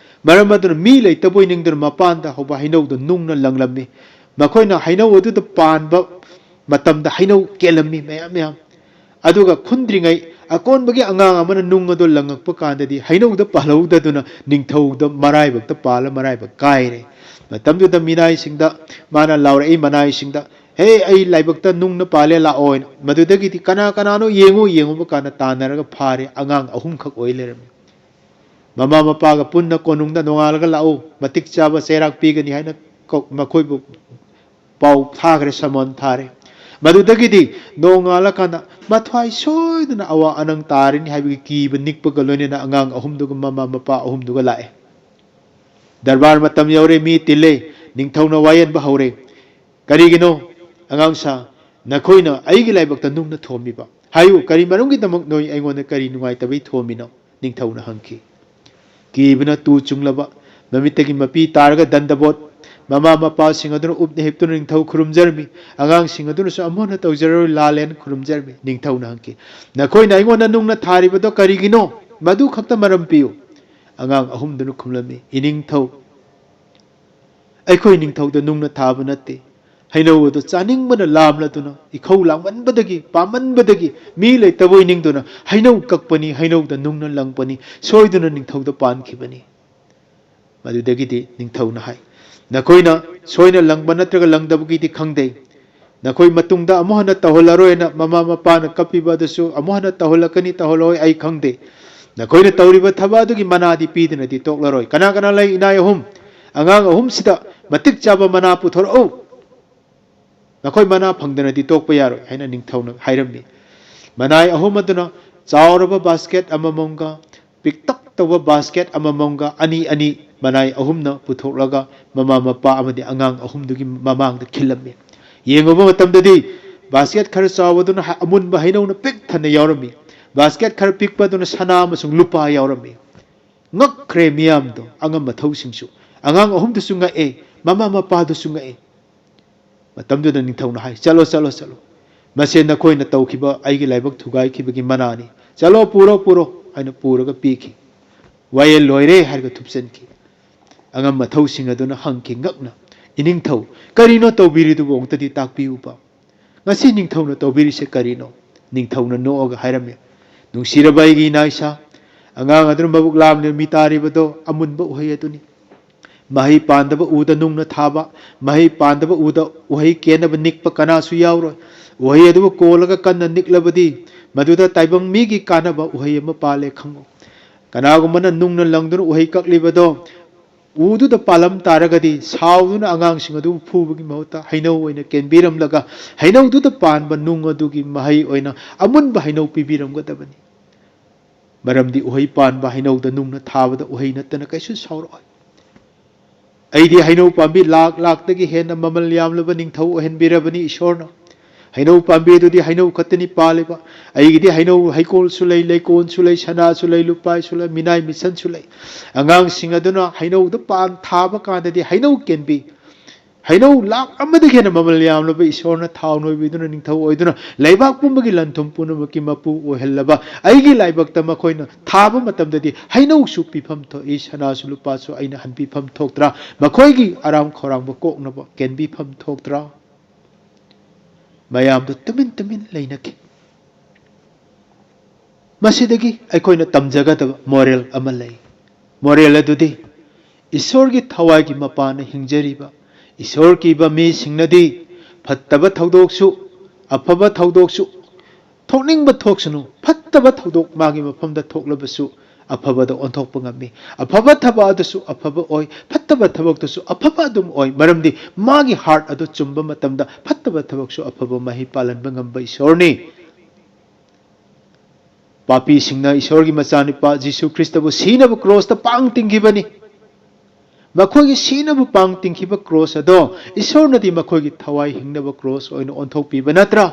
ꯃꯔꯝ ꯑꯗꯨꯅ ꯃꯤ ꯂꯩꯇꯕꯣꯏ ꯅꯤꯡꯗꯨꯅ ꯃꯄꯥꯟꯗ ꯍꯧꯕ ꯍꯩꯅꯧꯗꯨ ꯅꯨꯡꯅ ꯂꯪꯂꯝꯃꯤ꯫ ꯃꯈꯣꯏꯅ ꯍꯩꯅꯧ ꯑꯗꯨꯗ ꯄꯥꯟꯕ ꯃꯇꯝꯗ ꯍꯩꯅꯧ ꯀꯦꯜꯂꯝꯃꯤ ꯃꯌꯥꯝ ꯃꯌꯥꯝ꯫ ꯑꯗꯨꯒ ꯈꯨꯟꯗ꯭ꯔꯤꯉꯩ ꯑꯀꯣꯟꯕꯒꯤ ꯑꯉꯥꯡ ꯑꯃꯅ ꯅꯨꯡ ꯑꯗꯨ ꯂꯪꯉꯛꯄ ꯀꯥꯟꯗꯗꯤ ꯍꯩꯅꯧꯗ ꯄꯥꯜꯍꯧꯗꯗꯨꯅ ꯅꯤꯡꯊꯧꯗ ꯃꯔꯥꯏꯕꯛꯇ ꯄꯥꯜꯂ ꯃꯔꯥꯏꯕꯛ ꯀꯥꯏꯔꯦ꯫ ꯃꯇꯝꯗꯨꯗ ꯃꯤꯅꯥꯏꯁꯤꯡꯗ ꯃꯥꯅ ꯂꯥꯎꯔꯛꯏ, ꯃꯅꯥꯏꯁꯤꯡꯗ, "ꯍꯦ, ꯑꯩ ꯂꯥꯏꯕꯛꯇ ꯅꯨꯡꯅ ꯄꯥꯜꯂꯦ, ꯂꯥꯛꯑꯣ" ꯍꯥꯏꯅ꯫ ꯃꯗꯨꯗꯒꯤꯗꯤ ꯀꯅꯥ ꯀꯅꯥꯅꯣ ꯌꯦꯡꯉꯨ, ꯌꯦꯡꯉꯨꯕ ꯀꯥꯟꯗ ꯇꯥꯟꯅꯔꯒ ꯐꯥꯔꯦ, ꯑꯉꯥꯡ ꯑꯍꯨꯝꯈꯛ ꯑꯣꯏ ꯂꯩꯔꯝꯃꯤ꯫ ꯃꯃꯥ ꯃꯄꯥꯒ ꯄꯨꯟꯅ ꯀꯣꯅꯨꯡꯗ ꯅꯣꯡꯉꯥꯜꯂꯒ ꯂꯥꯛꯎ, ꯃꯇꯤꯛ ꯆꯥꯕ ꯆꯩꯔꯥꯛ ꯄꯤꯒꯅꯤ ꯍꯥꯏꯅ ꯀꯧ-, ꯃꯈꯣꯏꯕꯨ ꯄꯥꯎ ꯊꯥꯈ꯭ꯔꯦ, summon ꯊꯥꯔꯦ꯫ ꯃꯗꯨꯗꯒꯤꯗꯤ ꯅꯣꯡꯉꯥꯜꯂꯀꯥꯟꯗ ꯃꯊ꯭ꯋꯥꯏ ꯁꯣꯏꯗꯅ ꯑꯋꯥ ꯑꯅꯪ ꯇꯥꯔꯅꯤ ꯍꯥꯏꯕꯒꯤ ꯀꯤꯕ ꯅꯤꯛꯄꯒ ꯂꯣꯏꯅꯅ ꯑꯉꯥꯡ ꯑꯍꯨꯝꯗꯨꯒ ꯃꯃꯥ ꯃꯄꯥ ꯑꯍꯨꯝꯗꯨꯒ ꯂꯥꯛꯑꯦ꯫ ꯗꯔꯕꯥꯔ ꯃꯇꯝ ꯌꯧꯔꯦ, ꯃꯤ ꯇꯤꯜꯂꯦ, ꯅꯤꯡꯊꯧꯅ ꯋꯥꯌꯦꯟꯕ ꯍꯧꯔꯦ꯫ "ꯀꯔꯤꯒꯤꯅꯣ, ꯑꯉꯥꯡ ꯁꯥ, ꯅꯈꯣꯏꯅ ꯑꯩꯒꯤ ꯂꯥꯏꯕꯛꯇ ꯅꯨꯡꯅ ꯊꯣꯝꯃꯤꯕ? ꯍꯥꯏꯌꯨ, ꯀꯔꯤ ꯃꯔꯝꯒꯤꯗꯃꯛ ꯅꯣꯏ ꯑꯩꯉꯣꯟꯗ ꯀꯔꯤ ꯅꯨꯡꯉꯥꯏꯇꯕꯩ ꯊꯣꯝꯃꯤꯅꯣ?" ꯅꯤꯡꯊꯧꯅ ꯍꯪꯈꯤ꯫ ꯀꯤꯕꯅ ꯇꯨ ꯆꯨꯡꯂꯕ, ꯃꯃꯤꯠꯇꯒꯤ ꯃꯄꯤ ꯇꯥꯔꯒ ꯗꯟꯗꯕꯣꯠ, ꯃꯃꯥ ꯃꯄꯥꯁꯤꯡ ꯑꯗꯨꯅ ꯎꯞꯅ ꯍꯤꯞꯇꯨꯅ ꯅꯤꯡꯊꯧ ꯈꯨꯔꯨꯝꯖꯔꯝꯃꯤ꯫ ꯑꯉꯥꯡꯁꯤꯡ ꯑꯗꯨꯅꯁꯨ ꯑꯃꯨꯛ ꯍꯟꯅ ꯇꯧꯖꯔꯔꯣꯏ, ꯂꯥꯜꯂꯦꯅ ꯈꯨꯔꯨꯝꯖꯔꯝꯃꯤ꯫ ꯅꯤꯡꯊꯧꯅ ꯍꯪꯈꯤ, "ꯅꯈꯣꯏꯅ ꯑꯩꯉꯣꯟꯗ ꯅꯨꯡꯅ ꯊꯥꯔꯤꯕꯗꯣ ꯀꯔꯤꯒꯤꯅꯣ?" ꯃꯗꯨ ꯈꯛꯇ ꯃꯔꯝ ꯄꯤꯌꯨ꯫ ꯑꯉꯥꯡ ꯑꯍꯨꯝꯗꯨꯅ ꯈꯨꯝꯂꯝꯃꯤ, "ꯏꯅꯤꯡꯊꯧ, ꯑꯩꯈꯣꯏ ꯅꯤꯡꯊꯧꯗ ꯅꯨꯡꯅ ꯊꯥꯕ ꯅꯠꯇꯦ꯫ ꯍꯩꯅꯧ ꯑꯗꯨ ꯆꯥꯅꯤꯡꯕꯅ ꯂꯥꯝꯂꯗꯨꯅ, ꯏꯈꯧ ꯂꯥꯡꯃꯟꯕꯗꯒꯤ, ꯄꯥꯝꯃꯟꯕꯗꯒꯤ ꯃꯤ ꯂꯩꯇꯕꯣꯏ ꯅꯤꯡꯗꯨꯅ ꯍꯩꯅꯧ ꯀꯛꯄꯅꯤ, ꯍꯩꯅꯧꯗ ꯅꯨꯡꯅ ꯂꯪꯕꯅꯤ, ꯁꯣꯏꯗꯨꯅ ꯅꯤꯡꯊꯧꯗ ꯄꯥꯟꯈꯤꯕꯅꯤ꯫ ꯃꯗꯨꯗꯒꯤꯗꯤ ꯅꯤꯡꯊꯧꯅ ꯍꯥꯏ, "ꯅꯈꯣꯏꯅ ꯁꯣꯏꯅ ꯂꯪꯕ ꯅꯠꯇ꯭ꯔꯒ ꯂꯪꯗꯕꯒꯤꯗꯤ ꯈꯪꯗꯦ꯫ ꯅꯈꯣꯏ ꯃꯇꯨꯡꯗ ꯑꯃꯨꯛ ꯍꯟꯅ ꯇꯧꯍꯜꯂꯔꯣꯏꯅ ꯃꯃꯥ ꯃꯄꯥꯅ ꯀꯞꯄꯤꯕ ꯑꯗꯨꯁꯨ ꯑꯃꯨꯛ ꯍꯟꯅ ꯇꯧꯍꯜꯂꯛꯀꯅꯤ ꯇꯧꯍꯜꯂꯣꯏ ꯑꯩ ꯈꯪꯗꯦ꯫ ꯅꯈꯣꯏꯅ ꯇꯧꯔꯤꯕ ꯊꯕꯛ ꯑꯗꯨꯒꯤ ꯃꯅꯥꯗꯤ ꯄꯤꯗꯅꯗꯤ ꯇꯣꯛꯂꯔꯣꯏ꯫ ꯀꯅꯥ ꯀꯅꯥ ꯂꯩ ꯏꯅꯥꯏ ꯑꯍꯨꯝ? ꯑꯉꯥꯡ ꯑꯍꯨꯝꯁꯤꯗ ꯃꯇꯤꯛ ꯆꯥꯕ ꯃꯅꯥ ꯄꯨꯊꯣꯔꯛꯎ꯫ ꯅꯈꯣꯏ ꯃꯅꯥ ꯐꯪꯗꯅꯗꯤ ꯇꯣꯛꯄ ꯌꯥꯔꯣꯏ" ꯍꯥꯏꯅ ꯅꯤꯡꯊꯧꯅ ꯍꯥꯏꯔꯝꯃꯤ꯫ ꯃꯅꯥꯏ ꯑꯍꯨꯝ ꯑꯗꯨꯅ ꯆꯥꯎꯔꯕ ꯕꯥꯁꯀꯦꯠ ꯑꯃꯃꯝꯒ ꯄꯤꯛꯇꯛ ꯇꯧꯕ ꯕꯥꯁꯀꯦꯠ ꯑꯃꯃꯝꯒ ꯑꯅꯤ ꯑꯅꯤ ꯃꯅꯥꯏ ꯑꯍꯨꯝꯅ ꯄꯨꯊꯣꯛꯂꯒ ꯃꯃꯥ ꯃꯄꯥ ꯑꯃꯗꯤ ꯑꯉꯥꯡ ꯑꯍꯨꯝꯗꯨꯒꯤ ꯃꯃꯥꯡꯗ ꯈꯤꯜꯂꯝꯃꯤ꯫ ꯌꯦꯡꯉꯨꯕ ꯃꯇꯝꯗꯗꯤ ꯕꯥꯁꯀꯦꯠ ꯈꯔ ꯆꯥꯎꯕꯗꯨꯅ ꯍ-, ꯑꯃꯨꯟꯕ ꯍꯩꯅꯧꯅ ꯄꯤꯛ ꯊꯟꯅ ꯌꯥꯎꯔꯝꯃꯤ꯫ ꯕꯥꯁꯀꯦꯠ ꯈꯔ ꯄꯤꯛꯄ ꯑꯗꯨꯅ ꯁꯅꯥ ꯑꯃꯁꯨꯡ ꯂꯨꯄꯥ ꯌꯥꯎꯔꯝꯃꯤ꯫ ꯉꯛꯈ꯭ꯔꯦ ꯃꯤꯌꯥꯝꯗꯣ, ꯑꯉꯝ ꯃꯊꯧꯁꯤꯡꯁꯨ꯫ ꯑꯉꯥꯡ ꯑꯍꯨꯝꯗꯨꯁꯨ ꯉꯛꯑꯦ, ꯃꯃꯥ ꯃꯄꯥꯗꯨꯁꯨ ꯉꯛꯑꯦ꯫ ꯃꯇꯝꯗꯨꯗ ꯅꯤꯡꯊꯧꯅ ꯍꯥꯏ, "ꯆꯠꯂꯣ, ꯆꯠꯂꯣ, ꯆꯠꯂꯣ꯫ ꯃꯁꯦ ꯅꯈꯣꯏꯅ ꯇꯧꯈꯤꯕ ꯑꯩꯒꯤ ꯂꯥꯏꯕꯛ ꯊꯨꯒꯥꯏꯈꯤꯕꯒꯤ ꯃꯅꯥꯅꯤ꯫ ꯆꯠꯂꯣ, ꯄꯨꯔꯣ, ꯄꯨꯔꯣ" ꯍꯥꯏꯅ ꯄꯨꯔꯒ ꯄꯤꯈꯤ꯫ ꯋꯥꯌꯦꯜ ꯂꯣꯏꯔꯦ ꯍꯥꯏꯔꯒ ꯊꯨꯞꯆꯟꯈꯤ꯫ ꯑꯉꯝ ꯃꯊꯧꯁꯤꯡ ꯑꯗꯨꯅ ꯍꯪꯈꯤ ꯉꯛꯅ, "ꯏꯅꯤꯡꯊꯧ, ꯀꯔꯤꯅꯣ ꯇꯧꯕꯤꯔꯤꯗꯨꯕꯨ ꯑꯃꯨꯛꯇꯗꯤ ꯇꯥꯛꯄꯤꯌꯨꯕ? ꯉꯁꯤ ꯅꯤꯡꯊꯧꯅ ꯇꯧꯕꯤꯔꯤꯁꯦ ꯀꯔꯤꯅꯣ?" ꯅꯤꯡꯊꯧꯅ ꯅꯣꯛꯑꯒ ꯍꯥꯏꯔꯝꯃꯤ, "ꯅꯨꯡꯁꯤꯔꯕ ꯑꯩꯒꯤ ꯏꯅꯥ ꯏꯁꯥ, ꯑꯉꯥꯡ ꯑꯗꯨꯅ ꯃꯕꯨꯛ ꯂꯥꯝꯂꯤꯕ ꯃꯤ ꯇꯥꯔꯤꯕꯗꯣ ꯑꯃꯨꯟꯕ ꯎꯍꯩ ꯑꯗꯨꯅꯤ꯫ ꯃꯍꯩ ꯄꯥꯟꯗꯕ ꯎꯗ ꯅꯨꯡꯅ ꯊꯥꯕ, ꯃꯍꯩ ꯄꯥꯟꯗꯕ ꯎꯗ ꯎꯍꯩ ꯀꯦꯟꯅꯕ ꯅꯤꯛꯄ ꯀꯅꯥꯁꯨ ꯌꯥꯎꯔꯣꯏ꯫ ꯎꯍꯩ ꯑꯗꯨꯕꯨ ꯀꯣꯜꯂꯒ ꯀꯟꯅ ꯅꯤꯛꯂꯕꯗꯤ ꯃꯗꯨꯗ ꯇꯥꯏꯕꯪ ꯃꯤꯒꯤ ꯀꯥꯟꯅꯕ ꯎꯍꯩ ꯑꯃ ꯄꯥꯜꯂꯦ ꯈꯪꯉꯨ꯫ ꯀꯅꯥꯒꯨꯝꯕꯅ ꯅꯨꯡꯅ ꯂꯪꯗꯨꯅ ꯎꯍꯩ ꯀꯛꯂꯤꯕꯗꯣ ꯎꯗꯨꯗ ꯄꯥꯜꯂꯝ ꯇꯥꯔꯒꯗꯤ ꯁꯥꯎꯗꯨꯅ ꯑꯉꯥꯡꯁꯤꯡ ꯑꯗꯨꯕꯨ ꯐꯨꯕꯒꯤ ꯃꯍꯨꯠꯇ ꯍꯩꯅꯧ ꯑꯣꯏꯅ ꯀꯦꯟꯕꯤꯔꯝꯂꯒ ꯍꯩꯅꯧꯗꯨꯗ ꯄꯥꯟꯕ ꯅꯨꯡ ꯑꯗꯨꯒꯤ ꯃꯍꯩ ꯑꯣꯏꯅ ꯑꯃꯨꯟꯕ ꯍꯩꯅꯧ ꯄꯤꯕꯤꯔꯝꯒꯗꯕꯅꯤ꯫ ꯃꯔꯝꯗꯤ ꯎꯍꯩ ꯄꯥꯟꯕ ꯍꯩꯅꯧꯗ ꯅꯨꯡꯅ ꯊꯥꯕꯗ ꯎꯍꯩ ꯅꯠꯇꯅ ꯀꯩꯁꯨ ꯁꯥꯎꯔꯛꯑꯣꯏ꯫ ꯑꯩꯗꯤ ꯍꯩꯅꯧ ꯄꯥꯝꯕꯤ ꯂꯥꯛ ꯂꯥꯛꯇꯒꯤ ꯍꯦꯟꯅ ꯃꯃꯜ ꯌꯥꯝꯂꯕ ꯅꯤꯡꯊꯧ ꯑꯣꯏꯍꯟꯕꯤꯔꯕꯅꯤ ꯏꯁꯣꯔꯅ꯫ ꯍꯩꯅꯧ ꯄꯥꯝꯕꯤ ꯑꯗꯨꯗꯤ ꯍꯩꯅꯧ ꯈꯛꯇꯅꯤ ꯄꯥꯜꯂꯤꯕ꯫ ꯑꯩꯒꯤꯗꯤ ꯍꯩꯅꯧ ꯍꯩꯀꯣꯜꯁꯨ ꯂꯩ, ꯂꯩꯀꯣꯜꯁꯨ ꯂꯩ, ꯁꯅꯥꯁꯨ ꯂꯩ, ꯂꯨꯄꯥꯁꯨ ꯂꯩ, ꯃꯤꯅꯥꯏ ꯃꯤꯁꯟꯁꯨ ꯂꯩ꯫ ꯑꯉꯥꯡꯁꯤꯡ ꯑꯗꯨꯅ ꯍꯩꯅꯧꯗ ꯄꯥꯟ ꯊꯥꯕ ꯀꯥꯟꯗꯗꯤ ꯍꯩꯅꯧ ꯀꯦꯟꯕꯤ, ꯍꯩꯅꯧ ꯂꯥꯛ ꯑꯃꯗꯒꯤ ꯍꯦꯟꯅ ꯃꯃꯜ ꯌꯥꯝꯂꯕ ꯏꯁꯣꯔꯅ ꯊꯥꯎ ꯅꯣꯏꯕꯤꯗꯨꯅ ꯅꯤꯡꯊꯧ ꯑꯣꯏꯗꯨꯅ ꯂꯩꯕꯥꯛ ꯄꯨꯝꯕꯒꯤ ꯂꯟ ꯊꯨꯝ ꯄꯨꯝꯅꯃꯛꯀꯤ ꯃꯄꯨ ꯑꯣꯏꯍꯜꯂꯕ ꯑꯩꯒꯤ ꯂꯥꯏꯕꯛꯇ ꯃꯈꯣꯏꯅ ꯊꯥꯕ ꯃꯇꯝꯗꯗꯤ ꯍꯩꯅꯧꯁꯨ ꯄꯤꯐꯝ ꯊꯣꯛꯏ, ꯁꯅꯥꯁꯨ ꯂꯨꯄꯥꯁꯨ ꯑꯩꯅ ꯍꯟꯕꯤꯐꯝ ꯊꯣꯛꯇ꯭ꯔꯥ? ꯃꯈꯣꯏꯒꯤ ꯑꯔꯥꯝ ꯈꯧꯔꯥꯡꯕ ꯀꯣꯛꯅꯕ ꯀꯦꯟꯕꯤꯐꯝ ꯊꯣꯛꯇ꯭ꯔꯥ? ꯃꯌꯥꯝꯗꯨ ꯇꯨꯃꯤꯟ ꯇꯨꯃꯤꯟ ꯂꯩꯅꯈꯤ꯫ ꯃꯁꯤꯗꯒꯤ ꯑꯩꯈꯣꯏꯅ ꯇꯝꯖꯒꯗꯕ ꯃꯣꯔꯦꯜ ꯑꯃ ꯂꯩ꯫ ꯃꯣꯔꯦꯜ ꯑꯗꯨꯗꯤ ꯏꯁꯣꯔꯒꯤ ꯊꯋꯥꯏꯒꯤ ꯃꯄꯥꯅ ꯍꯤꯡꯖꯔꯤꯕ ꯏꯁꯣꯔ ꯀꯤꯕ ꯃꯤꯁꯤꯡꯅꯗꯤ ꯐꯠꯇꯕ ꯊꯧꯗꯣꯛꯁꯨ, ꯑꯐꯕ ꯊꯧꯗꯣꯛꯁꯨ, ꯊꯣꯛꯅꯤꯡꯕ ꯊꯣꯛꯁꯅꯨ, ꯐꯠꯇꯕ ꯊꯧꯗꯣꯛ ꯃꯥꯒꯤ ꯃꯐꯝꯗ ꯊꯣꯛꯂꯕꯁꯨ ꯑꯐꯕꯗ ꯑꯣꯟꯊꯣꯛꯄ ꯉꯝꯃꯤ꯫ ꯑꯐꯕ ꯊꯕꯛ ꯑꯗꯨꯁꯨ ꯑꯐꯕ ꯑꯣꯏ, ꯐꯠꯇꯕ ꯊꯕꯛꯇꯨꯁꯨ ꯑꯐꯕ ꯑꯗꯨꯝ ꯑꯣꯏ꯫ ꯃꯔꯝꯗꯤ ꯃꯥꯒꯤ ꯍꯥꯔꯠ ꯑꯗꯨ ꯆꯨꯝꯕ ꯃꯇꯝꯗ ꯐꯠꯇꯕ ꯊꯕꯛꯁꯨ ꯑꯐꯕ ꯃꯍꯩ ꯄꯥꯜꯍꯟꯕ ꯉꯝꯕ ꯏꯁꯣꯔꯅꯤ꯫ ꯄꯥꯄꯤꯁꯤꯡꯅ ꯏꯁꯣꯔꯒꯤ ꯃꯆꯥꯅꯨꯄꯥ ꯖꯤꯁꯨ ꯈ꯭ꯔꯤꯁꯇꯕꯨ ꯁꯤꯅꯕ ꯀ꯭ꯔꯣꯁꯇ ꯄꯥꯡ ꯇꯤꯡꯈꯤꯕꯅꯤ꯫ ꯃꯈꯣꯏꯒꯤ ꯁꯤꯅꯕ ꯄꯥꯡ ꯇꯤꯡꯈꯤꯕ ꯀ꯭ꯔꯣꯁ ꯑꯗꯣ ꯏꯁꯣꯔꯅꯗꯤ ꯃꯈꯣꯏꯒꯤ ꯊꯋꯥꯏ ꯍꯤꯡꯅꯕ ꯀ꯭ꯔꯣꯁ ꯑꯣꯏꯅ ꯑꯣꯟꯊꯣꯛꯄꯤꯕ ꯅꯠꯇ꯭ꯔꯥ?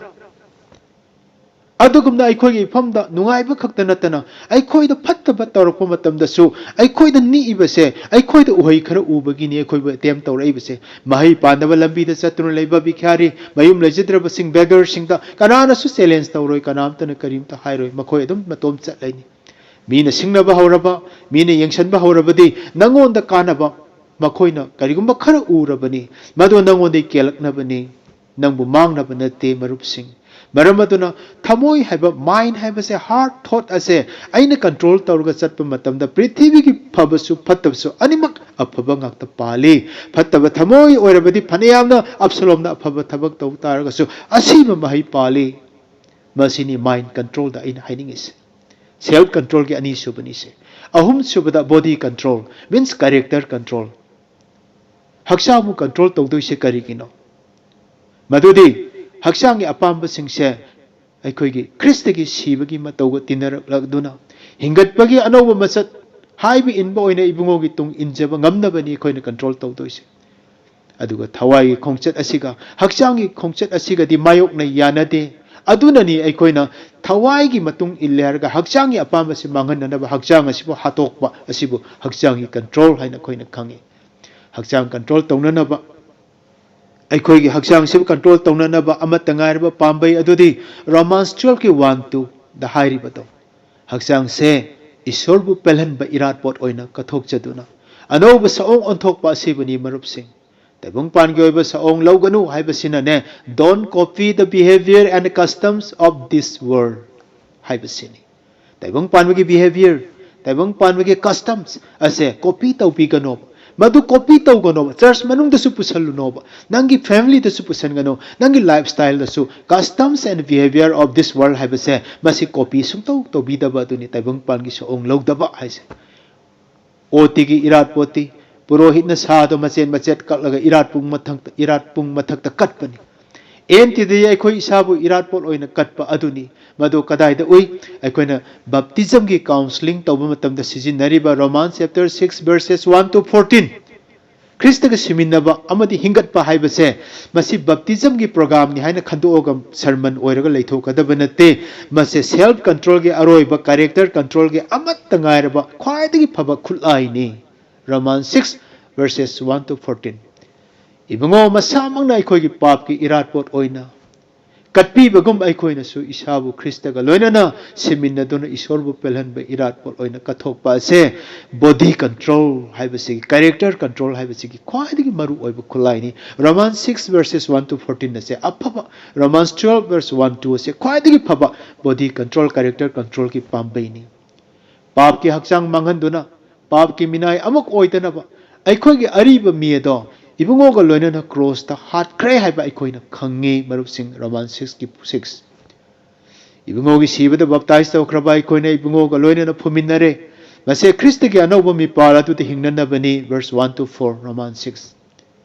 ꯑꯗꯨꯒꯨꯝꯅ ꯑꯩꯈꯣꯏꯒꯤ ꯏꯐꯝꯗ ꯅꯨꯡꯉꯥꯏꯕ ꯈꯛꯇ ꯅꯠꯇꯅ ꯑꯩꯈꯣꯏꯗ ꯐꯠꯇꯕ ꯇꯧꯔꯛꯄ ꯃꯇꯝꯗꯁꯨ ꯑꯩꯈꯣꯏꯗ ꯅꯤꯛꯏꯕꯁꯦ, ꯑꯩꯈꯣꯏꯗ ꯎꯍꯩ ꯈꯔ ꯎꯕꯒꯤꯅꯤ ꯑꯩꯈꯣꯏꯕꯨ ꯑꯦꯇꯦꯝ ꯇꯧꯔꯛꯏꯕꯁꯦ꯫ ꯃꯍꯩ ꯄꯥꯟꯗꯕ ꯂꯝꯕꯤꯗ ꯆꯠꯇꯨꯅ ꯂꯩꯕ ꯚꯤꯈꯥꯔꯤ, ꯃꯌꯨꯝ ꯂꯩꯖꯗ꯭ꯔꯕꯁꯤꯡ, ꯕꯦꯒꯔꯁꯤꯡꯗ ꯀꯅꯥꯅꯁꯨ ꯆꯦꯂꯦꯟꯖ ꯇꯧꯔꯣꯏ, ꯀꯅꯥꯝꯇꯅ ꯀꯔꯤꯝꯇ ꯍꯥꯏꯔꯣꯏ, ꯃꯈꯣꯏ ꯑꯗꯨꯝ ꯃꯇꯣꯝ ꯆꯠꯂꯅꯤ꯫ ꯃꯤꯅ ꯁꯤꯡꯅꯕ ꯍꯧꯔꯕ, ꯃꯤꯅ ꯌꯦꯡꯁꯤꯟꯕ ꯍꯧꯔꯕꯗꯤ ꯅꯪꯉꯣꯟꯗ ꯀꯥꯟꯅꯕ ꯃꯈꯣꯏꯅ ꯀꯔꯤꯒꯨꯝꯕ ꯈꯔ ꯎꯔꯕꯅꯤ, ꯃꯗꯨ ꯅꯪꯉꯣꯟꯗꯒꯤ ꯀꯦꯜꯂꯛꯅꯕꯅꯤ, ꯅꯪꯕꯨ ꯃꯥꯡꯅꯕ ꯅꯠꯇꯦ, ꯃꯔꯨꯞꯁꯤꯡ꯫ ꯃꯔꯝ ꯑꯗꯨꯅ ꯊꯃꯣꯏ ꯍꯥꯏꯕ, ꯃꯥꯏꯟ ꯍꯥꯏꯕꯁꯦ, ꯍꯥꯔꯠ ꯊꯣꯠ ꯑꯁꯦ ꯑꯩꯅ ꯀꯟꯇ꯭ꯔꯣꯜ ꯇꯧꯔꯒ ꯆꯠꯄ ꯃꯇꯝꯗ ꯄ꯭ꯔꯤꯊꯤꯕꯤꯒꯤ ꯐꯕꯁꯨ ꯐꯠꯇꯕꯁꯨ ꯑꯅꯤꯃꯛ ꯑꯐꯕ ꯉꯥꯛꯇ ꯄꯥꯜꯂꯤ꯫ ꯐꯠꯇꯕ ꯊꯃꯣꯏ ꯑꯣꯏꯔꯕꯗꯤ ꯐꯅꯌꯥꯝꯅ ꯑꯞꯁꯂꯣꯝꯅ ꯑꯐꯕ ꯊꯕꯛ ꯇꯧ ꯇꯥꯔꯒꯁꯨ ꯑꯁꯤꯕ ꯃꯍꯩ ꯄꯥꯜꯂꯤ꯫ ꯃꯁꯤꯅꯤ ꯃꯥꯏꯟ ꯀꯟꯇ꯭ꯔꯣꯜꯗ ꯑꯩꯅ ꯍꯥꯏꯅꯤꯡꯉꯤꯁꯦ꯫ ꯁꯦꯜꯐ ꯀꯟꯇ꯭ꯔꯣꯜꯒꯤ ꯑꯅꯤꯁꯨꯕꯅꯤꯁꯦ꯫ ꯑꯍꯨꯝꯁꯨꯕꯗ ꯕꯣꯗꯤ ꯀꯟꯇ꯭ꯔꯣꯜ, ꯃꯤꯟꯁ ꯀꯦꯔꯦꯛꯇꯔ ꯀꯟꯇ꯭ꯔꯣꯜ꯫ ꯍꯛꯆꯥꯡꯕꯨ ꯀꯟꯇ꯭ꯔꯣꯜ ꯇꯧꯗꯣꯏꯁꯦ ꯀꯔꯤꯒꯤꯅꯣ? ꯃꯗꯨꯗꯤ ꯍꯛꯆꯥꯡꯒꯤ ꯑꯄꯥꯝꯕꯁꯤꯡꯁꯦ ꯑꯩꯈꯣꯏꯒꯤ ꯈ꯭ꯔꯤꯁꯇꯒꯤ ꯁꯤꯕꯒꯤ ꯃꯇꯧꯒ ꯇꯤꯟꯅꯔꯛꯂꯗꯨꯅ ꯍꯤꯡꯒꯠꯄꯒꯤ ꯑꯅꯧꯕ ꯃꯆꯠ ꯍꯥꯏꯕ ꯏꯟꯕ ꯑꯣꯏꯅ ꯏꯕꯨꯡꯉꯣꯒꯤ ꯇꯨꯡ ꯏꯟꯖꯕ ꯉꯝꯅꯕꯅꯤ ꯑꯩꯈꯣꯏꯅ ꯀꯟꯇ꯭ꯔꯣꯜ ꯇꯧꯗꯣꯏꯁꯦ꯫ ꯑꯗꯨꯒ ꯊꯋꯥꯏꯒꯤ ꯈꯣꯡꯆꯠ ꯑꯁꯤꯒ ꯍꯛꯆꯥꯡꯒꯤ ꯈꯣꯡꯆꯠ ꯑꯁꯤꯒꯗꯤ ꯃꯥꯌꯣꯛꯅ ꯌꯥꯅꯗꯦ꯫ ꯑꯗꯨꯅꯅꯤ ꯑꯩꯈꯣꯏꯅ ꯊꯋꯥꯏꯒꯤ ꯃꯇꯨꯡ ꯏꯜꯂꯦ ꯍꯥꯏꯔꯒ ꯍꯛꯆꯥꯡꯒꯤ ꯑꯄꯥꯝꯕꯁꯤ ꯃꯥꯡꯍꯟꯅꯅꯕ ꯍꯛꯆꯥꯡ ꯑꯁꯤꯕꯨ ꯍꯥꯠꯇꯣꯛꯄ ꯑꯁꯤꯕꯨ ꯍꯛꯆꯥꯡꯒꯤ ꯀꯟꯇ꯭ꯔꯣꯜ ꯍꯥꯏꯅ ꯑꯩꯈꯣꯏꯅ ꯈꯪꯉꯤ꯫ ꯍꯛꯆꯥꯡ ꯀꯟꯇ꯭ꯔꯣꯜ ꯇꯧꯅꯅꯕ, ꯑꯩꯈꯣꯏꯒꯤ ꯍꯛꯆꯥꯡꯁꯤꯕꯨ ꯀꯟꯇ꯭ꯔꯣꯜ ꯇꯧꯅꯅꯕ ꯑꯃꯠꯇ ꯉꯥꯏꯔꯕ ꯄꯥꯝꯕꯩ ꯑꯗꯨꯗꯤ ꯔꯣꯃꯥꯟꯁ ꯇꯨꯋꯦꯜꯐꯀꯤ ꯋꯥꯟ ꯇꯨꯗ ꯍꯥꯏꯔꯤꯕꯗꯣ, ꯍꯛꯆꯥꯡꯁꯦ ꯏꯁꯣꯔꯕꯨ ꯄꯦꯜꯍꯟꯕ ꯏꯔꯥꯠꯄꯣꯠ ꯑꯣꯏꯅ ꯀꯠꯊꯣꯛꯆꯗꯨꯅ ꯑꯅꯧꯕ ꯁꯛꯑꯣꯡ ꯑꯣꯟꯊꯣꯛꯄ ꯑꯁꯤꯕꯨꯅꯤ, ꯃꯔꯨꯞꯁꯤꯡ꯫ ꯇꯥꯏꯕꯪꯄꯥꯟꯒꯤ ꯑꯣꯏꯕ ꯁꯑꯣꯡ ꯂꯧꯒꯅꯨ ꯍꯥꯏꯕꯁꯤꯅꯅꯦ, "Don't copy the behavior and customs of this world" ꯍꯥꯏꯕꯁꯤꯅꯤ꯫ ꯇꯥꯏꯕꯪꯄꯥꯟꯕꯒꯤ behavior, ꯇꯥꯏꯕꯪꯄꯥꯟꯕꯒꯤ customs ꯑꯁꯦ copy ꯇꯧꯕꯤꯒꯅꯣꯕ꯫ ꯃꯗꯨ copy ꯇꯧꯒꯅꯣꯕ꯫ Church ꯃꯅꯨꯡꯗꯁꯨ ꯄꯨꯁꯜꯂꯨꯅꯣꯕ꯫ ꯅꯪꯒꯤ family ꯗꯁꯨ ꯄꯨꯁꯟꯒꯅꯨ꯫ ꯅꯪꯒꯤ lifestyle ꯗꯁꯨ customs and behavior of this world ꯍꯥꯏꯕꯁꯦ, ꯃꯁꯤ copy ꯁꯨꯡꯇꯧ ꯇꯧꯕꯤꯗꯕ ꯑꯗꯨꯅꯤ ꯇꯥꯏꯕꯪꯄꯥꯟꯒꯤ ꯁꯑꯣꯡ ꯂꯧꯗꯕ ꯍꯥꯏꯁꯦ꯫ ꯑꯣꯇꯤꯒꯤ ꯏꯔꯥꯠꯄꯣꯠꯇꯤ ꯄꯨꯔꯣꯍꯤꯠꯅ ꯁꯥꯗꯣ ꯃꯆꯦꯠ ꯃꯆꯦꯠ ꯀꯛꯂꯒ ꯏꯔꯥꯠ ꯄꯨꯡ ꯃꯊꯛꯇ, ꯏꯔꯥꯠ ꯄꯨꯡ ꯃꯊꯛꯇ ꯀꯠꯄꯅꯤ꯫ ꯑꯦꯟꯇꯤꯗꯤ ꯑꯩꯈꯣꯏ ꯏꯁꯥꯕꯨ ꯏꯔꯥꯠꯄꯣꯠ ꯑꯣꯏꯅ ꯀꯠꯄ ꯑꯗꯨꯅꯤ꯫ ꯃꯗꯨ ꯀꯗꯥꯏꯗ ꯎꯏ? ꯑꯩꯈꯣꯏꯅ baptism ꯒꯤ counselling ꯇꯧꯕ ꯃꯇꯝꯗ ꯁꯤꯖꯤꯟꯅꯔꯤꯕ Romans chapter six verses one to fourteen꯫ ꯈ꯭ꯔꯤꯁꯇꯒ ꯁꯤꯃꯤꯟꯅꯕ ꯑꯃꯗꯤ ꯍꯤꯡꯒꯠꯄ ꯍꯥꯏꯕꯁꯦ, ꯃꯁꯤ baptism ꯒꯤ program ꯅꯤ ꯍꯥꯏꯅ ꯈꯟꯗꯣꯛꯑꯒ sermon ꯑꯣꯏꯔꯒ ꯂꯩꯊꯣꯛꯀꯗꯕ ꯅꯠꯇꯦ꯫ ꯃꯁꯦ self control ꯒꯤ ꯑꯔꯣꯏꯕ, character control ꯒꯤ ꯑꯃꯠꯇ ꯉꯥꯏꯔꯕ ꯈ꯭ꯋꯥꯏꯗꯒꯤ ꯐꯕ ꯈꯨꯠꯂꯥꯏꯅꯤ꯫ Romans six verses one to fourteen꯫ ꯏꯕꯨꯡꯉꯣ, ꯃꯁꯥꯃꯛꯅ ꯑꯩꯈꯣꯏꯒꯤ ꯄꯥꯞꯀꯤ ꯏꯔꯥꯠꯄꯣꯠ ꯑꯣꯏꯅ ꯀꯠꯄꯤꯕꯒꯨꯝ ꯑꯩꯈꯣꯏꯅꯁꯨ ꯏꯁꯥꯕꯨ ꯈ꯭ꯔꯤꯁꯇꯒ ꯂꯣꯏꯅꯅ ꯁꯤꯃꯤꯟꯅꯗꯨꯅ ꯏꯁꯣꯔꯕꯨ ꯄꯦꯜꯍꯟꯕ ꯏꯔꯥꯠꯄꯣꯠ ꯑꯣꯏꯅ ꯀꯠꯊꯣꯛꯄ ꯑꯁꯦ body control ꯍꯥꯏꯕꯁꯤꯒꯤ, character control ꯍꯥꯏꯕꯁꯤꯒꯤ ꯈ꯭ꯋꯥꯏꯗꯒꯤ ꯃꯔꯨꯑꯣꯏꯕ ꯈꯨꯠꯂꯥꯏꯅꯤ꯫ Romans six verses one to fourteen ꯑꯁꯦ ꯑꯐꯕ, Romans twelve verse one two ꯑꯁꯦ ꯈ꯭ꯋꯥꯏꯗꯒꯤ ꯐꯕ body control, character control ꯒꯤ ꯄꯥꯝꯕꯩꯅꯤ꯫ ꯄꯥꯞꯀꯤ ꯍꯛꯆꯥꯡ ꯃꯥꯡꯍꯟꯗꯨꯅ ꯄꯥꯞꯀꯤ ꯃꯤꯅꯥꯏ ꯑꯃꯨꯛ ꯑꯣꯏꯗꯅꯕ ꯑꯩꯈꯣꯏꯒꯤ ꯑꯔꯤꯕ ꯃꯤ ꯑꯗꯣ ꯏꯕꯨꯡꯉꯣꯒ ꯂꯣꯏꯅꯅ cross ꯇ ꯍꯥꯠꯈ꯭ꯔꯦ ꯍꯥꯏꯕ ꯑꯩꯈꯣꯏꯅ ꯈꯪꯉꯤ, ꯃꯔꯨꯞꯁꯤꯡ꯫ Romans six ꯀꯤ six꯫ ꯏꯕꯨꯡꯉꯣꯒꯤ ꯁꯤꯕꯗ baptize ꯇꯧꯈ꯭ꯔꯕ ꯑꯩꯈꯣꯏꯅ ꯏꯕꯨꯡꯉꯣꯒ ꯂꯣꯏꯅꯅ ꯐꯨꯝꯃꯤꯟꯅꯔꯦ꯫ ꯃꯁꯦ ꯈ꯭ꯔꯤꯁꯇꯒꯤ ꯑꯅꯧꯕ ꯃꯤꯄꯥꯜ ꯑꯗꯨꯗ ꯍꯤꯡꯅꯅꯕꯅꯤ, verse one to four, Romans six꯫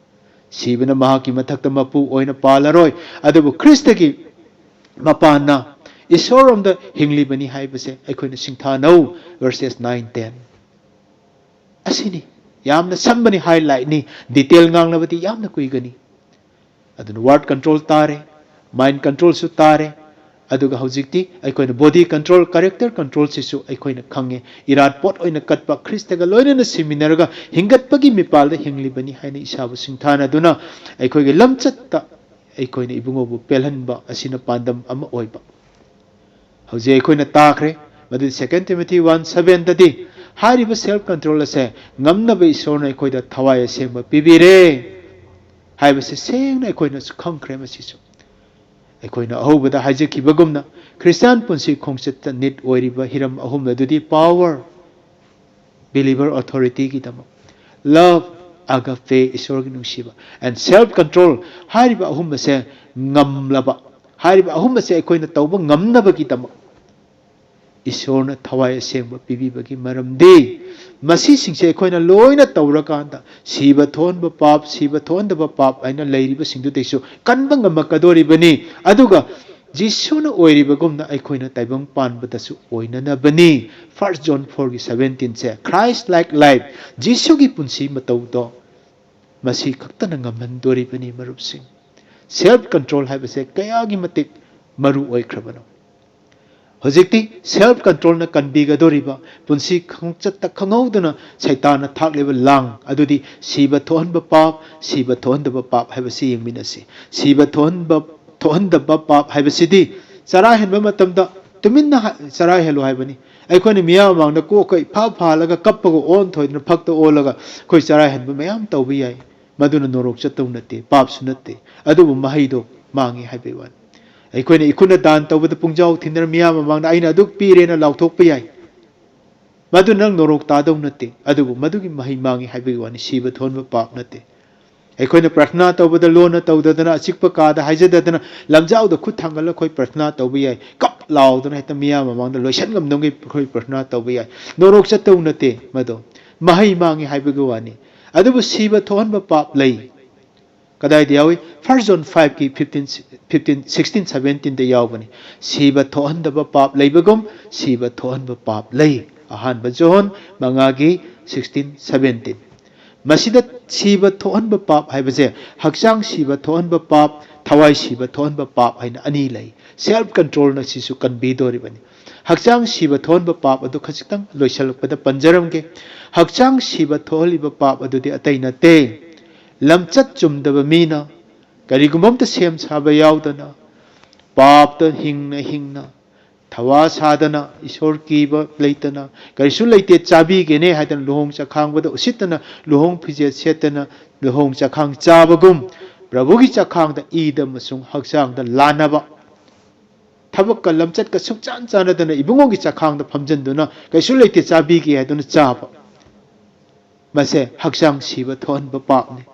ꯁꯤꯕꯅ ꯃꯍꯥꯛꯀꯤ ꯃꯊꯛꯇ ꯃꯄꯨ ꯑꯣꯏꯅ ꯄꯥꯜꯂꯔꯣꯏ, ꯑꯗꯨꯕꯨ ꯈ꯭ꯔꯤꯁꯇꯒꯤ ꯃꯄꯥꯟꯅ ꯏꯁꯣꯔꯔꯣꯝꯗ ꯍꯤꯡꯂꯤꯕꯅꯤ ꯍꯥꯏꯕꯁꯦ ꯑꯩꯈꯣꯏꯅ ꯁꯤꯡꯊꯥꯅꯧ, verses nine, ten꯫ ꯑꯁꯤꯅꯤ꯫ ꯌꯥꯝꯅ ꯁꯝꯕꯅꯤ, highlight ꯅꯤ, detail ꯉꯥꯡꯂꯕꯗꯤ ꯌꯥꯝꯅ ꯀꯨꯏꯒꯅꯤ꯫ ꯑꯗꯨꯅ word control ꯇꯥꯔꯦ, mind control ꯁꯨ ꯇꯥꯔꯦ, ꯑꯗꯨꯒ ꯍꯧꯖꯤꯛꯇꯤ ꯑꯩꯈꯣꯏꯅ body control, character control ꯁꯤꯁꯨ ꯑꯩꯈꯣꯏꯅ ꯈꯪꯉꯦ꯫ ꯏꯔꯥꯠ ꯄꯣꯠ ꯑꯣꯏꯅ ꯀꯠꯄ, ꯈ꯭ꯔꯤꯁꯇꯒ ꯂꯣꯏꯅꯅ ꯁꯤꯃꯤꯟꯅꯔꯒ ꯍꯤꯡꯒꯠꯄꯒꯤ ꯃꯤꯄꯥꯜꯗ ꯍꯤꯡꯂꯤꯕꯅꯤ ꯍꯥꯏꯅ ꯏꯁꯥꯕꯨ ꯁꯤꯡꯊꯥꯅꯗꯨꯅ ꯑꯩꯈꯣꯏꯒꯤ ꯂꯝꯆꯠꯇ ꯑꯩꯈꯣꯏꯅ ꯏꯕꯨꯡꯉꯣꯕꯨ ꯄꯦꯜꯍꯟꯕ ꯑꯁꯤꯅ ꯄꯥꯟꯗꯝ ꯑꯃ ꯑꯣꯏꯕ꯫ ꯍꯧꯖꯤꯛ ꯑꯩꯈꯣꯏꯅ ꯇꯥꯈ꯭ꯔꯦ, ꯃꯗꯨꯗꯤ Second Timothy one seven ꯗꯗꯤ ꯍꯥꯏꯔꯤꯕ self control ꯑꯁꯦ ꯉꯝꯅꯕ ꯏꯁꯣꯔꯅ ꯑꯩꯈꯣꯏꯗ ꯊꯋꯥꯏ ꯑꯁꯦꯡꯕ ꯄꯤꯕꯤꯔꯦ꯫ ꯍꯥꯏꯕꯁꯦ ꯁꯦꯡꯅ ꯑꯩꯈꯣꯏꯅꯁꯨ ꯈꯪꯈ꯭ꯔꯦ꯫ ꯃꯁꯤꯁꯨ ꯑꯩꯈꯣꯏꯅ ꯑꯍꯧꯕꯗ ꯍꯥꯏꯖꯈꯤꯕꯒꯨꯝꯅ, ꯈ꯭ꯔꯤꯁꯇꯤꯌꯥꯟ ꯄꯨꯟꯁꯤ ꯈꯣꯡꯆꯠꯇ need ꯑꯣꯏꯔꯤꯕ ꯍꯤꯔꯝ ꯑꯍꯨꯝ ꯑꯗꯨꯗꯤ power, believer authorityꯒꯤꯗꯃꯛ, love, agape, ꯏꯁꯣꯔꯒꯤ ꯅꯨꯡꯁꯤꯕ, and self control ꯍꯥꯏꯔꯤꯕ ꯑꯍꯨꯝ ꯑꯁꯦ ꯉꯝꯂꯕ, ꯍꯥꯏꯔꯤꯕ ꯑꯍꯨꯝ ꯑꯁꯦ ꯑꯩꯈꯣꯏꯅ ꯇꯧꯕ ꯉꯝꯅꯕꯒꯤꯗꯃꯛ ꯏꯁꯣꯔꯅ ꯊꯋꯥꯏ ꯑꯁꯦꯡꯕ ꯄꯤꯕꯤꯕꯒꯤ ꯃꯔꯝꯗꯤ, ꯃꯁꯤꯁꯤꯡꯁꯦ ꯑꯩꯈꯣꯏꯅ ꯂꯣꯏꯅ ꯇꯧꯔꯀꯥꯟꯗ ꯁꯤꯕ ꯊꯣꯛꯍꯟꯕ ꯄꯥꯞ, ꯁꯤꯕ ꯊꯣꯛꯍꯟꯗꯕ ꯄꯥꯞ ꯍꯥꯏꯅ ꯂꯩꯔꯤꯕꯁꯤꯡꯗꯨꯗꯩꯁꯨ ꯀꯟꯕ ꯉꯝꯃꯛꯀꯗꯣꯔꯤꯕꯅꯤ꯫ ꯑꯗꯨꯒ ꯖꯤꯁꯨꯅ ꯑꯣꯏꯔꯤꯕꯒꯨꯝꯅ ꯑꯩꯈꯣꯏꯅ ꯇꯥꯏꯕꯪ ꯄꯥꯟꯕꯗꯁꯨ ꯑꯣꯏꯅꯅꯕꯅꯤ꯫ First John fourꯒꯤ seventeenꯁꯦ, Christ like life, ꯖꯤꯁꯨꯒꯤ ꯄꯨꯟꯁꯤ ꯃꯇꯧꯗꯣ ꯃꯁꯤ ꯈꯛꯇꯅ ꯉꯝꯍꯟꯗꯣꯔꯤꯕꯅꯤ꯫ ꯃꯔꯨꯞꯁꯤꯡ, self control ꯍꯥꯏꯕꯁꯦ ꯀꯌꯥꯒꯤ ꯃꯇꯤꯛ ꯃꯔꯨ ꯑꯣꯏꯈ꯭ꯔꯕꯅꯣ꯫ ꯍꯧꯖꯤꯛꯇꯤ self controlꯅ ꯀꯟꯕꯤꯒꯗꯧꯔꯤꯕ, ꯄꯨꯟꯁꯤ ꯈꯣꯡꯆꯠꯇ ꯈꯪꯍꯧꯗꯅ ꯁꯩꯇꯥꯟꯅ ꯊꯥꯛꯂꯤꯕ ꯂꯥꯡ ꯑꯗꯨꯗꯤ ꯁꯤꯕ ꯊꯣꯛꯍꯟꯕ ꯄꯥꯞ, ꯁꯤꯕ ꯊꯣꯛꯍꯟꯗꯕ ꯄꯥꯞ ꯍꯥꯏꯕꯁꯤ ꯌꯦꯡꯃꯤꯟꯅꯁꯤ꯫ ꯁꯤꯕ ꯊꯣꯛꯍꯟꯕ, ꯊꯣꯛꯍꯟꯗꯕ ꯄꯥꯞ ꯍꯥꯏꯕꯁꯤꯗꯤ ꯆꯔꯥ ꯍꯦꯟꯕ ꯃꯇꯝꯗ ꯇꯨꯃꯤꯟꯅ ꯍ-, ꯆꯔꯥ ꯍꯦꯜꯂꯨ ꯍꯥꯏꯕꯅꯤ꯫ ꯑꯩꯈꯣꯏꯅ ꯃꯤꯌꯥꯝ ꯃꯃꯥꯡꯗ ꯀꯣꯛꯀ ꯏꯐꯥ ꯐꯥꯜꯂꯒ ꯀꯞꯄꯒ ꯑꯣꯟ ꯊꯣꯏꯗꯅ ꯐꯛꯇ ꯑꯣꯜꯂꯒ ꯑꯩꯈꯣꯏ ꯆꯔꯥ ꯍꯦꯟꯕ ꯃꯌꯥꯝ ꯇꯧꯕ ꯌꯥꯏ꯫ ꯃꯗꯨꯅ ꯅꯣꯔꯣꯛ ꯆꯠꯇꯧ ꯅꯠꯇꯦ, ꯄꯥꯞꯁꯨ ꯅꯠꯇꯦ, ꯑꯗꯨꯕꯨ ꯃꯍꯩꯗꯣ ꯃꯥꯡꯉꯤ ꯍꯥꯏꯕꯒꯤ ꯋꯥꯅꯤ꯫ ꯑꯩꯈꯣꯏꯅ ꯏꯈꯨꯠꯅ ꯗꯥꯟ ꯇꯧꯕꯗ ꯄꯨꯡꯖꯥꯎ ꯊꯤꯟꯗꯅ ꯃꯤꯌꯥꯝ ꯃꯃꯥꯡꯗ "ꯑꯩꯅ ꯑꯗꯨꯛ ꯄꯤꯔꯦꯅ" ꯂꯥꯎꯊꯣꯛꯄ ꯌꯥꯏ, ꯃꯗꯨ ꯅꯪ ꯅꯣꯔꯣꯛ ꯇꯥꯗꯧ ꯅꯠꯇꯦ, ꯑꯗꯨꯕꯨ ꯃꯗꯨꯒꯤ ꯃꯍꯩ ꯃꯥꯡꯉꯤ ꯍꯥꯏꯕꯒꯤ ꯋꯥꯅꯤ, ꯁꯤꯕ ꯊꯣꯛꯍꯟꯕ ꯄꯥꯞ ꯅꯠꯇꯦ꯫ ꯑꯩꯈꯣꯏꯅ ꯄ꯭ꯔꯊꯅꯥ ꯇꯧꯕꯗ ꯂꯣꯟꯅ ꯇꯧꯗꯗꯅ, ꯑꯆꯤꯛꯄ ꯀꯥꯗ ꯍꯥꯏꯖꯗꯗꯅ, ꯂꯝꯖꯥꯎꯗ ꯈꯨꯠ ꯊꯥꯡꯒꯠꯂꯒ ꯑꯩꯈꯣꯏ ꯄ꯭ꯔꯊꯅꯥ ꯇꯧꯕ ꯌꯥꯏ, ꯀꯞ ꯂꯥꯎꯗꯅ ꯍꯦꯛꯇ ꯃꯤꯌꯥꯝ ꯃꯃꯥꯡꯗ ꯂꯣꯏꯁꯟ ꯉꯝꯗꯕꯒꯤ ꯑꯩꯈꯣꯏ ꯄ꯭ꯔꯊꯅꯥ ꯇꯧꯕ ꯌꯥꯏ, ꯅꯣꯔꯣꯛ ꯆꯠꯇꯧ ꯅꯠꯇꯦ꯫ ꯃꯗꯣ ꯃꯍꯩ ꯃꯥꯡꯉꯤ ꯍꯥꯏꯕꯒꯤ ꯋꯥꯅꯤ꯫ ꯑꯗꯨꯕꯨ ꯁꯤꯕ ꯊꯣꯛꯍꯟꯕ ꯄꯥꯞ ꯂꯩ꯫ ꯀꯗꯥꯏꯗ ꯌꯥꯎꯏ? First John fiveꯀꯤ fifteen, fifteen, sixteen, seventeenꯗ ꯌꯥꯎꯕꯅꯤ꯫ ꯁꯤꯕ ꯊꯣꯛꯍꯟꯗꯕ ꯄꯥꯞ ꯂꯩꯕꯒꯨꯝ ꯁꯤꯕ ꯊꯣꯛꯍꯟꯕ ꯄꯥꯞ ꯂꯩ꯫ ꯑꯍꯥꯟꯕ ꯖꯣꯍꯟ ꯃꯉꯥꯒꯤ sixteen, seventeen꯫ ꯃꯁꯤꯗ ꯁꯤꯕ ꯊꯣꯛꯍꯟꯕ ꯄꯥꯞ ꯍꯥꯏꯕꯁꯦ, ꯍꯛꯆꯥꯡ ꯁꯤꯕ ꯊꯣꯛꯍꯟꯕ ꯄꯥꯞ, ꯊꯋꯥꯏ ꯁꯤꯕ ꯊꯣꯛꯍꯟꯕ ꯄꯥꯞ ꯍꯥꯏꯅ ꯑꯅꯤ ꯂꯩ꯫ Self controlꯅ ꯁꯤꯁꯨ ꯀꯟꯕꯤꯗꯣꯔꯤꯕꯅꯤ꯫ ꯍꯛꯆꯥꯡ ꯁꯤꯕ ꯊꯣꯛꯍꯟꯕ ꯄꯥꯞ ꯑꯗꯨ ꯈꯖꯤꯛꯇꯪ ꯂꯣꯏꯁꯤꯜꯂꯛꯄꯗ ꯄꯟꯖꯔꯝꯒꯦ꯫ ꯍꯛꯆꯥꯡ ꯁꯤꯕ ꯊꯣꯛꯍꯜꯂꯤꯕ ꯄꯥꯞ ꯑꯗꯨꯗꯤ ꯑꯇꯩ ꯅꯠꯇꯦ, ꯂꯝꯆꯠ ꯆꯨꯝꯗꯕ ꯃꯤꯅ, ꯀꯔꯤꯒꯨꯝꯕ ꯑꯝꯇ ꯁꯦꯝ ꯁꯥꯕ ꯌꯥꯎꯗꯅ, ꯄꯥꯞꯇ ꯍꯤꯡꯅ ꯍꯤꯡꯅ, ꯍꯋꯥ ꯁꯥꯗꯅ, ꯏꯁꯣꯔ ꯀꯤꯕ ꯂꯩꯇꯅ, ꯀꯔꯤꯁꯨ ꯂꯩꯇꯦ ꯆꯥꯕꯤꯒꯦꯅꯦ ꯍꯥꯏꯗꯅ ꯂꯨꯍꯣꯡ ꯆꯥꯈꯥꯡꯕꯗ ꯎꯁꯤꯠꯇꯅ ꯂꯨꯍꯣꯡ ꯐꯤꯖꯦꯠ ꯁꯦꯠꯇꯅ ꯂꯨꯍꯣꯡ ꯆꯥꯈꯥꯡ ꯆꯥꯕꯒꯨꯝ, ꯄ꯭ꯔꯚꯨꯒꯤ ꯆꯥꯈꯥꯡꯗ ꯏꯗ ꯑꯃꯁꯨꯡ ꯍꯛꯆꯥꯡꯗ ꯂꯥꯟꯅꯕ, ꯊꯕꯛꯀ ꯂꯝꯆꯠꯀ ꯁꯨꯡꯆꯥꯟ ꯆꯥꯟꯅꯗꯅ ꯏꯕꯨꯡꯉꯣꯒꯤ ꯆꯥꯈꯥꯡꯗ ꯐꯝꯖꯟꯗꯨꯅ ꯀꯩꯁꯨ ꯂꯩꯇꯦ ꯆꯥꯕꯤꯒꯦ ꯍꯥꯏꯗꯨꯅ ꯆꯥꯕ, ꯃꯁꯦ ꯍꯛꯆꯥꯡ ꯁꯤꯕ ꯊꯣꯛꯍꯟꯕ ꯄꯥꯞꯅꯤ꯫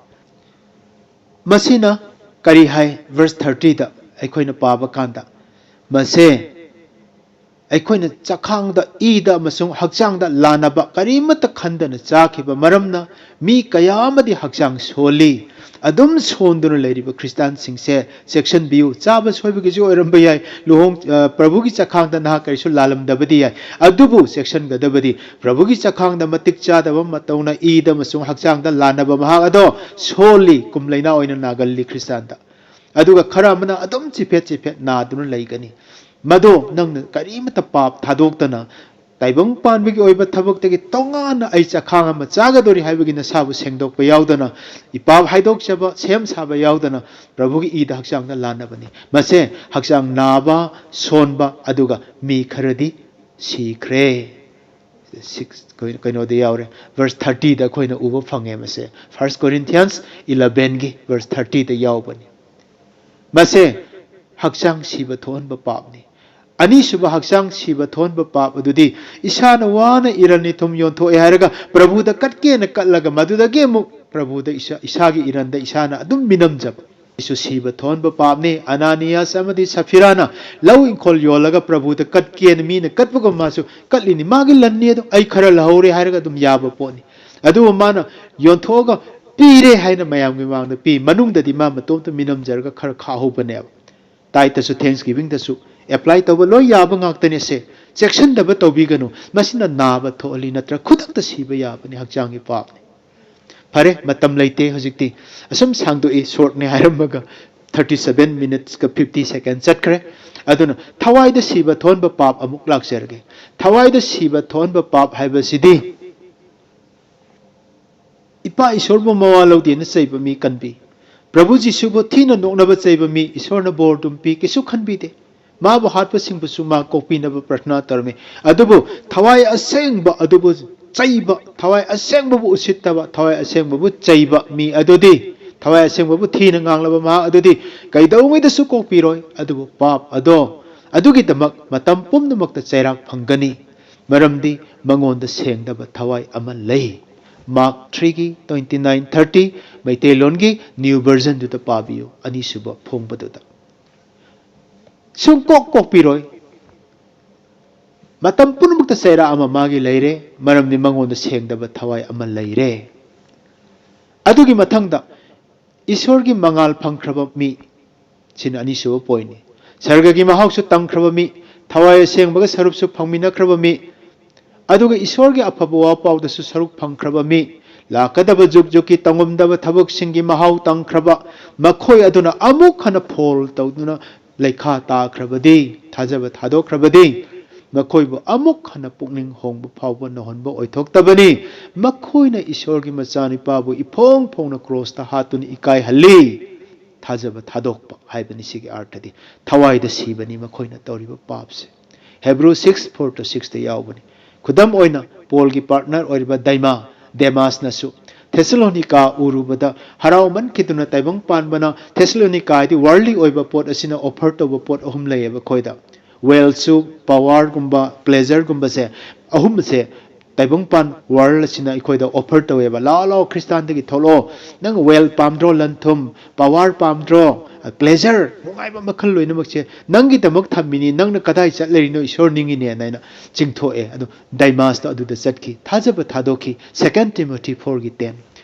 ꯃꯁꯤꯅ ꯀꯔꯤ ꯍꯥꯏ? ꯚꯔꯁ ꯊꯥꯔꯇꯤꯗ ꯑꯩꯈꯣꯏꯅ ꯄꯥꯕ ꯀꯥꯟꯗ, ꯃꯁꯦ ꯑꯩꯈꯣꯏꯅ ꯆꯥꯈꯥꯡꯗ, ꯏꯗ ꯑꯃꯁꯨꯡ ꯍꯛꯆꯥꯡꯗ ꯂꯥꯟꯅꯕ ꯀꯔꯤꯃꯠꯇ ꯈꯟꯗꯅ ꯆꯥꯈꯤꯕ ꯃꯔꯝꯅ ꯃꯤ ꯀꯌꯥ ꯑꯃꯗꯤ ꯍꯛꯆꯥꯡ ꯁꯣꯜꯂꯤ꯫ ꯑꯗꯨꯝ ꯁꯣꯟꯗꯨꯅ ꯂꯩꯔꯤꯕ ꯈ꯭ꯔꯤꯁꯇꯥꯟꯁꯤꯡꯁꯦ ꯆꯦꯛꯁꯤꯟꯕꯤꯌꯨ꯫ ꯆꯥꯕ ꯁꯣꯏꯕꯒꯤꯁꯨ ꯑꯣꯏꯔꯝꯕ ꯌꯥꯏ, ꯂꯨꯍꯣꯡ-, ꯑ, ꯄ꯭ꯔꯚꯨꯒꯤ ꯆꯥꯈꯥꯡꯗ ꯅꯍꯥꯛ ꯀꯔꯤꯁꯨ ꯂꯥꯜꯂꯝꯗꯕꯗꯤ ꯌꯥꯏ, ꯑꯗꯨꯕꯨ ꯆꯦꯛꯁꯤꯟꯒꯗꯕꯗꯤ ꯄ꯭ꯔꯚꯨꯒꯤ ꯆꯥꯈꯥꯡꯗ ꯃꯇꯤꯛ ꯆꯥꯗꯕ ꯃꯇꯧꯅ ꯏꯗ ꯑꯃꯁꯨꯡ ꯍꯛꯆꯥꯡꯗ ꯂꯥꯟꯅꯕ ꯃꯍꯥꯛ ꯑꯗꯣ ꯁꯣꯜꯂꯤ, ꯀꯨꯝ ꯂꯩꯅꯥ ꯑꯣꯏꯅ ꯅꯥꯒꯜꯂꯤ ꯈ꯭ꯔꯤꯁꯇꯥꯟꯗ꯫ ꯑꯗꯨꯒ ꯈꯔ ꯑꯃꯅ ꯑꯗꯨꯝ ꯆꯤꯐꯦꯠ ꯆꯤꯐꯦꯠ ꯅꯥꯗꯨꯅ ꯂꯩꯒꯅꯤ꯫ ꯃꯗꯣ ꯅꯪꯅ ꯀꯔꯤꯃꯠꯇ ꯄꯥꯞ ꯊꯥꯗꯣꯛꯇꯅ ꯇꯥꯏꯕꯪ ꯄꯥꯟꯕꯒꯤ ꯑꯣꯏꯕ ꯊꯕꯛꯇꯒꯤ ꯇꯣꯉꯥꯟꯅ ꯑꯩ ꯆꯥꯈꯥꯡ ꯑꯃ ꯆꯥꯒꯗꯧꯔꯤ ꯍꯥꯏꯕꯒꯤ ꯅꯁꯥꯕꯨ ꯁꯦꯡꯗꯣꯛꯄ ꯌꯥꯎꯗꯅ, ꯏꯄꯥꯞ ꯍꯥꯏꯗꯣꯛꯆꯕ, ꯁꯦꯝ ꯁꯥꯕ ꯌꯥꯎꯗꯅ ꯄ꯭ꯔꯚꯨꯒꯤ ꯏꯗ ꯍꯛꯆꯥꯡꯗ ꯂꯥꯟꯅꯕꯅꯤ꯫ ꯃꯁꯦ ꯍꯛꯆꯥꯡ ꯅꯥꯕ, ꯁꯣꯟꯕ, ꯑꯗꯨꯒ ꯃꯤ ꯈꯔꯗꯤ ꯁꯤꯈ꯭ꯔꯦ꯫ ꯁꯤꯛꯁ, ꯀꯩꯅꯣ-, ꯀꯩꯅꯣꯗ ꯌꯥꯎꯔꯦ, ꯚꯔꯁ ꯊꯥꯔꯇꯤꯗ ꯑꯩꯈꯣꯏꯅ ꯎꯕ ꯐꯪꯉꯦ ꯃꯁꯦ꯫ ꯐꯥꯔꯁ ꯀꯣꯔꯤꯟꯊꯤꯌꯟꯁ ꯏꯂꯚꯦꯟꯒꯤ ꯚꯔꯁ ꯊꯥꯔꯇꯤꯗ ꯌꯥꯎꯕꯅꯤ꯫ ꯃꯁꯦ ꯍꯛꯆꯥꯡ ꯁꯤꯕ ꯊꯣꯛꯍꯟꯕ ꯄꯥꯞꯅꯤ꯫ ꯑꯅꯤꯁꯨꯕ ꯍꯛꯆꯥꯡ ꯁꯤꯕ ꯊꯣꯛꯍꯟꯕ ꯄꯥꯞ ꯑꯗꯨꯗꯤ ꯏꯁꯥꯅ ꯋꯥꯅ ꯏꯔꯟ ꯏꯊꯨꯝ ꯌꯣꯟꯊꯣꯛꯑꯦ ꯍꯥꯏꯔꯒ ꯄ꯭ꯔꯚꯨꯗ ꯀꯠꯀꯦꯅ ꯀꯠꯂꯒ ꯃꯗꯨꯗꯒꯤ ꯑꯃꯨꯛ ꯄ꯭ꯔꯚꯨꯗ ꯏꯁꯥ-, ꯏꯁꯥꯒꯤ ꯏꯔꯟꯗ ꯏꯁꯥꯅ ꯑꯗꯨꯝ ꯃꯤꯅꯝꯖꯕ꯫ ꯁꯤꯁꯨ ꯁꯤꯕ ꯊꯣꯛꯍꯟꯕ ꯄꯥꯞꯅꯤ꯫ ꯑꯅꯥꯅꯤꯌꯥꯁ ꯑꯃꯗꯤ ꯁꯐꯤꯔꯥꯅ ꯂꯧ ꯏꯪꯈꯣꯜ ꯌꯣꯜꯂꯒ ꯄ꯭ꯔꯚꯨꯗ ꯀꯠꯀꯦꯅ ꯃꯤꯅ ꯀꯠꯄꯒꯨꯝ ꯃꯥꯁꯨ ꯀꯠꯂꯤꯅꯤ꯫ ꯃꯥꯒꯤ ꯂꯟꯅꯤ ꯑꯗꯣ, ꯑꯩ ꯈꯔ ꯂꯧꯍꯧꯔꯦ ꯍꯥꯏꯔꯒ ꯑꯗꯨꯝ ꯌꯥꯕ ꯄꯣꯠꯅꯤ꯫ ꯑꯗꯨꯕꯨ ꯃꯥꯅ ꯌꯣꯟꯊꯣꯛꯑꯒ ꯄꯤꯔꯦ ꯍꯥꯏꯅ ꯃꯌꯥꯝꯒꯤ ꯃꯃꯥꯡꯗ ꯄꯤ, ꯃꯅꯨꯡꯗꯗꯤ ꯃꯥ ꯃꯇꯣꯝꯇ ꯃꯤꯅꯝꯖꯔꯒ ꯈꯔ ꯈꯥꯛꯍꯧꯕꯅꯦꯕ꯫ ꯇꯥꯏꯠꯇꯁꯨ, ꯊꯦꯡꯁꯒꯤꯚꯤꯡꯗꯁꯨ ꯑꯦꯄ꯭ꯂꯥꯏ ꯇꯧꯕ ꯂꯣꯏ ꯌꯥꯕ ꯉꯥꯛꯇꯅꯦ ꯁꯦ꯫ ꯆꯦꯛꯁꯤꯟꯗꯕ ꯇꯧꯕꯤꯒꯅꯨ꯫ ꯃꯁꯤꯅ ꯅꯥꯕ ꯊꯣꯛꯍꯜꯂꯤ, ꯅꯠꯇ꯭ꯔ ꯈꯨꯗꯛꯇ ꯁꯤꯕ ꯌꯥꯕꯅꯤ, ꯍꯛꯆꯥꯡꯒꯤ ꯄꯥꯞꯅꯤ꯫ ꯐꯔꯦ, ꯃꯇꯝ ꯂꯩꯇꯦ ꯍꯧꯖꯤꯛꯇꯤ꯫ ꯑꯁꯨꯝ ꯁꯥꯡꯗꯣꯛꯏ, ꯁꯣꯔꯠꯅꯦ ꯍꯥꯏꯔꯝꯃꯒ ꯊꯥꯔꯇꯤ ꯁꯚꯦꯟ ꯃꯤꯅꯤꯠꯁꯀ ꯐꯤꯐꯇꯤ ꯁꯦꯀꯦꯟ ꯆꯠꯈ꯭ꯔꯦ꯫ ꯑꯗꯨꯅ ꯊꯋꯥꯏꯗ ꯁꯤꯕ ꯊꯣꯛꯍꯟꯕ ꯄꯥꯞ ꯑꯃꯨꯛ ꯂꯥꯛꯆꯔꯒꯦ꯫ ꯊꯋꯥꯏꯗ ꯁꯤꯕ ꯊꯣꯛꯍꯟꯕ ꯄꯥꯞ ꯍꯥꯏꯕꯁꯤꯗꯤ ꯏꯄꯥ ꯏꯁꯣꯔꯕꯨ ꯃꯋꯥ ꯂꯧꯗꯦꯅ ꯆꯩꯕ ꯃꯤ ꯀꯟꯕꯤ, ꯄ꯭ꯔꯚꯨ ꯖꯤꯁꯨꯕꯨ ꯊꯤꯅ ꯅꯣꯛꯅꯕ ꯆꯩꯕ ꯃꯤ ꯏꯁꯣꯔꯅ ꯕꯣꯔ ꯑꯗꯨꯝ ꯄꯤ, ꯀꯩꯁꯨ ꯈꯟꯕꯤꯗꯦ꯫ ꯃꯥꯕꯨ ꯍꯥꯠꯄꯁꯤꯡꯕꯨꯁꯨ ꯃꯥ ꯀꯣꯛꯄꯤꯅꯕ ꯄ꯭ꯔꯊꯅꯥ ꯇꯧꯔꯝꯃꯤ꯫ ꯑꯗꯨꯕꯨ ꯊꯋꯥꯏ ꯑꯁꯦꯡꯕ ꯑꯗꯨꯕꯨ ꯆꯩꯕ, ꯊꯋꯥꯏ ꯑꯁꯦꯡꯕꯕꯨ ꯎꯁꯤꯠꯇꯕ, ꯊꯋꯥꯏ ꯑꯁꯦꯡꯕꯕꯨ ꯆꯩꯕ ꯃꯤ ꯑꯗꯨꯗꯤ, ꯊꯋꯥꯏ ꯑꯁꯦꯡꯕꯕꯨ ꯊꯤꯅ ꯉꯥꯡꯂꯕ ꯃꯍꯥꯛ ꯑꯗꯨꯗꯤ ꯀꯩꯗꯧꯉꯩꯗꯁꯨ ꯀꯣꯛꯄꯤꯔꯣꯏ꯫ ꯑꯗꯨꯕꯨ ꯄꯥꯞ ꯑꯗꯣ ꯑꯗꯨꯒꯤꯗꯃꯛ ꯃꯇꯝ ꯄꯨꯝꯅꯃꯛꯇ ꯆꯩꯔꯥꯛ ꯐꯪꯒꯅꯤ, ꯃꯔꯝꯗꯤ ꯃꯉꯣꯟꯗ ꯁꯦꯡꯗꯕ ꯊꯋꯥꯏ ꯑꯃ ꯂꯩ꯫ Mark three ꯒꯤ twenty nine thirty, ꯃꯩꯇꯩꯂꯣꯟꯒꯤ New Version ꯗꯨꯗ ꯄꯥꯕꯤꯌꯨ, ꯑꯅꯤꯁꯨꯕ ꯐꯣꯡꯕꯗꯨꯗ꯫ ꯁꯨꯡꯀꯣꯛ ꯀꯣꯛꯄꯤꯔꯣꯏ꯫ ꯃꯇꯝ ꯄꯨꯝꯅꯃꯛꯇ ꯆꯩꯔꯥꯛ ꯑꯃ ꯃꯥꯒꯤ ꯂꯩꯔꯦ, ꯃꯔꯝꯗꯤ ꯃꯉꯣꯟꯗ ꯁꯦꯡꯗꯕ ꯊꯋꯥꯏ ꯑꯃ ꯂꯩꯔꯦ꯫ ꯑꯗꯨꯒꯤ ꯃꯊꯪꯗ ꯏꯁꯣꯔꯒꯤ ꯃꯉꯥꯜ ꯐꯪꯈ꯭ꯔꯕ ꯃꯤ, ꯁꯤꯅ ꯑꯅꯤꯁꯨꯕ point ꯅꯤ꯫ ꯁꯔꯒꯒꯤ ꯃꯍꯥꯎꯁꯨ ꯇꯪꯈ꯭ꯔꯕ ꯃꯤ, ꯊꯋꯥꯏ ꯑꯁꯦꯡꯕꯒ ꯁꯔꯨꯛꯁꯨ ꯐꯪꯃꯤꯟꯅꯈ꯭ꯔꯕ ꯃꯤ, ꯑꯗꯨꯒ ꯏꯁꯣꯔꯒꯤ ꯑꯐꯕ ꯋꯥ ꯄꯥꯎꯗꯁꯨ ꯁꯔꯨꯛ ꯐꯪꯈ꯭ꯔꯕ ꯃꯤ, ꯂꯥꯛꯀꯗꯕ ꯖꯨꯛ ꯖꯨꯛꯀꯤ ꯇꯧꯉꯝꯗꯕ ꯊꯕꯛꯁꯤꯡꯒꯤ ꯃꯍꯥꯎ ꯇꯪꯈ꯭ꯔꯕ, ꯃꯈꯣꯏ ꯑꯗꯨꯅ ꯑꯃꯨꯛ ꯍꯟꯅ ꯐꯣꯜ ꯇꯧꯗꯨꯅ ꯂꯩꯈꯥ ꯇꯥꯈ꯭ꯔꯕꯗꯤ, ꯊꯥꯖꯕ ꯊꯥꯗꯣꯛꯈ꯭ꯔꯕꯗꯤ, ꯃꯈꯣꯏꯕꯨ ꯑꯃꯨꯛ ꯍꯟꯅ ꯄꯨꯛꯅꯤꯡ ꯍꯣꯡꯕ ꯐꯥꯎꯕ ꯅꯧꯍꯟꯕ ꯑꯣꯏꯊꯣꯛꯇꯕꯅꯤ꯫ ꯃꯈꯣꯏꯅ ꯏꯁꯣꯔꯒꯤ ꯃꯆꯥꯅꯤꯄꯥꯕꯨ ꯏꯐꯣꯡ ꯐꯣꯡꯅ ꯀ꯭ꯔꯣꯁꯇ ꯍꯥꯠꯇꯨꯅ ꯏꯀꯥꯏꯍꯜꯂꯤ꯫ ꯊꯥꯖꯕ ꯊꯥꯗꯣꯛꯄ ꯍꯥꯏꯕꯅꯤ ꯁꯤꯒꯤ ꯑꯥꯔꯊꯗꯤ꯫ ꯊꯋꯥꯏꯗ ꯁꯤꯕꯅꯤ ꯃꯈꯣꯏꯅ ꯇꯧꯔꯤꯕ ꯄꯥꯞꯁꯦ꯫ Hebrew six four to six ꯇ ꯌꯥꯎꯕꯅꯤ꯫ ꯈꯨꯗꯝ ꯑꯣꯏꯅ, ꯄꯣꯜꯒꯤ ꯄꯥꯔꯠꯅꯔ ꯑꯣꯏꯔꯤꯕ ꯗꯥꯏꯃꯥ, ꯗꯦꯃꯥꯁꯅꯁꯨ ꯊꯦꯁꯂꯣꯅꯤꯀꯥ ꯎꯔꯨꯕꯗ ꯍꯔꯥꯎꯃꯟꯈꯤꯗꯨꯅ ꯇꯥꯏꯕꯪ ꯄꯥꯟꯕꯅ, ꯊꯦꯁꯂꯣꯅꯤꯀꯥ ꯍꯥꯏꯗꯤ ꯋꯥꯔꯜꯂꯤ ꯑꯣꯏꯕ ꯄꯣꯠ ꯑꯁꯤꯅ ꯑꯣꯐꯔ ꯇꯧꯕ ꯄꯣꯠ ꯑꯍꯨꯝ ꯂꯩꯌꯦꯕ ꯑꯩꯈꯣꯏꯗ꯫ ꯋꯦꯜꯁꯨ, ꯄꯋꯥꯔꯒꯨꯝꯕ, ꯄ꯭ꯂꯦꯖꯔꯒꯨꯝꯕꯁꯦ, ꯑꯍꯨꯝꯁꯦ ꯇꯥꯏꯕꯪꯄꯥꯟ ꯋꯥꯔꯜ ꯑꯁꯤꯅ ꯑꯩꯈꯣꯏꯗ ꯑꯣꯐꯔ ꯇꯧꯋꯦꯕ꯫ "ꯂꯥꯛꯑꯣ, ꯂꯥꯛꯑꯣ, ꯈ꯭ꯔꯤꯁꯇꯥꯟꯗꯒꯤ ꯊꯣꯛꯂꯛꯑꯣ꯫ ꯅꯪ ꯋꯦꯜ ꯄꯥꯝꯗ꯭ꯔꯣ, ꯂꯟ ꯊꯨꯝ, ꯄꯋꯥꯔ ꯄꯥꯝꯗ꯭ꯔꯣ, ꯄ꯭ꯂꯦꯖꯔ, ꯅꯨꯡꯉꯥꯏꯕ ꯃꯈꯜ ꯂꯣꯏꯅꯃꯛꯁꯦ ꯅꯪꯒꯤꯗꯃꯛ ꯊꯝꯃꯤꯅꯤ, ꯅꯪꯅ ꯀꯗꯥꯏ ꯆꯠꯂꯤꯅꯣ, ꯏꯁꯣꯔ ꯅꯤꯡꯉꯤꯅꯦꯅ" ꯍꯥꯏꯅ ꯆꯤꯡꯊꯣꯛꯑꯦ꯫ ꯑꯗꯨ ꯗꯥꯏꯃꯥꯁꯇꯣ ꯑꯗꯨꯗ ꯆꯠꯈꯤ, ꯊꯥꯖꯕ ꯊꯥꯗꯣꯛꯈꯤ꯫ Second Timothy four ꯒꯤ ten꯫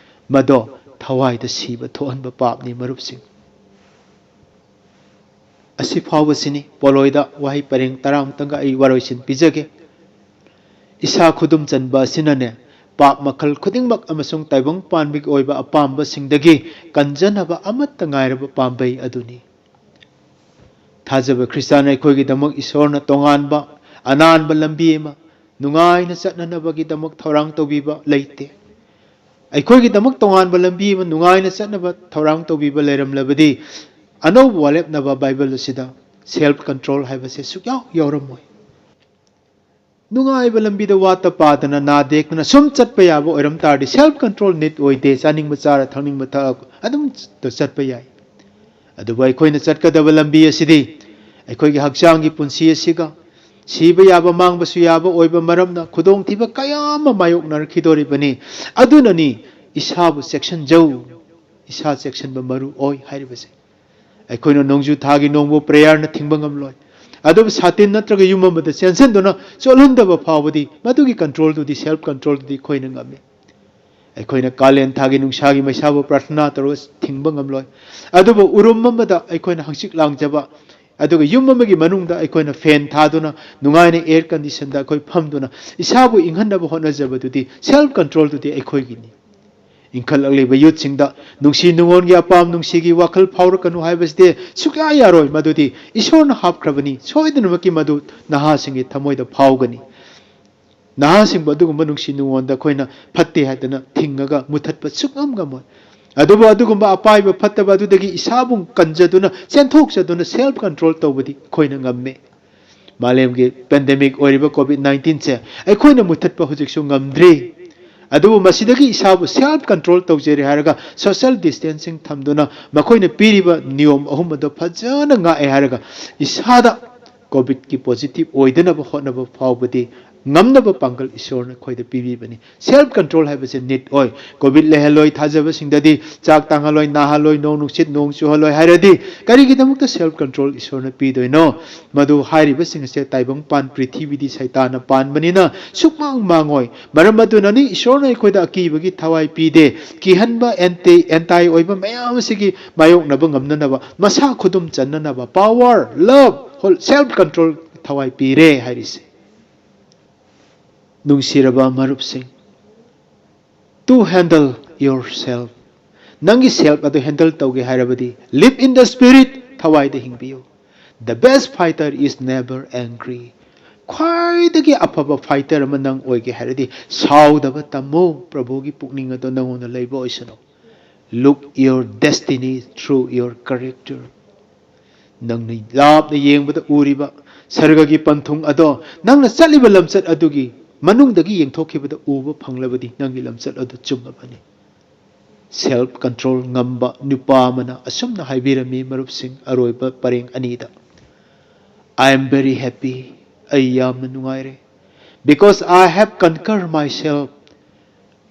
ꯃꯗꯣ ꯊꯋꯥꯏꯗ ꯁꯤꯕ ꯊꯣꯛꯍꯟꯕ ꯄꯥꯞꯅꯤ, ꯃꯔꯨꯞꯁꯤꯡ꯫ ꯑꯁꯤ ꯐꯥꯎꯕꯁꯤꯅꯤ꯫ ꯄꯣꯂꯣꯏꯗ ꯋꯥꯍꯩ ꯄꯔꯦꯡ ꯇꯔꯥꯃꯨꯛꯇꯪꯒ ꯑꯩ ꯋꯥꯔꯣꯏꯁꯤꯟ ꯄꯤꯖꯒꯦ꯫ ꯏꯁꯥ ꯈꯨꯗꯨꯝ ꯆꯟꯕ ꯑꯁꯤꯅꯅꯦ, ꯄꯥꯞ ꯃꯈꯜ ꯈꯨꯗꯤꯡꯃꯛ ꯑꯃꯁꯨꯡ ꯇꯥꯏꯕꯪ ꯄꯥꯟꯕꯒꯤ ꯑꯣꯏꯕ ꯑꯄꯥꯝꯕꯁꯤꯡꯗꯒꯤ ꯀꯟꯖꯅꯕ ꯑꯃꯠꯇ ꯉꯥꯏꯔꯕ ꯄꯥꯝꯕꯩ ꯑꯗꯨꯅꯤ꯫ ꯊꯥꯖꯕ ꯈ꯭ꯔꯤꯁꯇꯥꯟ ꯑꯩꯈꯣꯏꯒꯤꯗꯃꯛ ꯏꯁꯣꯔꯅ ꯇꯣꯉꯥꯟꯕ, ꯑꯅꯥꯟꯕ ꯂꯝꯕꯤ ꯑꯃ ꯅꯨꯡꯉꯥꯏꯅ ꯆꯠꯅꯅꯕꯒꯤꯗꯃꯛ ꯊꯧꯔꯥꯡ ꯇꯧꯕꯤꯕ ꯂꯩꯇꯦ꯫ ꯑꯩꯈꯣꯏꯒꯤꯗꯃꯛ ꯇꯣꯉꯥꯟꯕ ꯂꯝꯕꯤ ꯑꯃ ꯅꯨꯡꯉꯥꯏꯅ ꯆꯠꯅꯕ ꯊꯧꯔꯥꯡ ꯇꯧꯕꯤꯕ ꯂꯩꯔꯝꯂꯕꯗꯤ, ꯑꯅꯧꯕ ꯋꯥꯔꯦꯞꯅꯕ ꯕꯥꯏꯕꯜ ꯑꯁꯤꯗ self control ꯍꯥꯏꯕꯁꯦ ꯁꯨꯛꯌꯥꯎ ꯌꯥꯎꯔꯝꯃꯣꯏ꯫ ꯅꯨꯡꯉꯥꯏꯕ ꯂꯝꯕꯤꯗ ꯋꯥꯠꯇ ꯄꯥꯗꯅ ꯅꯥꯗ ꯌꯦꯛꯇꯅ ꯁꯨꯝ ꯆꯠꯄ ꯌꯥꯕ ꯑꯣꯏꯔꯝ ꯇꯥꯔꯗꯤ self control need ꯑꯣꯏꯗꯦ꯫ ꯆꯥꯅꯤꯡꯕ ꯆꯥꯔ, ꯊꯛꯅꯤꯡꯕ ꯊꯛꯑ ꯑꯗꯨꯝ ꯆꯠꯄ ꯌꯥꯏ꯫ ꯑꯗꯨꯕꯨ ꯑꯩꯈꯣꯏꯅ ꯆꯠꯀꯗꯕ ꯂꯝꯕꯤ ꯑꯁꯤꯗꯤ ꯑꯩꯈꯣꯏꯒꯤ ꯍꯛꯆꯥꯡꯒꯤ ꯄꯨꯟꯁꯤ ꯑꯁꯤꯒ ꯁꯤꯕ ꯌꯥꯕ, ꯃꯥꯡꯕꯁꯨ ꯌꯥꯕ ꯑꯣꯏꯕ ꯃꯔꯝꯅ ꯈꯨꯗꯣꯡꯊꯤꯕ ꯀꯌꯥ ꯑꯃ ꯃꯥꯌꯣꯛꯅꯔꯛꯈꯤꯗꯣꯔꯤꯕꯅꯤ꯫ ꯑꯗꯨꯅꯅꯤ ꯏꯁꯥꯕꯨ ꯆꯦꯛꯁꯤꯟꯖꯧ, ꯏꯁꯥ ꯆꯦꯛꯁꯤꯟꯕ ꯃꯔꯨ ꯑꯣꯏ ꯍꯥꯏꯔꯤꯕꯁꯦ꯫ ꯑꯩꯈꯣꯏꯅ ꯅꯣꯡꯖꯨ ꯊꯥꯒꯤ ꯅꯣꯡꯕꯨ prayer ꯅ ꯊꯤꯡꯕ ꯉꯝꯂꯣꯏ꯫ ꯑꯗꯨꯕꯨ ꯁꯥꯇꯤꯟ ꯅꯠꯇ꯭ꯔꯒ ꯌꯨꯝ ꯑꯃꯗ ꯆꯦꯟꯁꯤꯟꯗꯨꯅ ꯆꯣꯠꯍꯟꯗꯕ ꯐꯥꯎꯕꯗꯤ ꯃꯗꯨꯒꯤ control ꯗꯨꯗꯤ, self control ꯗꯨꯗꯤ ꯑꯩꯈꯣꯏꯅ ꯉꯝꯃꯤ꯫ ꯑꯩꯈꯣꯏꯅ ꯀꯥꯂꯦꯟ ꯊꯥꯒꯤ ꯅꯨꯡꯁꯥꯒꯤ ꯃꯩꯁꯥꯕꯨ ꯄ꯭ꯔꯥꯔꯊꯅꯥ ꯇꯧꯔꯒ ꯊꯤꯡꯕ ꯉꯝꯂꯣꯏ꯫ ꯑꯗꯨꯕꯨ ꯎꯔꯨꯝ ꯑꯃꯗ ꯑꯩꯈꯣꯏꯅ ꯍꯪꯆꯤꯠ ꯂꯥꯡꯖꯕ, ꯑꯗꯨꯒ ꯌꯨꯝ ꯑꯃꯒꯤ ꯃꯅꯨꯡꯗ ꯑꯩꯈꯣꯏꯅ fan ꯊꯥꯗꯨꯅ ꯅꯨꯡꯉꯥꯏꯅ air condition ꯗ ꯑꯩꯈꯣꯏ ꯐꯝꯗꯨꯅ ꯏꯁꯥꯕꯨ ꯏꯪꯍꯟꯅꯕ ꯍꯣꯠꯅꯖꯕꯗꯨꯗꯤ self control ꯗꯨꯗꯤ ꯑꯩꯈꯣꯏꯒꯤꯅꯤ꯫ ꯏꯟꯈꯠꯂꯛꯂꯤꯕ youth ꯁꯤꯡꯗ ꯅꯨꯡꯁꯤ ꯅꯨꯡꯉꯣꯟꯒꯤ ꯑꯄꯥꯝ ꯅꯨꯡꯁꯤꯒꯤ ꯋꯥꯈꯜ ꯐꯥꯎꯔꯛꯀꯅꯨ ꯍꯥꯏꯕꯁꯤꯗꯤ ꯁꯨꯛꯌꯥ ꯌꯥꯔꯣꯏ꯫ ꯃꯗꯨꯗꯤ ꯏꯁꯣꯔꯅ ꯍꯥꯞꯈ꯭ꯔꯕꯅꯤ꯫ ꯁꯣꯏꯗꯅꯃꯛꯀꯤ ꯃꯗꯨ ꯅꯍꯥꯁꯤꯡꯒꯤ ꯊꯃꯣꯏꯗ ꯐꯥꯎꯒꯅꯤ꯫ ꯅꯍꯥꯁꯤꯡꯕꯨ ꯑꯗꯨꯒꯨꯝꯕ ꯅꯨꯡꯁꯤ ꯅꯨꯡꯉꯣꯟꯗ ꯑꯩꯈꯣꯏꯅ ꯐꯠꯇꯦ ꯍꯥꯏꯗꯅ ꯊꯤꯡꯉꯒ ꯃꯨꯊꯠꯄ ꯁꯨꯛꯉꯝ ꯉꯝꯃꯣꯏ꯫ ꯑꯗꯨꯕꯨ ꯑꯗꯨꯒꯨꯝꯕ ꯑꯄꯥꯏꯕ ꯐꯠꯇꯕ ꯑꯗꯨꯗꯒꯤ ꯏꯁꯥꯕꯨ ꯀꯟꯖꯗꯨꯅ, ꯆꯦꯟꯊꯣꯛꯆꯗꯨꯅ self control ꯇꯧꯕꯗꯤ ꯑꯩꯈꯣꯏꯅ ꯉꯝꯃꯤ꯫ ꯃꯥꯂꯦꯝꯒꯤ pandemic ꯑꯣꯏꯔꯤꯕ COVID nineteen ꯁꯦ ꯑꯩꯈꯣꯏꯅ ꯃꯨꯊꯠꯄ ꯍꯧꯖꯤꯛꯁꯨ ꯉꯝꯗ꯭ꯔꯤ꯫ ꯑꯗꯨꯕꯨ ꯃꯁꯤꯗꯒꯤ ꯏꯁꯥꯕꯨ self control ꯇꯧꯖꯔꯦ ꯍꯥꯏꯔꯒ, social distancing ꯊꯝꯗꯨꯅ, ꯃꯈꯣꯏꯅ ꯄꯤꯔꯤꯕ ꯅꯤꯌꯣꯝ ꯑꯍꯨꯝ ꯑꯗꯨ ꯐꯖꯅ ꯉꯥꯛꯑꯦ ꯍꯥꯏꯔꯒ, ꯏꯁꯥꯗ COVID ꯀꯤ positive ꯑꯣꯏꯗꯅꯕ ꯍꯣꯠꯅꯕ ꯐꯥꯎꯕꯗꯤ ꯉꯝꯅꯕ ꯄꯥꯡꯒꯜ ꯏꯁꯣꯔꯅ ꯑꯩꯈꯣꯏꯗ ꯄꯤꯕꯤꯕꯅꯤ꯫ Self control ꯍꯥꯏꯕꯁꯦ need ꯑꯣꯏ꯫ COVID ꯂꯩꯍꯜꯂꯣꯏ ꯊꯥꯖꯕꯁꯤꯡꯗꯗꯤ, ꯆꯥꯛ ꯇꯥꯡꯍꯜꯂꯣꯏ, ꯅꯥꯍꯜꯂꯣꯏ, ꯅꯣꯡ ꯅꯨꯡꯁꯤꯠ ꯅꯣꯡ ꯆꯨꯍꯜꯂꯣꯏ ꯍꯥꯏꯔꯗꯤ, ꯀꯔꯤꯒꯤꯗꯃꯛꯇ self control ꯏꯁꯣꯔꯅ ꯄꯤꯗꯣꯏꯅꯣ? ꯃꯗꯨ ꯍꯥꯏꯔꯤꯕꯁꯤꯡ ꯑꯁꯦ ꯇꯥꯏꯕꯪ ꯄꯥꯟ ꯄ꯭ꯔꯤꯊꯤꯕꯤꯗꯤ ꯁꯩꯇꯥꯟꯅ ꯄꯥꯟꯕꯅꯤꯅ ꯁꯨꯛꯃꯥꯡ ꯃꯥꯡꯉꯣꯏ꯫ ꯃꯔꯝ ꯑꯗꯨꯅꯅꯤ ꯏꯁꯣꯔꯅ ꯑꯩꯈꯣꯏꯗ ꯑꯀꯤꯕꯒꯤ ꯊꯋꯥꯏ ꯄꯤꯗꯦ꯫ ꯀꯤꯍꯟꯕ, anti, anti ꯑꯣꯏꯕ ꯃꯌꯥꯝ ꯑꯁꯤꯒꯤ ꯃꯥꯌꯣꯛꯅꯕ ꯉꯝꯅꯅꯕ, ꯃꯁꯥ ꯈꯨꯗꯨꯝ ꯆꯟꯅꯅꯕ, power, love, self control ꯊꯋꯥꯏ ꯄꯤꯔꯦ ꯍꯥꯏꯔꯤꯁꯦ꯫ ꯅꯨꯡꯁꯤꯔꯕ ꯃꯔꯨꯞꯁꯤꯡ, to handle yourself, ꯅꯪꯒꯤ self ꯑꯗꯨ handle ꯇꯧꯒꯦ ꯍꯥꯏꯔꯕꯗꯤ, live in the spirit, ꯊꯋꯥꯏꯗ ꯍꯤꯡꯕꯤꯌꯨ꯫ The best fighter is never angry. ꯈ꯭ꯋꯥꯏꯗꯒꯤ ꯑꯐꯕ fighter ꯑꯃ ꯅꯪ ꯑꯣꯏꯒꯦ ꯍꯥꯏꯔꯗꯤ, ꯁꯥꯎꯗꯕ ꯇꯝꯃꯨ꯫ ꯄ꯭ꯔꯚꯨꯒꯤ ꯄꯨꯛꯅꯤꯡ ꯑꯗꯨ ꯅꯪꯉꯣꯟꯗ ꯂꯩꯕ ꯑꯣꯏꯁꯅꯨ꯫ Look your destiny through your character. ꯅꯪꯅ ꯂꯥꯞꯅ ꯌꯦꯡꯕꯗ ꯎꯔꯤꯕ ꯁꯔꯒꯒꯤ ꯄꯟꯊꯨꯡ ꯑꯗꯣ ꯅꯪꯅ ꯆꯠꯂꯤꯕ ꯂꯝꯆꯠ ꯑꯗꯨꯒꯤ ꯃꯅꯨꯡꯗꯒꯤ ꯌꯦꯡꯊꯣꯛꯈꯤꯕꯗ ꯎꯕ ꯐꯪꯂꯕꯗꯤ ꯅꯪꯒꯤ ꯂꯝꯆꯠ ꯑꯗꯨ ꯆꯨꯝꯂꯕꯅꯤ꯫ Self control ꯉꯝꯕ ꯅꯨꯄꯥ ꯑꯃꯅ ꯑꯁꯨꯝꯅ ꯍꯥꯏꯕꯤꯔꯝꯃꯤ, ꯃꯔꯨꯞꯁꯤꯡ, ꯑꯔꯣꯏꯕ ꯄꯔꯦꯡ ꯑꯅꯤꯗ, "I am very happy, ꯑꯩ ꯌꯥꯝꯅ ꯅꯨꯡꯉꯥꯏꯔꯦ, because I have conquered myself,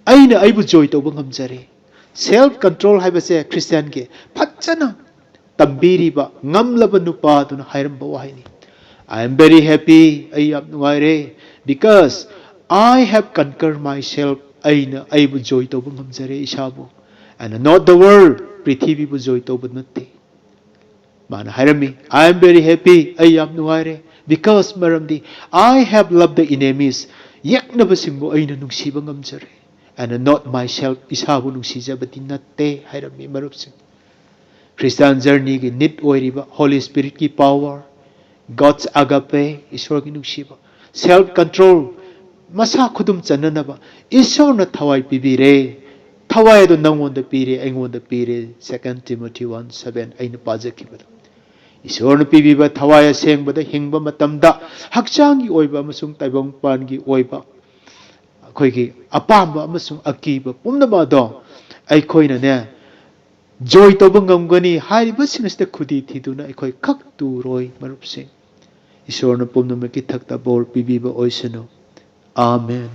ꯑꯩꯅ ꯑꯩꯕꯨ ꯖꯣꯏ ꯇꯧꯕ ꯉꯝꯖꯔꯦ"꯫ Self control ꯍꯥꯏꯕꯁꯦ ꯈ꯭ꯔꯤꯁꯇꯤꯌꯥꯟꯒꯤ ꯐꯖꯅ ꯇꯝꯕꯤꯔꯤꯕ ꯉꯝꯂꯕ ꯅꯨꯄꯥꯗꯨꯅ ꯍꯥꯏꯔꯝꯕ ꯋꯥꯍꯩꯅꯤ꯫ "I am very happy, ꯑꯩ ꯌꯥꯝ ꯅꯨꯡꯉꯥꯏꯔꯦ, because I have conquered myself, ꯑꯩꯅ ꯑꯩꯕꯨ ꯖꯣꯏ ꯇꯧꯕ ꯉꯝꯖꯔꯦ ꯏꯁꯥꯕꯨ, and not the world, ꯄ꯭ꯔꯤꯊꯤꯕꯤꯕꯨ ꯖꯣꯏ ꯇꯧꯕ ꯅꯠꯇꯦ"꯫ ꯃꯥꯅ ꯍꯥꯏꯔꯝꯃꯤ, "I am very happy, ꯑꯩ ꯌꯥꯝ ꯅꯨꯡꯉꯥꯏꯔꯦ, because, ꯃꯔꯝꯗꯤ, I have loved the enemies, ꯌꯦꯛꯅꯕꯁꯤꯡꯕꯨ ꯑꯩꯅ ꯅꯨꯡꯁꯤꯕ ꯉꯝꯖꯔꯦ, and not myself, ꯏꯁꯥꯕꯨ ꯅꯨꯡꯁꯤꯖꯕꯗꯤ ꯅꯠꯇꯦ" ꯍꯥꯏꯔꯝꯃꯤ, ꯃꯔꯨꯞꯁꯤꯡ꯫ ꯈ꯭ꯔꯤꯁꯇꯥꯟ ꯖꯔꯅꯤꯒꯤ ꯅꯤꯠ ꯑꯣꯏꯔꯤꯕ Holy Spiritꯀꯤ power, God's agape, ꯏꯁꯣꯔꯒꯤ ꯅꯨꯡꯁꯤꯕ, self control, ꯃꯁꯥ ꯈꯨꯗꯨꯝ ꯆꯟꯅꯅꯕ ꯏꯁꯣꯔꯅ ꯊꯋꯥꯏ ꯄꯤꯕꯤꯔꯦ꯫ ꯊꯋꯥꯏ ꯑꯗꯨ ꯅꯪꯉꯣꯟꯗ ꯄꯤꯔꯦ, ꯑꯩꯉꯣꯟꯗ ꯄꯤꯔꯦ, Second Timothy one seven ꯑꯩꯅ ꯄꯥꯖꯈꯤꯕꯗꯣ꯫ ꯏꯁꯣꯔꯅ ꯄꯤꯕꯤꯕ ꯊꯋꯥꯏ ꯑꯁꯦꯡꯕꯗ ꯍꯤꯡꯕ ꯃꯇꯝꯗ ꯍꯛꯆꯥꯡꯒꯤ ꯑꯣꯏꯕ ꯑꯃꯁꯨꯡ ꯇꯥꯏꯕꯪꯄꯥꯟꯒꯤ ꯑꯣꯏꯕ ꯑꯩꯈꯣꯏꯒꯤ ꯑꯄꯥꯝꯕ ꯑꯃꯁꯨꯡ ꯑꯀꯤꯕ ꯄꯨꯝꯅꯃꯛ ꯑꯗꯣ ꯑꯩꯈꯣꯏꯅꯅꯦ, ꯖꯣꯏ ꯇꯧꯕ ꯉꯝꯒꯅꯤ꯫ ꯍꯥꯏꯔꯤꯕꯁꯤꯡ ꯑꯁꯤꯗ ꯈꯨꯗꯤ ꯊꯤꯗꯨꯅ ꯑꯩꯈꯣꯏ ꯈꯛ ꯇꯨꯔꯣꯏ, ꯃꯔꯨꯞꯁꯤꯡ꯫ ꯏꯁꯣꯔꯅ ꯄꯨꯝꯅꯃꯛꯀꯤ ꯊꯛꯇ ꯕꯣꯔ ꯄꯤꯕꯤꯕ ꯑꯣꯏꯁꯅꯨ꯫ ꯑꯥꯃꯦꯟ꯫